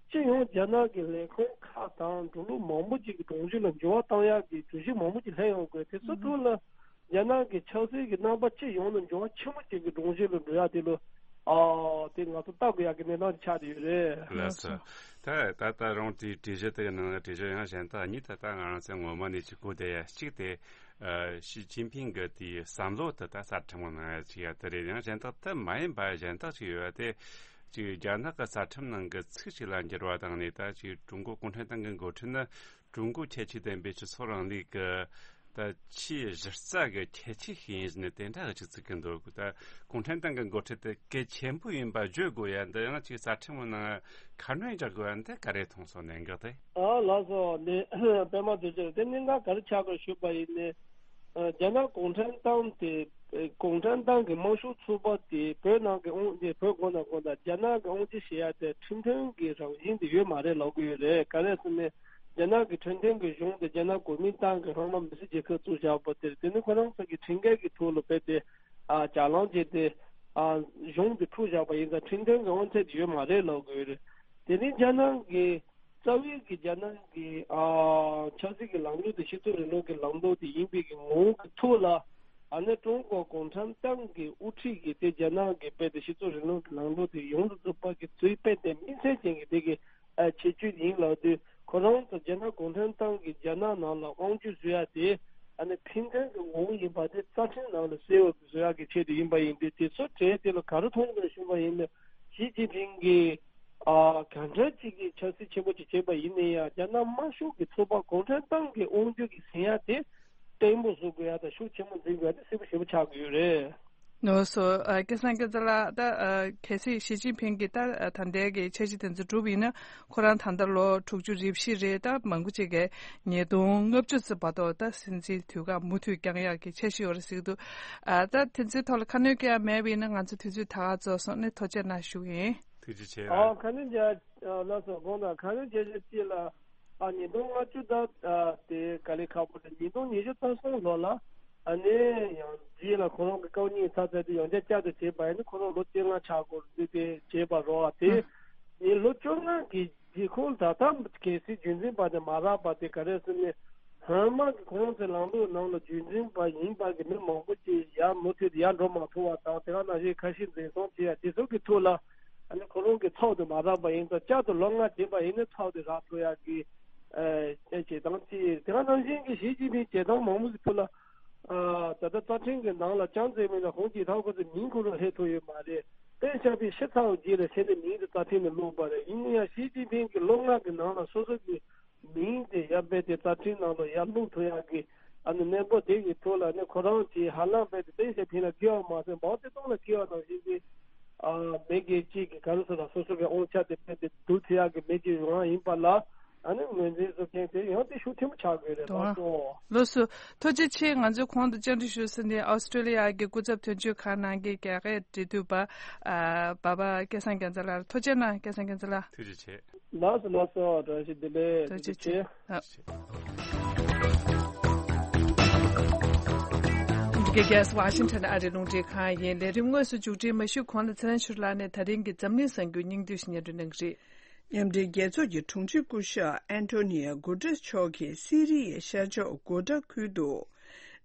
སྤྱི་ཡོངས་རྒྱ་ནག་གི་ལས་ཁུངས་ཁག་དང་འབྲུག་ལུགས་མང་པོ་ཅིག་གི་སྒྲོམ་གཞི་ལ་འགྱུར་བ་བཏང་ཡག་གི་གྲོས་གཞི་མང་པོ་ཅིག་སླེབས་ཡོང་དགོས། དེ་ཚོ་ཐོག་ལ། རྒྱ་ནག་གི་ཆབ་སྲིད་ཀྱི་རྣམ་པ་སྤྱི་ཡོངས་ནས་འགྱུར་བ་ཆེན་པོ་ཅིག་གི་སྒྲོམ་གཞི་ལ་འགྲོ་ཡ་དེ་ལ་ཨ་དེ་ང་ཚོ་ལྟ་དགོས་ཡ་གི་གནས་སྟངས་ཆགས་བསྡད་ཡོད་རེད། ལགས་སོ། ད་ད་ལྟ་རང་དེའི་གྲོས་གཞི་དེ་གི་ནང་ལ་གྲོས་གཞི་ཡང་གཞན་དག་གཉིས་ད་ལྟ་ང་རང་ཚོའི་ངོ་མ་ནས་ཅིག་གོ་བསྡད་ཡ་གཅིག་དེ་ཨ་ཞི་ཅིན་ཕིང་གི་དེའི་བསམ་བློ་དེ་ད་རྩ་ཁྲིམས་ངོ་ནང་ཡ་ཅིག་ཡ་དེ་རེད། ཡང་གཞན་དག་དེ་མ་ཡིན་པ་གཞན་དག་ཅིག་ཡོད་ཡ་དེ་ཅིག་རྒྱ་ནག་གི་རྩ་ཁྲིམས་ནང་གི་ཚིག་ཅིག་ལ་འགྱུར་བ་བཏང་ནས་ད་ཅིག་ཀྲུང་གོ་གུང་ཁྲན་ཏང་གི་འགོ་ཁྲིད་ནི། ཀྲུང་གོའི་ཁྱད་ཆོས་ལྡན་པའི་སྤྱི་ཚོགས་རིང་ལུགས་ཀྱི་ད་ཆེས་གཞི་རྩ་གི་ཁྱད་ཆོས་ཤིག་ཡིན་ནས་དེ་འདྲ་གི་ཅིག་བརྩི་གི་འདུག་ད་གུང་ཁྲན་ཏང་གི་འགོ་ཁྲིད་དེ་གལ་ཆེན་པོ་ཡིན་པ་བརྗོད་དགོས་ཡ། འདི་ཡང་ཅིག་རྩ་ཁྲིམས་ནང་ཁ་སྣོན་རྒྱག་དགོས་ཡ། འདི་ག་རེ་མཐོང་སོང་ནས་འགག་དེ། ཨ་ལགས་སོ། ནས་པད་མ་དུས་ཆེན་དེ་གནད་འགག་ག་རེ་ཆགས་དགོས་ཞུས་པ་ཡིན་ནས། རྒྱ་ནག་གུང་ཁྲན་ཏང་དེ་གུང་ཁྲན་ཏང་གི་དམངས་གཙོ་ཚོགས་པ་དེ་བོད་ནང་གི་དབང་དེ་བོད་སྒོ་ནང་སྒོ་ནང་རྒྱ་ནག་གི་དབང་ཆ་བཞེས་ཡ་དེ་ཁྲིམས་མཐུན་གྱི་རང་བཞིན་དེ་ཡོད་མ་རེད་ལབ་གི་ཡོད་རེད། ག་རེ་ཟེར་ན་རྒྱ་ནག་གི་ཁྲིམས་མཐུན་གྱི་གཞུང་དེ་རྒྱ་ནག་གོ་མིན་ཏང་གི་སྔོན་མ་མི་སེར་རྒྱལ་ཁབ་བཙུགས་བཞག་པ་དེ་རེད། དེ་ནི་ཁོ་རང་ཚོ་གི་ཁྲིམས་འགལ་གྱི་ཐོག་ལ་བོད་དེ་ཨ་ལྗགས་ལན་བྱས་ཏེ་ཨ་གཞུང་དེ་འཁྲུག་བཞག་པ་ཡིན་ཙང་ཁྲིམས་མཐུན་གྱི་དབང་ཆ་དེ་ཡོད་མ་རེད་ལབ་གི་ཡོད་རེད། དེ་ནི་རྒྱ་ནག་གི་རྩ་བའི་གི་རྒྱ་ནག་གི་ཨ་ཆབ་སྲིད་ཀྱི་ལམ་ལུགས་དེ་སྤྱི་ཚོགས་རིང་ལུགས་ཀྱི་ལམ་ལུགས་དེ་ཡིན་པའི་གི་ངོ་བོ་གི་ཐོག་ལ། ཨ་ནི་ཀྲུང་གོ་གུང་ཁྲན་ཏང་གི་དབུ་ཁྲིད་ཀྱི་དེ་རྒྱ་ནག་གི་དཔེ་དེ་སྤྱི་ཚོགས་རིང་ལུགས་ཀྱི་ལམ་ལུགས་དེ་ཡོངས་སུ་རྫོགས་པ་གི་ཚུལ་དཔེ་དེ་དམིགས་བསལ་ཅན་གྱི་དེ་གི་ཨ་ཁྱད་ཆོས་ཡིན་ལབ་དུས། ཁོ་རང་ཚོ་རྒྱ་ནག་གུང་ཁྲན་ཏང་གི་རྒྱ་ནག་ནང་ལ་དབང་སྒྱུར་བཟོ་ཡ་དེ་ཨ་ནི་ཁྲིམས་མཐུན་གྱི་ངོ་བོ་ཡིན་པ་དེ་རྩ་ཁྲིམས་ནང་ལ་གསལ་བོ་བཟོ་ཡ་གི་ཆེད་དུ་ཡིན་པ་ཡིན་དུས། དེ་ཚོ་གྲས་དེ་ལ་ག་རེ་མཐོང་དགོས་ཞུས་པ་ཡིན་ན། ཞི་ཅིན་ཕིང་གིས་ཨ་ག་འདྲ་ཅིག་གི་ཆབ་སྲིད་ཆེན་པོ་ཅིག་བྱས་པ་ཡིན་ན་ཡང་། རྒྱ་ནག་དམར་ཤོག་གི་ཚོགས་པ་གུང་ཁྲན་ཏང་གི་དབང་སྒྱུར་གྱི་ཟིན་ཡ་དེ་བརྟན་པོ་བཟོ་དགོས་ཡ་དང་ཤུགས་ཆེན་པོ་འཛིན་དགོས་ཡ་དེ་གསལ་པོ་ཞེ་པོ་ཆགས་ཀྱི་ཡོད་རེད། ནོ་སོ། ཨ་སྐལ་བཟང་སྐལ་བཟང་ལགས། ད་ཨ་གལ་སྲིད་ཞི་ཅིན་ཕིང་གིས་ད་ཨ་ད་ལྟའི་གི་འཆར་གཞི་དེ་ཚོ་གྲུབ་ཡིན་ན། ཁོ་རང་ད་ལྟ་ལོ་དྲུག་ཅུ་རེ་བཞི་རེད། ད་མང་པོ་ཅིག་གིས་ཉིས་སྟོང་ལྔ་བཅུ་ཙམ་བར་དུ་ད་སྲིད་འཛིན་དུས་བཀག་མུ་མཐུད་བསྐྱང་ཡག་གི་འཆར་གཞི་ཡོད་རེད་ཟེར་གྱི་འདུག་ཨ་ད་དེ་ཚོའི་ཐོག་ལ་ཁ་སྣོན་སྐྱེལ་ཡ་མེད་པ་ཡིན་ན། ང་ཚོ་དུས་ཚོད་ད་ག་རྫོགས་སོང་ནས་ཐུགས་རྗེ་གནང་ཞུ་གི་ཡིན། ཐུགས་རྗེ་ཆེ། ཨ་ཁ་སྣོན་རྒྱག་ལགས་སོ། དགོངས་དག་ཁ་སྣོན་རྒྱག་ཆེད་ཅིག་ལ། ཨ་ཉིས་སྟོང་ལྔ་བཅུ་ད་ཨ་དེ་ག་ལེ་ཁག་པོ་རེད། ཉིས་སྟོང་ཉི་ཤུ་རྩ་གསུམ་ལོ་ལ་ཨ་ནི་ཡང་རྗེས་ལ་ཁོ་རང་གི་སྐུ་ཉིད་ཚ་ཚ་དེ་ཡང་བསྐྱར་བསྐྱར་དུ་བྱས་པ་ཡིན་ན། ཁོ་རང་ལོ་བཅོ་ལྔ་ཆགས་སྐོར་དེ་དེ་བྱས་པ་རོ། ཨ་དེ་ཨ་ནི་ལོ་བཅོ་ལྔ་གི་རྗེས་ཁོང་ད་ལྟ་གལ་སྲིད་རྒྱུན་འཛིན་པ་དེ་མ་རག་པ་དེ་ག་རེ་ཟེར་ན། སྔོན་མ་གི་ཁོང་ཚོའི་ལམ་ལུགས་ནང་ལ་རྒྱུན་འཛིན་པ་ཡིན་པ་གི་མི་མང་པོ་ཅིག་ཡར་མུ་མཐུད་དུ་ཡར་འགྲོ་མ་ཐུབ་པ་དང་། དེ་ག་ནང་བཞིན་ཁ་ཞིག་འཛིན་བཟུང་བྱས་ཡ་དེ་ཚོ་གི་ཐོག་ལ། ཨ་ནི་ཁོ་རང་གི་ཚབ་དེ་མ་རག་པ་ཡིན་ཙང་། བསྐྱར་དུ་ལོ་ལྔ་བྱས་པ་ཡིན་ན་ཚབ་དེ་རག་ཐུབ་ཡག་གི་ཨ་བྱེད་སྟངས་ཅིག་དེ་ག་ནང་བཞིན་གྱི་ཞི་ཅིན་ཕིང་བྱེད་སྟངས་མང་པོ་ཞིག་ཐུག་ལ། ཨ་ད་ལྟ་རྩ་ཁྲིམས་ཀྱི་ནང་ལ་ཅང་ཙེ་མིན་དང་ཧུང་ཅིན་ཐའོ་ཁོ་ཚོའི་མིང་ཁོ་རང་སླེབས་ཐུབ་ཡོད་མ་རེད། ཏེང་ཞའོ་ཕིང་ཤི་ཚར་བའི་རྗེས་ལ་ཕྱིན་ནས་མིང་དེ་རྩ་ཁྲིམས་ནང་བླུགས་པ་རེད། ཡིན་ན་ཡང་ཞི་ཅིན་ཕིང་གི་ལོ་ལྔ་གི་ནང་ལ་སོ་སོ་གི་མིང་དེ་ཡར་རྦད་དེ་རྩ་ཁྲིམས་ནང་ལ་ཡར་བླུགས་ཐུབ་ཡག་གི་ཨ་ནི་གནས་བབ་དེ་གི་ཐོག་ལ་ནི་ཁོ་རང་གིས་ཧ་ལམ་རྦད་དེ་ཏེང་ཞའོ་ཕིང་ལ་སྐྱེལ་བ་མ་ཟད། མའོ་ཙེ་ཏུང་ལ་སྐྱེལ་བ་ནང་བཞིན་གྱི་ཨ་མི་སྒེར་གཅིག་གི་ག་རེ་ཟེར་ན། སོ་སོ་གི་དབང་ཆ་དེ་རྦད་དེ་བསྡུ་ཐུབ་ཡག་གི་མི་གཅིག་ཡོང་བ་ཡིན་པ་ལ། ཨ་ནི་ངོས་འཛིན་བཟོ་མཁན་དེ་ཡང་དེ་ཤུགས་ཆེན་པོ་ཆགས་དགོས་རེད། ལགས་སོ། ལགས་སོ། ཐུགས་རྗེ་ཆེ། ང་ཚོས་གོང་དུ་བཅར་འདྲི་ཞུས་ཟིན་ཏེ། ཨོ་སི་ཀྲོ་ལི་ཡ་གི་སྐུ་ཚབ་དོན་གཅོད་ཁང་ནང་གི་རྒྱ་སྐད་འབྲེལ་མཐུད་པ་ཨ་འབའ་པ་སྐལ་བཟང་རྒྱ་མཚོ་ལགས། ཐུགས་རྗེ་གནང་། སྐལ་བཟང་རྒྱ་མཚོ་ལགས། ཐུགས་རྗེ་ཆེ། ལགས་སོ་ལགས་སོ། བཀྲ་ཤིས་བདེ་ལེགས། ཐུགས་རྗེ་ཆེ། འདི་ག་རྒྱལ་ས་ཝ་ཤིང་ཊོན་ཨ་རིའི་རླུང་འཕྲིན་ཁང་ཡིན། ལས་རིམ་དངོས་སུ་མཇུག་སྒྲིལ་མ་ཞུས་གོང་ལ། ཚེ་རིང་ཆོས་གྲགས་ལགས་ནས་ད་རིང་གི་འཛམ་གླིང་གསར་འགྱུར་སྙིང་བསྡུས་ཤིག་སྙན་སྒྲོན་གནང་གི་རེད། མཉམ་འབྲེལ་རྒྱལ་ཚོགས་ཀྱི་དྲུང་ཆེ་སྐུ་ཞབས་ཨན་ཐོ་ནི་ཡ་གུ་ཏྲེས་མཆོག་གིས་སི་རི་ཡའི་ཤར་ཕྱོགས་གྷོ་ཌ་ཁུལ་དུ་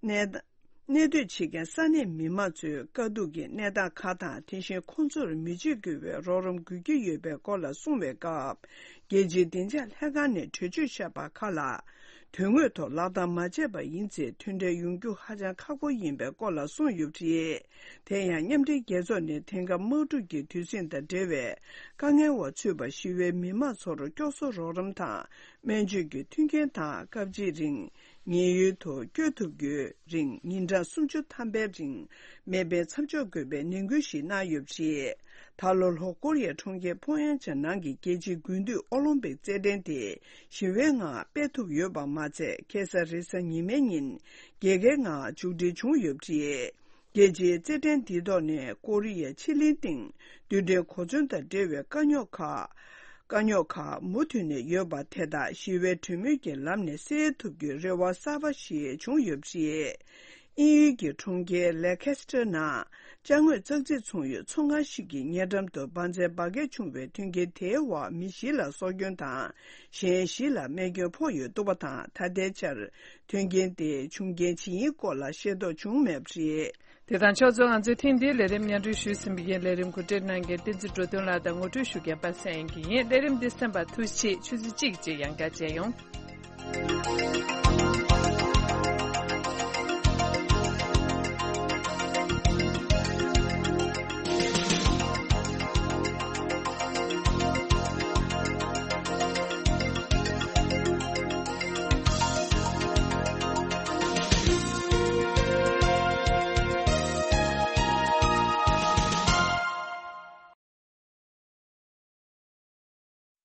གནས་གནས་སྡོད་བྱེད་མཁན་ས་གནས་མི་མང་ཚོའི་དཀའ་སྡུག་གི་གནས་སྟངས་ཁག་དང་། དེ་བཞིན་ཁོང་ཚོར་མི་བརྗེད་དགོས་པའི་རོགས་རམ་དགོས་ཀྱི་ཡོད་པའི་སྐོར་ལ་གསུངས་པའི་སྐབས། རྒྱལ་སྤྱིའི་བདེ་འཇགས་ལྷན་ཁང་ནས་གྲོས་ཆོད་བཞག་པ་ཁག་ལ་དོན་དངོས་ཐོག་ལག་བསྟར་མ་བྱས་པ་ཡིན་ཚེ། མཐུན་འབྲེལ་ཡོང་རྒྱུ་ཧ་ཅང་ཁག་པོ་ཡིན་པའི་སྐོར་ལ་གསུངས་ཡོད་པ་རེད། དེ་ཡང་མཉམ་འབྲེལ་རྒྱལ་ཚོགས་ནས་དེང་སྐབས་དམག་འཁྲུག་གི་དུས་ཟིང་དང་འབྲེལ་བའི་དཀའ་ངལ་འོག་ཚུད་པ་ཞི་བའི་མི་མང་ཚོར་སྐྱོབ་གསོ་རོགས་རམ་དང་། སྨན་བཅོས་ཀྱི་མཐུན་རྐྱེན་དང་། སྐབས་གཅིག་རིང་ཉེན་གཡོལ་དུ་བསྐྱོད་ཐུབ་རྒྱུའི་རིང་ཉིན་གྲངས་སུམ་ཅུ་ཐམ་པའི་རིང་མེ་འཕེན་མཚམས་འཇོག་དགོས་པའི་ནན་སྐུལ་ཞིག་གནང་ཡོད་པ་རེད། ད་ལོ་ལྷོ་ཀོ་རི་ཡའི་གྲོང་ཁྱེར་ཕོང་ཡང་ཅན་ནང་གི་རྒྱལ་སྤྱིའི་དགུན་དུས་ཨོ་ལིམ་པིག་རྩེད་འགྲན་དེ་ཞི་བའི་ངང་སྤེལ་ཐུབ་ཡོད་པ་མ་ཚད། ཁ་སང་རེས་གཟའ་ཉི་མའི་ཉིན་རྒྱལ་ཁའི་ངང་མཇུག་སྒྲིལ་བྱུང་ཡོད་པ་རེད། རྒྱལ་སྤྱིའི་རྩེད་འགྲན་འདིའི་ཐོག་ནས་ཀོ་རི་ཡའི་ཕྱེད་གླིང་སྟེང་རྡུལ་ཕྲན་གོ་མཚོན་དང་འབྲེལ་བའི་དཀའ་རྙོག་ཁག་དཀའ་རྙོག་ཁག་མུ་མཐུད་ནས་ཡོད་པ་དེ་དག་ཞི་བའི་གྲོས་མོལ་གྱི་ལམ་ནས་སེལ་ཐུབ་རྒྱུའི་རེ་བ་གསར་པ་ཞིག་བྱུང་ཡོད་པ་རེད། དབྱིན་ཡུལ་གྱི་གྲོང་ཁྱེར་ལེ་ཁེ་སི་ཏྲ་ནང་ཅ་དངོས་ཙག་ཙིག་ཚོང་ཡུལ་ཚོང་ཁང་ཞིག་གི་ཉེ་འགྲམ་དུ་འབར་རྫས་འབར་གས་བྱུང་བའི་མཐུན་རྐྱེན་དེའི་འོག་མི་བཞི་ལ་སྲོག་སྐྱོན་དང་། གཞན་བཞི་ལ་རྨས་སྐྱོན་ཕོག་ཡོད་འདུག་པ་དང་། ད་ལྟའི་ཆར་མཐུན་རྐྱེན་དེ་བྱུང་རྐྱེན་ཇི་ཡིན་སྐོར་ལ་ཤེས་རྟོགས་བྱུང་མེད་པ་རེད། དེ་དང་ཕྱོགས་མཚུངས། ང་ཚོས་ཐེངས་འདིའི་ལས་རིམ་སྙན་སྒྲོན་ཞུས་ཟིན་པ་ཡིན། ལས་རིམ་གོ་སྒྲིག་གནང་མཁན་བསྟན་འཛིན་འགྲོ་དོན་ལགས་དང་ངོ་སྤྲོད་ཞུ་མཁན་པ་སངས་དབྱངས་སྐྱིད་ཡིན། ལས་རིམ་འདི་གསན་པར་ཐུགས་རྗེ་ཆེ། ཆུ་ཚོད་གཅིག་རྗེས་ཡང་བསྐྱར་མཇལ་ཡོང་།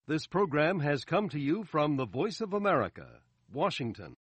This program has come to you from the Voice of America, Washington.